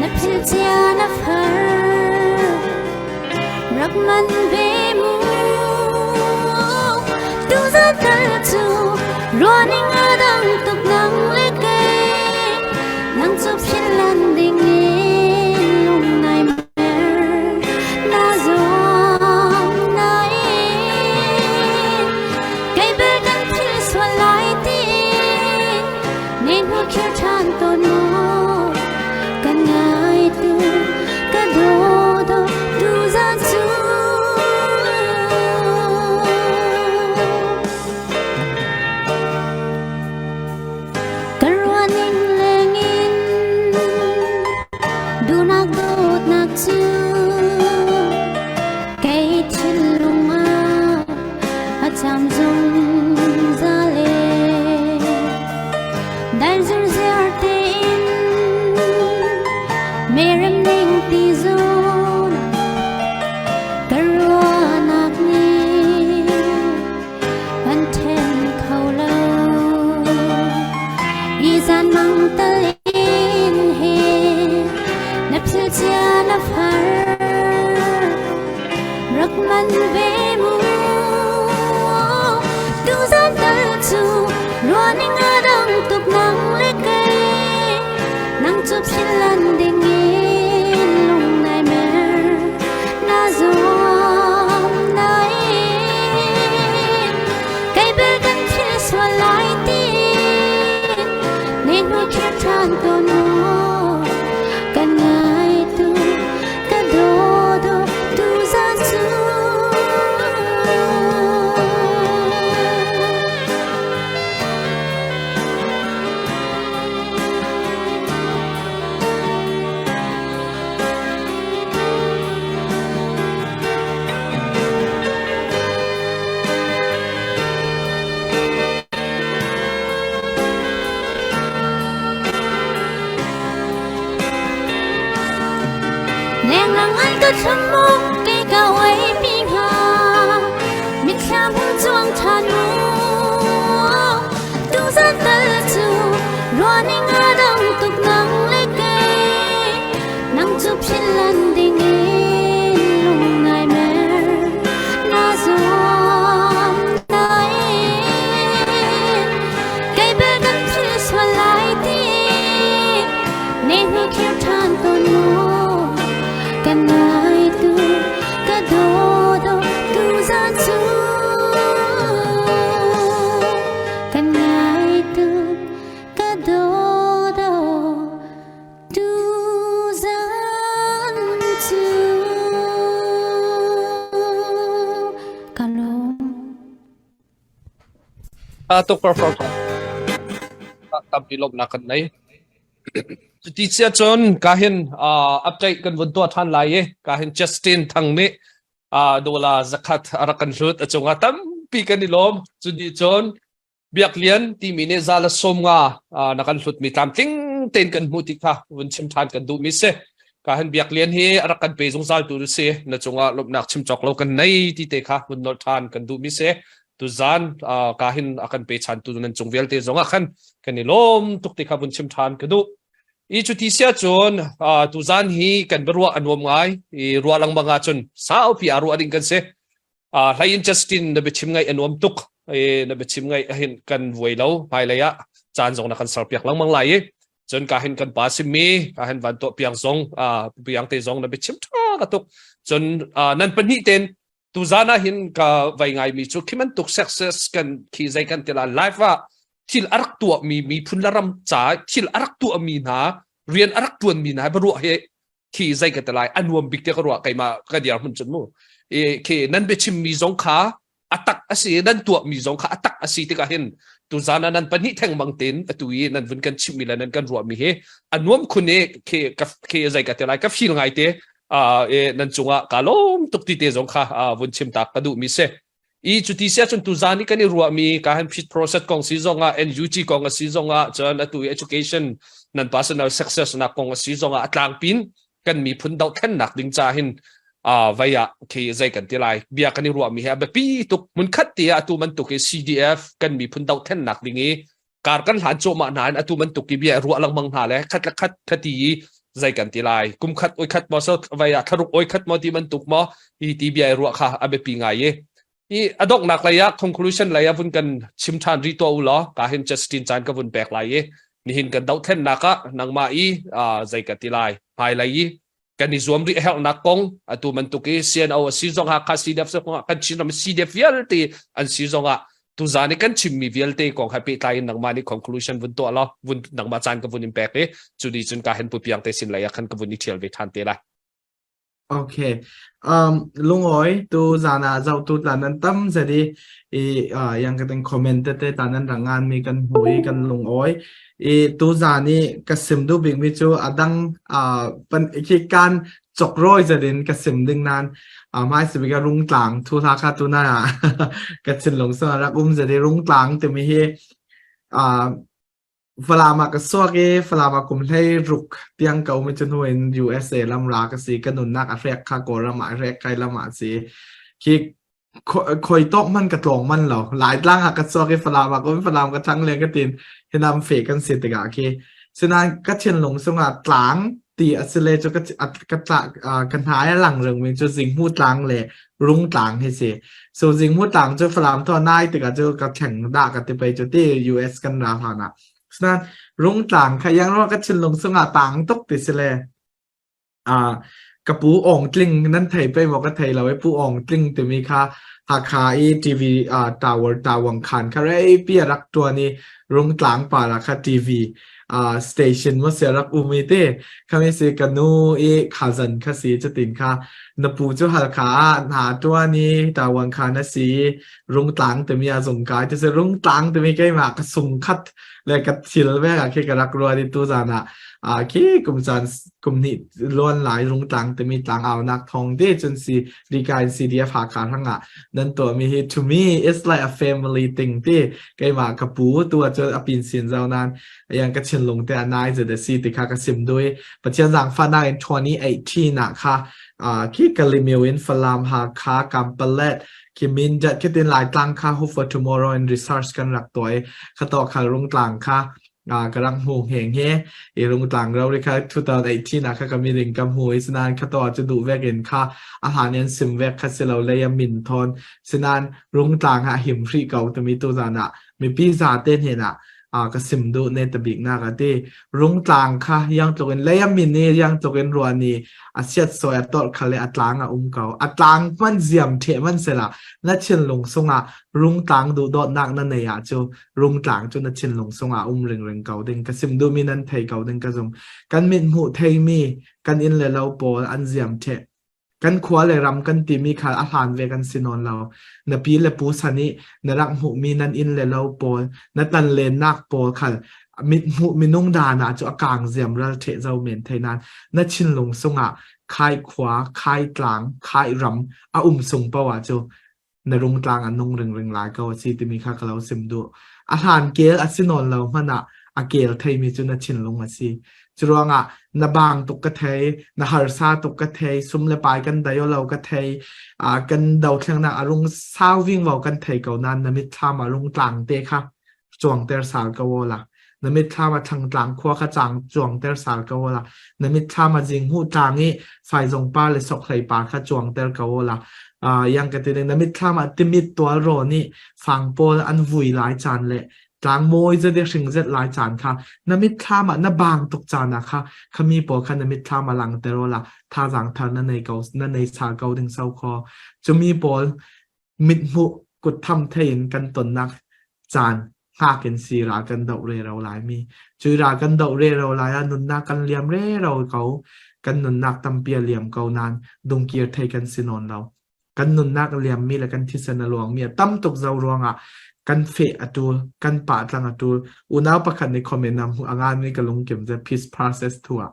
Na phil cia na far rak man ve mu tu za tal cu ruaning a dang tuk nang le kei nang cu phil lan ding in lung nai mer na zuam na in kei bel kan phil sual lai ti nên hnu khir ṭhan tawn mu kan ngai tu ka do do tu zan cu Ka ruahning lengin duhnak dawtnak cu kei thinlung ah a cam zungzal e. Dai zurziar tein merem ning ti zawn ka ruahnak nih kan then kho lo. I zan mang tal in he na phil cia na far rak man ve mu tu zan tal cu ruaning a dang tuk nang le kei nang cu phil lan ding in lung nai mer na zuam na in kei bel kan thil sual lai ti nên hnu khir than tawn mu kan ngai tu ka do do tu zan cu. Lenglang an ka thlam mu kei ka uai pi hnga mitthlam hung cuang ṭhan mu tuzan tal cu ruahning a dang tuk nang le kei nang cu philh lan ding in lung nai mer na zuam nain kei bel kan philh sual lai ti ne hnu khir ṭhan tawn mu kan ngai tu ka do do tu zan cu kan ngai tu ka do do tu zan cu ka lung. Tuk perform tampi lawmhnak kan nei. Cuti cia cun ka hin update kan vun tuah ṭhan lai i ka hin Justin Thang nih dola zakhat a rak kan hlut a cungah tampi kan i lawm. Cuti cun Biak Lian timi nih za le 50 na kan hlutmi tlamtling tein kan hmuh ti kha vun chim ṭhan kan duhmi si. Ka hin Biak Lian hi a rak kan pe zungzal tu si. Na cungah lawmhnak chim cawk lo kan nei ti te kha vun nolh ṭhan kan duhmi si. Tuzan ka hin a kan pe chan tu nan cung vialte zongah khan kan i lawm tuk ti kha vun chim ṭhan ka duh. I cuti sia cun tuzan hi kan biaruah a nuam ngai. I ruah lengmang ahcun saupi aa ruah ding kan si. Hlei in Justin na biachim ngaih a nuam tuk. Na biachim ngaih hin kan vuai lo hmailei ah caan zong na kan serpiak lengmang lai i cun ka hin kan pa simi ka hin van tuah piang zong piang te zong na biachim ṭha ka tuk. Cun nan pahnih ten tuzan ah hin ka vai ngai mi cu khi bantuk success kan khi zei kan tila live ah thil a rak tuah mi miphun le ram ca thil a rak tuah mi hna rian a rak tuan mi hna biaruah he khi zei ka ti lai a nuam bik te ka ruah keimah ka dir hmun cun mu e khi nan biachim mi zong kha a tak a si nan tuah mi zong kha a tak a si tikah hin tuzan ah nan pahnih theng bang tin atu i nan vun kan chimh mi le nan kan ruah mi hi a nuam khun i khi ka khi zei ka ti lai ka feel ngai te e nan cungah ka lawm tuk ti te zong kha vun chim tak ka duh mi si i cuti sia cun tuzan i kan i ruah mi ka han fit process kong si zong ah NUG kong a si zong ah cun atu i education nan personal success nak kong a si zong ah a tlangpin kan miphun dohthlennak ding ca hin vai ah khi zei kan ti lai bia kan i ruah mi hi a biapi tuk hmun khat te ah atu bantuk i CDF kan miphun dohthlennak ding i kar kan hlan cuahmah hna in atu bantuk i bia ruah lengmang hna le khat le khat khati i Zei kan ti lai? Kum khat oi khat maw so vai ah thlaruk oi khat maw ti bantuk maw hi ti bia i ruah kha a biapi ngai i i a donghnak lei ah conclusion lei ah vun kan chim ṭhan rih tuah u law ka hin Justin caan ka vun pek lai i nihin kan dohthlennak ah nangmah i zei ka ti lai hmailei i kan i zuam rih a herhnak kong atu bantuk i CNO a si zong Hakha CDF zong ah kan Chin ram CDF vialte an si zong ah tuzaan i kan chimmi vialte kong he pehtlai in nangmah nih conclusion vun tuah law vun nangmah caan ka vun in pek i cu ni cun ka hen pu piang te sin lei ah khan ka vun i ṭhial ve ṭhan te lai. Okay. Lungawi tu zan ah zohtu tla nan tam zet i i yang ka ting comment tete tla nan rak ngan mi kan hmu i kan lungawi. I tu zan i ka sim duh bik mi cu adang pan khi kan chok roi zet in ka sim ding nan mai sibik a rungtlang thu hla kha tu na ah ka thinlung sung rak um zet i rungtlang timi hi Falam ah ka suak i Falam ah kum 16 tiang ka um i cu hnu in USA lam ra ka si. Ka nunnak a hrek kha Kawlram ah a hrek kai lam ah a si. Khi khoi tawk man ka tlawng man lo. Laitlang ah ka suak i Falam ah ka um, Falam ka ṭhang le ka tin hinam fe kan si tikah khi. Sinain ka thinlung sungah tlang ti a si le cu ka ka tla ka hnai a lang rengmi cu Zinghmu tlang le Rungtlang hi si. So Zinghmu tlang cu Falam thaw nai tikah cu ka thleng dah ka ti pei cu ti US kan ra hlan ah. Sinain Rungtlang kha yang ruah ka thinlung sungah tang tuk ti si le ah ka pu Awng Tling nan thei pei maw ka thei lo i pu Awng Tling timi kha Hakha i TV tower tawang khan kha rei pi a rak tuan i Rungtlang par ah kha TV station mo se rak um i te khami si ka nu i khazan kha si cutin kha na pu cu Halkha ah hna tuan i tawang kha na si Rungtlang timi a zung kai ti si Rungtlang timi keimah ka sung khat le ka thil ve ah khi ka rak ruat i tu zan ah khi kum caan kum hnih luan lai Rungtlang timi tlang au nak thong te cun si Rika in CDF Hakha hrangah nan tuahmi hi to me it's like a family thing ti keimah ka pu tu ahcun a pin sin zau nan yang ka thinlung te a nai zet a si ti kha ka sim dui Pathian zaangfahnak in 2018 ah kha khi Kalimiu in Falam Hakha Kampalet khi Mindat khi tin Laitlang kha Hope for Tomorrow in research kan rak tuah i kha to khal Rungtlang kha ka rak hmu nge nge i Rungtlang ro ri kha 2018 ah kha ka miring ka hmu i sinan kha to cu duh vek in kha a hlan in sim vek kha si lo lei a min thon sinan Rungtlang ah him hri ko timi tu zan ah mipi za te hnen ah ka sim duh ne tabik na ka ti Rungtlang kha yang tluk in lei a min i yang tluk in ruani a siat soi a tolh kha le a tlang a um ko a tlang man ziam the man sela na thinlung sungah Rungtlang duh dawtnak na nei ah cu Rungtlang cu na thinlung sungah um ringring ko ding ka sim duhmi nan thei ko ding ka zum kan mit hmuh theimi kan inn le lo pawl an ziam the kan khua le ram kan timi kha a hlan ve kan si nawn lo na pi le pu san i na rak hmuhmi nan inn le lo pawl na tan lennak pawl khal mit hmuh minung dan ah cu a kang ziam ral the zo men thei nan na thinlung sungah khai khua khai tlang khai ram a um sung po ah cu na rungtlang a nung ringring lai ko a si timi kha ka lo sim duh. A hlan kel a si nawn lo hmanh ah a kel theimi cu na thinlung a si. Curuangah na bang tuk ka thei, na harsa tuk ka thei, sum le pai kan dai lo ka thei, kan dothlengnak a rung sau ving vo kan thei ko nain na mitthlam a rung tlang te kha cuangter sal ko la. Na mitthlam a thangtlang khua kha cang cuangter sal ko la. Na mitthlam a zinghu tlang i faizong pa le sokhlei pa kha cuangter ko la. Yang ka ti na mitthlam ah timit tual ro nih fang pawl an vui lai caan le tlang mawi zet i hring zet lai caan kha na mitthlam ah na bang tuk caan ah kha khami pawl kha na mitthlam ah langter la thazaang thar na nei ko na nei sal ko ding so kho cumi pawl mithmuh kuttham thei in kan tonnak caan hngak in si ral kan doh rero lai mi cui ral kan doh rero lai ah nunnak kan liam rero ko kan nunnak tampi a liam ko nain dungkir thei kan si nawn lo kan nunnak a liam mi le kan thisen a luang mi a tam tuk zo ruangah kan feh a tul kan pah tlang a tul unau pakhat nih comment nam hu angan mi ka lungkim ze peace process thu ah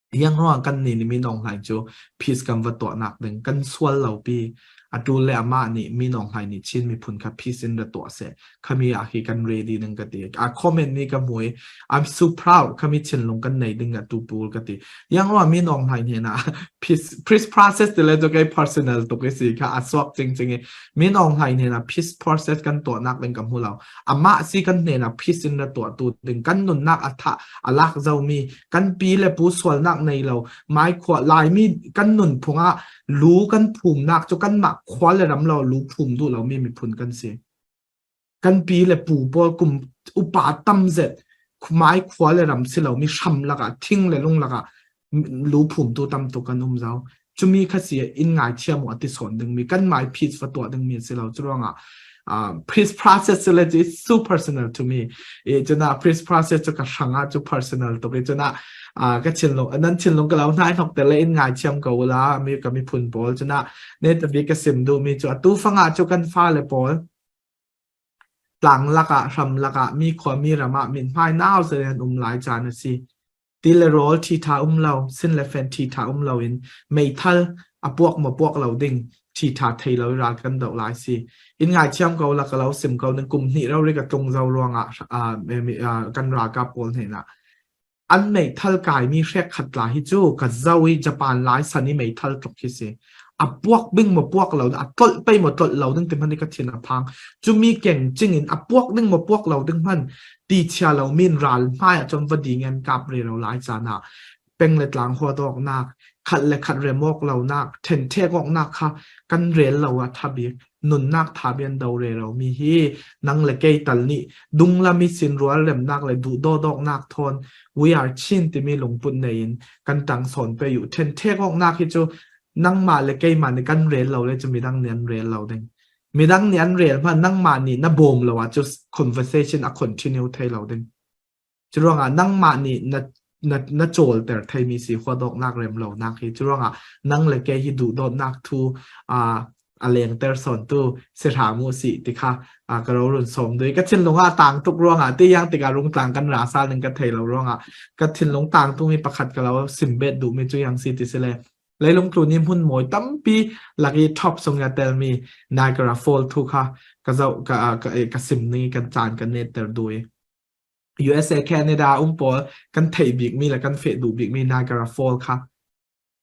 Iang ruang kan nih nih minung hlaing cu peace kan va tuahnak ding kan sual lo pi. Atu le amah nih Min Aung Hlaing nih Chin miphun kha peace in ra tuah seh. Khami ah hi kan ready ding ka ti. A comment mi ka hmu i I'm so proud khami thinlung kan nei ding atu pawl ka ti. Yang ro Min Aung Hlaing he na peace peace process ti le to kai personal tuk i si kha a suak ching ching i Min Aung Hlaing he na peace process kan tuah nak ding ka hmu lo. Amah si kan hne na peace in ra tuah tu ding kan nunnak a tha a lak zo mi kan pi le pu sualnak nei lo mai khua Laimi kan nunphung ah lu kan phumnak cu kanmah khua le ram lo lu phum duh lomi miphun kan si. Kan pi le pu pawl kum upa tam zet mai khua le ram si lomi hram lakah thing le lung lakah lu phumtu tam tuk kan um zau. Cumi kha si in ngai thiam u ati sawn dingmi kan mai peace va tuah dingmi a si lo. Curuangah peace process le is so personal to me. E cuna peace process cu ka hrangah cu personal tuk i cuna ka thinlung nan thinlung ka lo hnai hnok te le in ngai thiam ko la mi ka miphun pawl cuna ne tabi ka sim duh mi cu atu fangah cu kan fa le pawl tlang lakah hram lakah mi khua mi ram ah min hmai nau se an um lai caan a si Ti le rawl ṭhiṭha um lo, sin le fen ṭhiṭha um loin meithal a puak maw puak lo ding ṭhiṭha thei lo i ral kan doh lai si. In ngaithiam ko la ka lo sim ko nan kum hnih rori ka tlung zo ruangah kan ralkap pawl hnenah an meithal kaimi hrek khat tla hi cu ka zo i Japan lai san i meithal tluk khi si. A puak bing maw puak lo a tlolh pei maw tlolh lo ding ti hmanh i ka thin a phang. Cumi keng cing in a puak ding maw puak lo ding hmanh ti chia lo min ral hmai ah cun va ding in kap re lo lai caan ah peng le tlang huat awknak khat le khat rem awk lonak ṭhenṭhek awknak kha kan rel lo ah ṭha bik nunnak tha bian do re lo mi hi nang le kei tal nih dunglam i sin rual remnak le duh dawdawknak thawn we are Chin timi lungput nei in kan ṭang sawn pe yu ṭhenṭhek awknak hi cu nangmah le keimah nih kan rel lo le cu midang nih an rel lo ding Midang nih an rel hmanh nangmah nih na bawm lo ah cu conversation a continue thai lo ding. Curuangah nangmah nih na na na cawlter thaimi si huadawknak rem lonak hi curuangah nang le kei hi duhdawtnak thu uh, a lengter sawn tu si hram u si ti kha ka ro run som dui ka thinlung ah tang tuk ruangah ti yang tikah rungtlang kan ra sal ning ka thei lo ruangah ka thinlung tang tu mi pakhat ka lo simbet duh mi cu yang si ti si le Leilung tlun i hmun mawi tampi lak i top sung a telmi Niagara Fall thu kha ka zoh ka ka ka sim ning i kan caan kan netter duh i USA Canada um pawl kan theih bikmi le kan feh duh bikmi Niagara Fall kha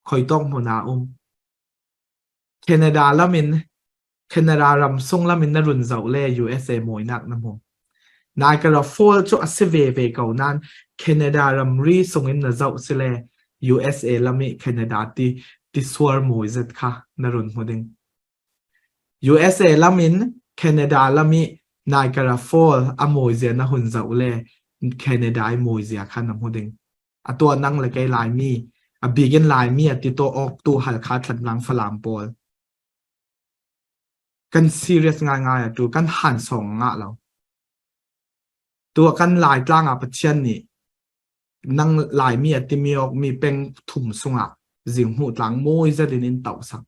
khoi tawk hmun ah um. Canada lam in Canada ram sung lam in na run zoh le USA mawinak na hmu. Niagara Fall cu a si ve ve ko nain Canada ramri sung in na zoh si le USA lam i Canada ti tisuar mawi zet kha na run hmu ding. USA lam in Canada lam i Niagara Fall a mawi zia na hun zoh le Canada i mawi zia kha na hmu ding. A tuah nang le kei Laimi, a bik in Laimi a ti to awk tu Halkha Thantlang Falam pawl. Kan serious ngaingai atu kan han song ngah lo. Tu kan Laitlang ah Pathian nih nang Laimi a timi awk mi peng thum sungah Zinghmuh tlang mawi zet in in tauh sak.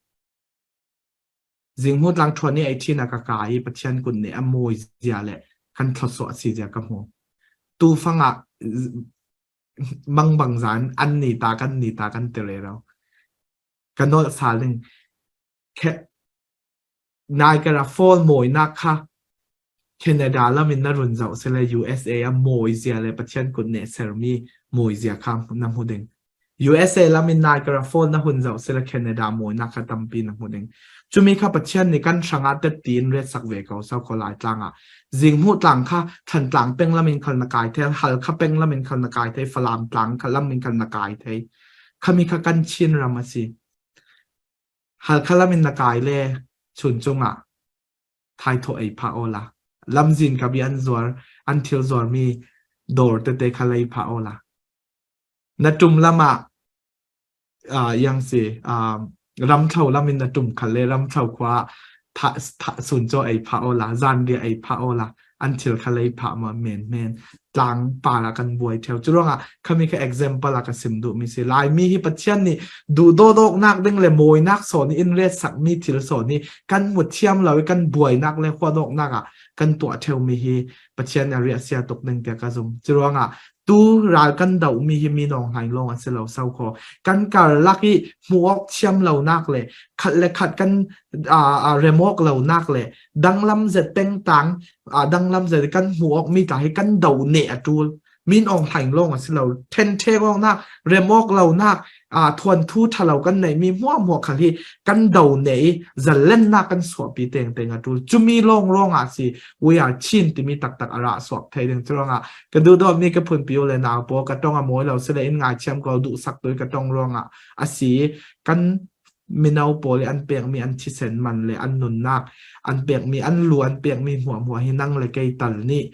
Zinghmuh tlang ṭhuan i ei ṭhin a ka ka i Pathian kut nih a mawi zia le kan thlawsuah si zia ka hmu. Tu fangah mangbang zan an ni ta kan ni ta kan ti re lo. Ka nolh sal ding. Niagara Fall mawinak kha Canada lam in na run zoh sile USA a mawi zia le Pathian kut nih sermi mawi zia kha na hmu ding. USA lam in Niagara Fall na hun zoh sile Canada mawinak kha tampi na hmu ding. Cumi kha Pathian nih kan hrangah tet tiin ret sak ve ko sau ko lai tlang ah. Zinghmuh tlang kha Thantlang peng lam in khal na kai thei, Halkha peng lam in khal na kai thei, Falam tlang kha lam in khal na kai thei. Khami kha kan Chin ram a si. Halkha lam in na kai le Chuncung ah thaithawh ei phah aw la. Lamzin ka bi an zuar, an thil zuarmi dawr tete kha lei phah aw la. Na tum lam ah uh, yang si uh, ramthlo lam in na tum khal le ramthlo khua tha tha sun cho ei phah aw la, zanriah ei phah aw la. An thil kha lei phah ma men men tlang par ah kan buai theo cu ruangah khami kha example ah ka sim duh mi si Laimi hi Pathian nih duh dawdawknak ding le mawinak sawn in ret sakmi thil sawn hi kan mu thiam lo i kan buainak le huadawknak ah kan tuah theo mi hi Pathian a riah sia tuk ding tiah ka zum cu ruangah Tu ral kan do mi hi mi nong hlaing lawng an si lo so kho kan karlak i hmuh awk thiam lo nak le khat le khat kan remawk lo nak le danglam zet pengtang danglam zet kan hmuh awk mi ta hi kan do ne a tul min ong hlaing lawng a si lo then the rong nak remawk lo nak thuan thu thalo kan nei mi hmuah hmuah khal hi kan do nei zalen nak kan suah pi teng teng a tul chumi long rong a si we are Chin timi taktak ara suak thei ding chuanga ka du do mi ka phun piu le nau po ka tong a moi lo sile in ngai chiam ko du sak tu ka tong ruanga asi kan mino pawl i an pekmi an thisen man le an nunnak an pekmi an lu an pekmi hmuahhmuah hi nang le kei tal nih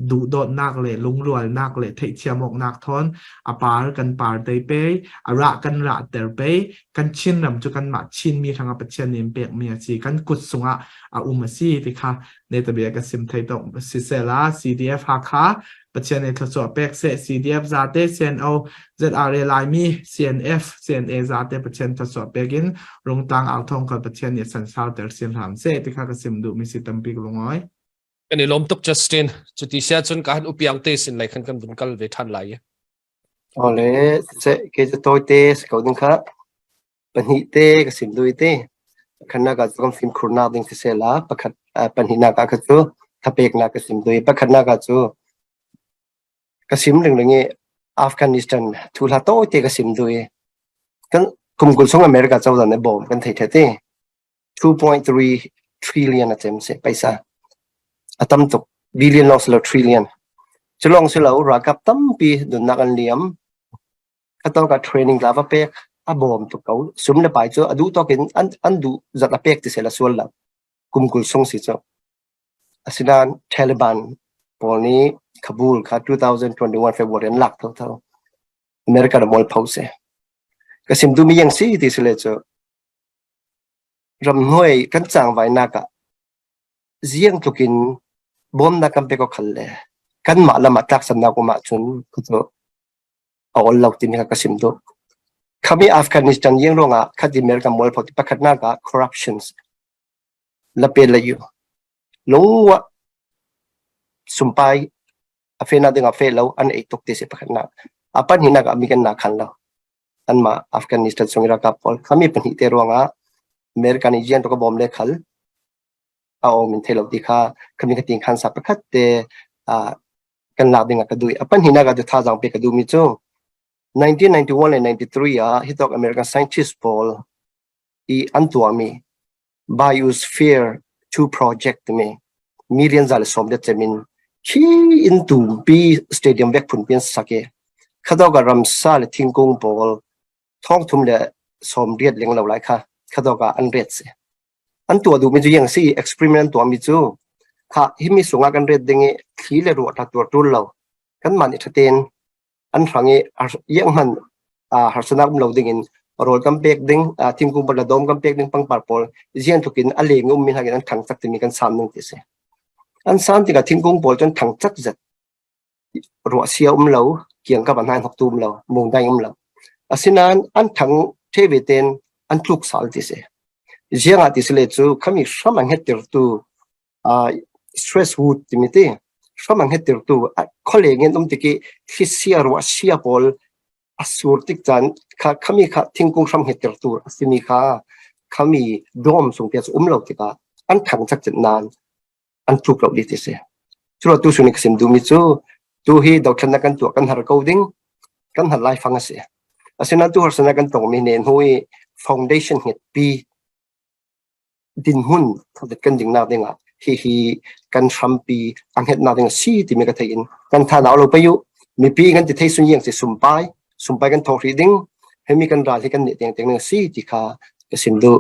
duhdawtnak le lungrualnak le theihthiam awknak thawn a par kan par te pe a rah kan rah ter pe kan Chin ram cu kanmah Chinmi hrangah Pathian nih pekmi a si kan kut sungah a um a si ti kha ne tabia ka sim thei tok sisela CDF Hakha Pathian nih thluachuah pek seh CDF zate CNO ZRA Laimi CNF CNA zate Pathian thluachuah pek in rungtlang au thong kal Pathian nih sansau ter sin hram seh ti kha ka sim duh mi si tampi ka lungoi. Kan i lawm tuk Justin. Cuti sia cun ka han upiang te sin lai khan kan vun kal ve than lai. Ole se ke chu toi te se ko ding kha pahnih te ka sim dui te pakhatnak ah cu kan fimkhurnak ding siseh la pakhat pahnihnak ah kha cu thapeknak ka sim dui pakhatnak ah cu ka sim ringring i Afghanistan thu hla tawite ka sim dui kan kum kul chung America cozah nih bawm kan thei the ti 2.3 trillion a cem se paisa a tam tuk billion lawng si lo trillion cu lawng si lo ralkap tampi nunnak an liam Ato ka training la va pek a bawm tuk ko. Sum le pai cu a duh tawk in an, an duh zat a pek ti seh la sual lo. Kum 20 sung si cu. Asinain Taliban pawl nih Kabul kha 2021 February an lak thotho. America ram mualpho si. Ka sim duhmi yang si ti si le cu ramhnuai kan cangvai nak ah ziang tluk in bawmnak kan pek awk khal le kanmah lam ah tlaksamnak um ahcun cu a ol lo timi kha ka sim duh. Khami Afghanistan yeng ruangah khat America mualpho ti pakhatnak ah corruptions la pe la yu lungwa sumpai a fe na ding a fe lo an ei tuk ti si pakhatnak a pahnihnak ah mi kan na khan lo anmah Afghanistan chung ralkap pawl khami pahnih te ruangah America nih jian to ka bom le khal a om in thei lo ti kha khami ka ting khan sa pakhat te kan lak ding ah ka duh i a pahnihnak ah cu thazaang pek ka duhmi cu 1991 le 93 ah hitok American scientist pawl i an tuahmi Biosphere 2 project timi million za le sawm det cemin khi in tumpi stadium vek phun pin sak i khadok ah ramsa le thingkung pawl thong thum le sawm riat leng lo lai kha khadok ah an ret si An tuah duhmi cu yang si i experiment an tuahmi cu khah himi sungah kan ret ding i thli le ruah tla tuar ṭul lo kanmah nih ṭhatein an hrang i iang hmanh harsatnak um lo dingin rawl kan pek ding thingkung pawl le dawm kan pek ding pangpar pawl zian tluk in a leng ummi hna in an ṭhang cak timi kan saam ning ti a si. An saam tikah thingkung pawl cu an ṭhang cak zet. Ruah sia um lo, kiangkap ah hna hnoktu um lo, mungdaing um lo. Asinain an ṭhang ṭhe ve tein an tluk sal ti si. Ziang ah ti si le cu khami hram a hngettertu uh, stress wood timi ti hram a hngettertu khualeng in um tik i thli ruah sia pawl a sur tik caan kha khami kha thingkung hram hngettertu a simi kha khami dawm chung te cu um lo tikah an thang chak nain an tluk lo dih ti si. Cu tu suni ka sim duhmi cu tu hi dothlennak kan tuah kan har ko ding kan har lai fang a si. Asinain tu harsatnak kan tongmi ne hnu i foundation hngetpi dinhmun thawdet kan ding nak ding ah hihi kan hrampi a hngetnak ding a si timi ka thei in kan tha nau lo payu mipi kan ti thei sun yang si sumpai sumpai kan thawk rih ding hemi kan ral hi kan nih teng teng ding a si ti kha ka sim duh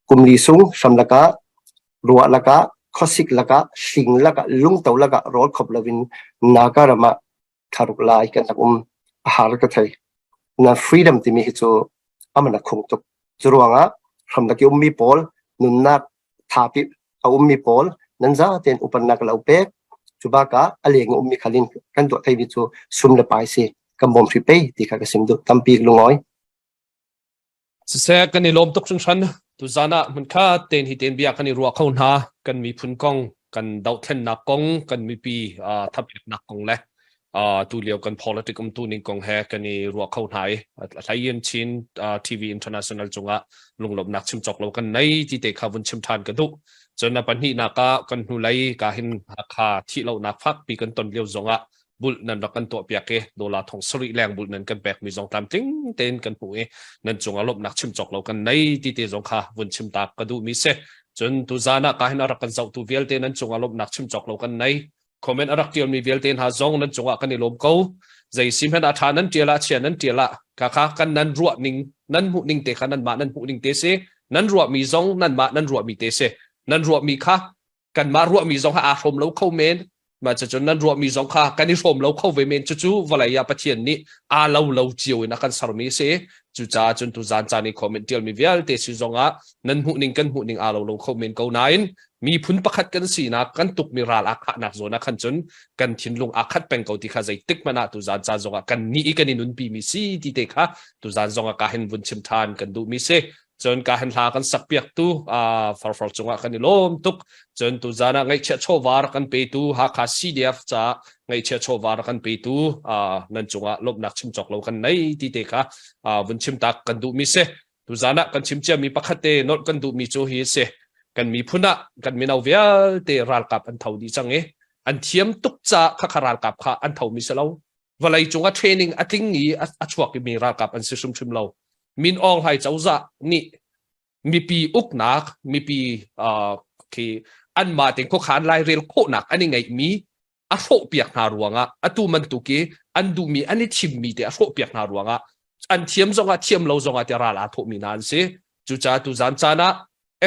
kum li sung hram lakah ruah lakah khuasik lakah hling lakah lungto lakah rawl khop loin Naga ram ah thlaruk lai kan rak um a har ka thei na freedom timi hi cu aman a khung tuk cu ruangah hramlak i ummi pawl nunnak thapi a ummi pawl nan za tein upannak lo pek cu baka a leng ummi khalin kan tuah thei mi cu sum le pai si kan bawm hri pe ti kha ka sim duh tampi lungoi Siseh kan i lawm tuk hringhran. Tuzan ah hmunkhat tein hi tein bia kan i ruah kho hna. Kan miphun kong, kan dohthlennak kong, kan mipi uh, thapeknak kong le Tu lio kan politic um tu ning kong he kan i ruah kho hna i hlei Chin TV International cungah lunglawmhnak chim cawk lo kan nei ti te kha vun chim than ka duh. Cun a pahnihnak ah kan hnulei ka hin Hakha thih lonak fakpi kan ton lio zongah bulh nan rak kan tuah piak i dollar thong sarih leng bulh nan kan pek mi zong tlamtling tein kan hmuh i nan cungah lawmhnak chim cawk lo kan nei ti te zong kha vun chim ta ka duh mi si. Cun tuzan ah ka hin a rak kan zohtu vialte nan cungah lawmhnak chim cawk lo kan nei. Comment a rak tialmi vialte hna zong nan cungah kan i lawm ko. Zei si hmanh ah ṭha nan ṭial ah chia nan ṭial ah kha kha kan nan ruah ning nan hmuh ning te kha nanmah nan hmuh ning te si. Nan ruahmi zong nanmah nan ruahmi te si. Nan ruahmi kha kanmah ruahmi zong kha aa hrawm lo kho men. Mah cucun nan ruahmi zong kha kan i hrawm lo kho ve men. Cucu vawlei ah Pathian nih aa lo lo cio in a kan sermi a si. Cucaah cun tuzaan caan i comment ṭialmi vialte si zongah nan hmuh ning kan hmuh ning aa lo lo kho men ko nain miphun pakhat kan sinak kan tukmi ral aa khahnak zawn ah khan cun kan thinlung aa khat peng ko ti kha zeitik hmanh ah tuzaan caan zongah kan nih i kan i nunpi mi si ti te kha tuzaan zongah ka hin vun chim ṭhan kan duh mi si. Cun ka hin hla kan sak piaktu farfar cungah kan i lawm tuk. Cun tuzaan ah ngaihchiah chawva rak kan petu Hakha CDF ca ngaihchiah chawva rak kan petu nan cungah lawmhnak chim cawk lo kan nei ti te kha vun chim tak kan duh mi si. Tuzaan ah kan chim ciami pakhat te nolh kan duhmi cu hi a si. Kan miphun ah kan mino vialte ralkap an tho dih cang i an thiam tuk caah khakha ralkap kha an thomi si lo. Vawlei cung ah training a tling i a chuak mi ralkap an si hrimhrim lo. Min Aung Hlaing cozah nih mipi uknak, mipi khi anmah tein khuakhan lairel khawhnak an i ngeihmi a hrawhpiak hna ruangah atu bantuk i an duhmi an i thimmi te a hrawhpiak hna ruangah an thiam zongah thiam lo zongah te ral aa thawhmi hna an si. Cucaah tuzan caan ah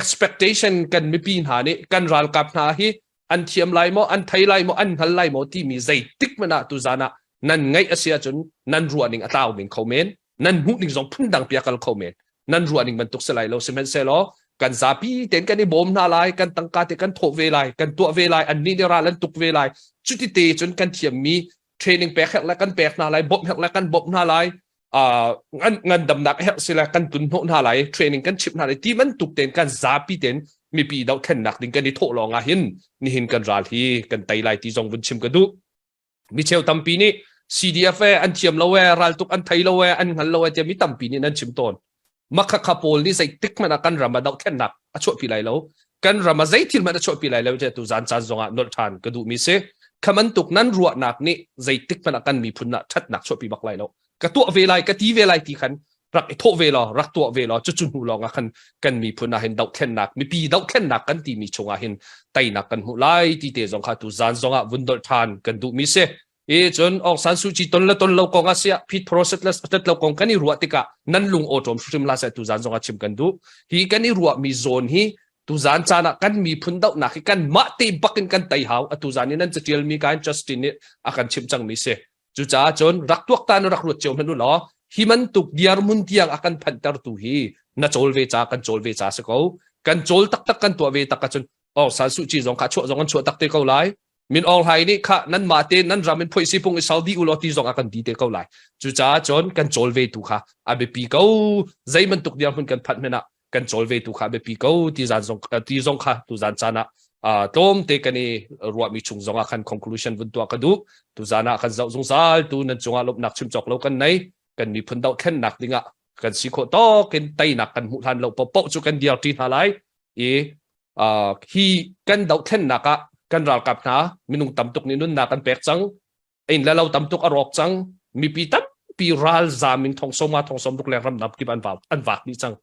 expectation kan mipi hna nih kan ralkap hna hi an thiam lai maw, an thei lai maw, an hngal lai maw timi zeitik hmanh ah tuzan ah nan ngaih a si ahcun nan ruah ning a tlau men kho men, nan hmuh ning zong phundang pi a kal kho men, nan ruah ning bantuk si lai lo. Sihmanhsehlaw kan zapi tein kan i bawm hna lai, kan tangka te kan thawh ve lai, kan tuah ve lai, annih nih ral an tuk ve lai, cuti te cun kan thiammi training pek herh le kan pek hna lai, bawmh herh le kan bawmh hna lai, ngandamnak herh si le kan tun hnawh hna lai, training kan chimh hna lai ti bantuk tein kan zapi tein mipi dohthlennak ding kan i thawh lawng ah hin nihin kan ral hi kan tei lai ti zong vun chim ka duh. Mi cheu tampi nih CDF e an thiam lo e, raltuk an thei lo e, an hngal lo e tiah mi tampi nih nan chim tawn. Makhakha pawl nih zeitik hmanh ah kan ram ah dohthlennak a chuahpi lai lo, kan ram ah zei thil hmanh a chuahpi lai lo tiah tu zan caan zongah nolh ṭhan ka duhmi si. Kha bantuk nan ruahnak nih zeitik hmanh ah kan miphun ah ṭhatnak chuahpi bak lai lo. Ka tuah ve lai, ka ti ve lai ti khan rak i thawh ve law, rak tuah ve law, cucu hnu lawng ah khan kan miphun ah hin dohthlennak, mipi dohthlennak kan timi chungah hin teinak kan hmuh lai ti te zong kha tu zan zongah vun dolh ṭhan kan duhmi si. I cun Aung San Suu Kyi ton le ton lo kong ah siah peace process le tet lo kong kan i ruah tikah nan lung awṭawm hrimhrim hlah seh tuzan zongah chim kan duh. Hi kan i ruahmi zawn hi tuzan caan ah kan miphun dohnak hi kan mah te bak in kan tei hau. Atu zan i nan catialmi ka in Justin nih a kan chimh cangmi si. Cucaah cun rak tuaktan rak ruat cio hmanh u law hi bantuk diarmun tiang a kan phanhtertu hi na cawl ve ca kan cawl ve ca si ko. Kan cawl taktak kan tuah ve tak ahcun Aung San Suu Kyi zong kha chuah zong an chuah tak te ko lai. Min Aung Hlaing nih kha nanmah te nan ram in phoihsi pung i Saudi u law ti zong a kan ti te ko lai. Cucaah cun kan cawl ve tu kha a biapi ko. Zei bantuk dirhmun kan phanh hmanh ah kan cawl ve tu kha a biapi ko ti zan zong ti zong kha tu zan caan ah tlawm te kan i ruahmi chung zong ah khan conclusion vun tuah ka duh. Tu zan ah kan zoh zungzal tu nan cungah lawmhnak chim cawk lo kan nei. Kan miphun dohthlennak dingah kan si khawh tawk in teinak kan hmuh hlan lo paohpaoh cu kan dirṭi hna lai i hi kan dohthlennak ah kan ralkap hna minung tam tuk nih nunnak an pek cang, inn le lo tam tuk a rawk cang, mipi tampi ralzam in thong sawma thong sawm ruk leng ramdang kip an an vak dih cang.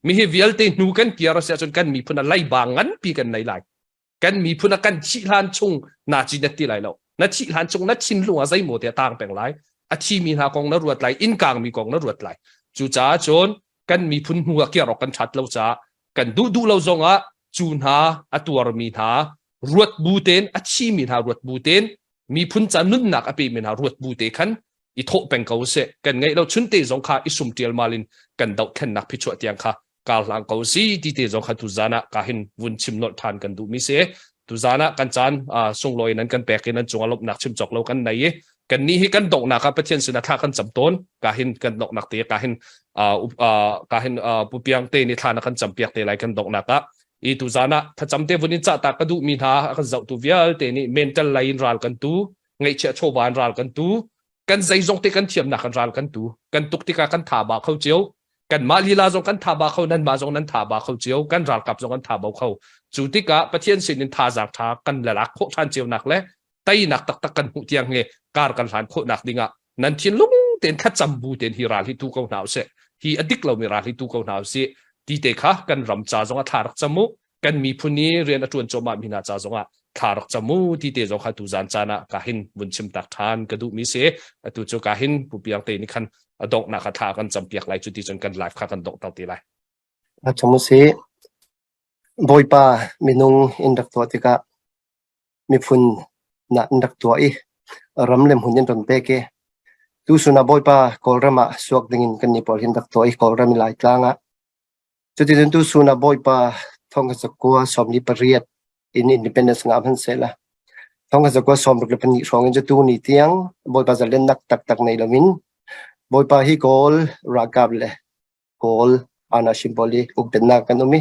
Mi hi vialte hnu kan kiar a si ahcun kan miphun a leiba nganpi kan nei lai. Kan miphun a kan thih hlan chung na ci na ti lai lo, na thih hlan chung na thinlung ah zeimaw te a tang peng lai, a thimi hna kong na ruat lai, inn kangmi kong na ruat lai. Cucaah cun kan miphun hnu ah kiar awk kan ṭhat lo caah kan duh duh lo zongah cu hna a tuarmi hna ruat bu tein, a thimi hna ruat bu tein, miphun ca nunnak a pemi hna ruat bu te khan i thawh peng ko seh. Kan ngeih lo chunte zong kha i sum ṭialmal in kan dohthlennak phichuah tiang kha kar hlang ko si ti te zong kha tuzan ah ka hin vun chim nolh ṭhan kan duhmi si. Tuzan ah kan caan sunglawi nan kan pek i nan cungah lawmhnak chim cawk lo kan nei i kan nih hi kan donghnak ah Pathian sinah thla kan cam tawn. Ka hin kan donghnak te ka hin ka hin Pu Piang te nih thla na kan campiak te lai kan donghnak ah. I tuzan ah thlacam te vun in cah ta ka duhmi hna a kan zohtu vialte nih mental lei in ral kan tu. Ngeihchiah chawva in ral kan tu. Kan zeizong te kan thiamnak kan ral kan tu. Kan tuk tikah kan tha ba kho cio. Kanmah lila zong kan tha ba kho, nanmah zong nan tha ba kho cio, kan ralkap zong an tha bo kho. Cu tikah Pathian sin in thazaang tha kan lalak khawh ṭhan cio nak le teinak taktak kan hmuh tiang he kar kan hlan khawh nak dingah nan thinlung tein thlacam bu tein hi ral hi tu ko hna usih. Hi a dik lomi ral hi tu ko hna usih. Ti te kha kan ram ca zong ah thla rak cam u. Kan miphun i rian a ṭuan cuahmah mi hna ca zong ah thla rak cam u ti te zong kha tu zan caan ah ka hin vun chim tak ṭhan ka duh mi si. Atu cu ka hin Pu Piang te nih khan a donghnak kha thla kan cam piak lai cu ti cun kan live kha kan donghter te lai. A chom si. Bawipa minung in rak tuah tikah miphun na in rak tuah i ram le hmun in ron pek i tusun ah Bawipa Kawlram ah suak dingin kan ni pawl hin rak tuah i Kawlram i Laitlang ah cuticun tusun ah Bawipa thong ka zakua 48 in independence nga hman sehla thong ka zakua 62 hrawng in cu tu ni tiang Bawipa zalennak taktak nei loin Bawipa hi Kawl ralkap le Kawl anashim pawl i ukpennak kan um i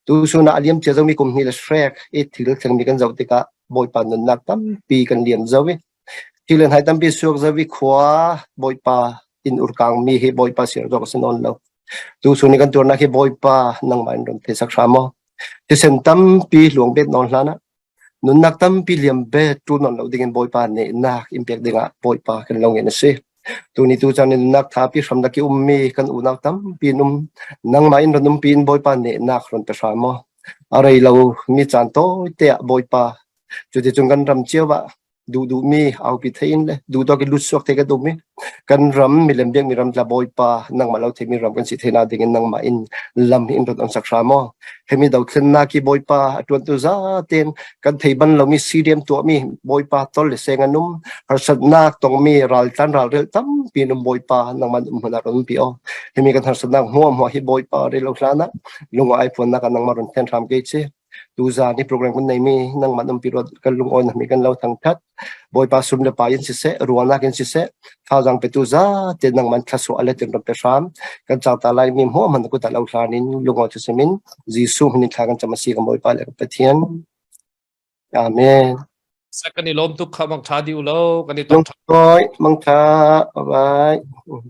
tusun ah a liam cia zomi kum hnih le hrek i thil thlengmi kan zoh tikah Bawipa nunnak tampi kan liam zo i thil le hnai tampi suak zo i khua Bawipa inn urkang mi hi Bawipa sir zawk a si nawn lo. Tusun i kan tuarnak hi Bawipa nangmah in ron thei sak hram maw? Thisen tampi luang bet nawn hlan ah nunnak tampi liam bet tu non lo dingin Bawipa nih nak in pek dingah Bawipa kan lo ngen a si. Tuni tu caan in nunnak thapi hram lak i ummi kan unau tampi in um nangmah in ron umpi in Bawipa nih nak ron pe hram maw? A rei lo mi caan tawi te ah Bawipa cuticun kan ram cio ah duh duhmi aupi thein le duh tawk i lut suak te kan um i kan ram milem biak mi ram tla Bawipa nangmah lo theimi ram kan si theina ding in nangmah in lam in ron on sak hram maw? Hemi dothlennak hi Bawipa a ṭuantu zaten kan thei ban lomi CDM tuahmi Bawipa tol le seng an um harsatnak tongmi raltlan ralrel tampi an um Bawipa nangman um hmun ah ron pi o himi kan harsatnak hmuah hmuah hi Bawipa rel lo hlan ah lung ai puannak ah nangmah ron thlen hram ke chi tuzan hi program kan neimi nangman umpi rot kan lungawi na mi kan lo thangthat Bawipa sum le pa in siseh ruahnak in siseh thazaang petu za te nangman thlasu ale tin ram pe hram kan chang ta lai mi hmuh man ku ta lo hlan in lungawi thu simin Jesuh min thla kan cham asi kan Bawipa le kan Pathian Amen. Sak kan i lawm tuk kha mang tha di u lo kan i tong tha. Mang tha bye bye.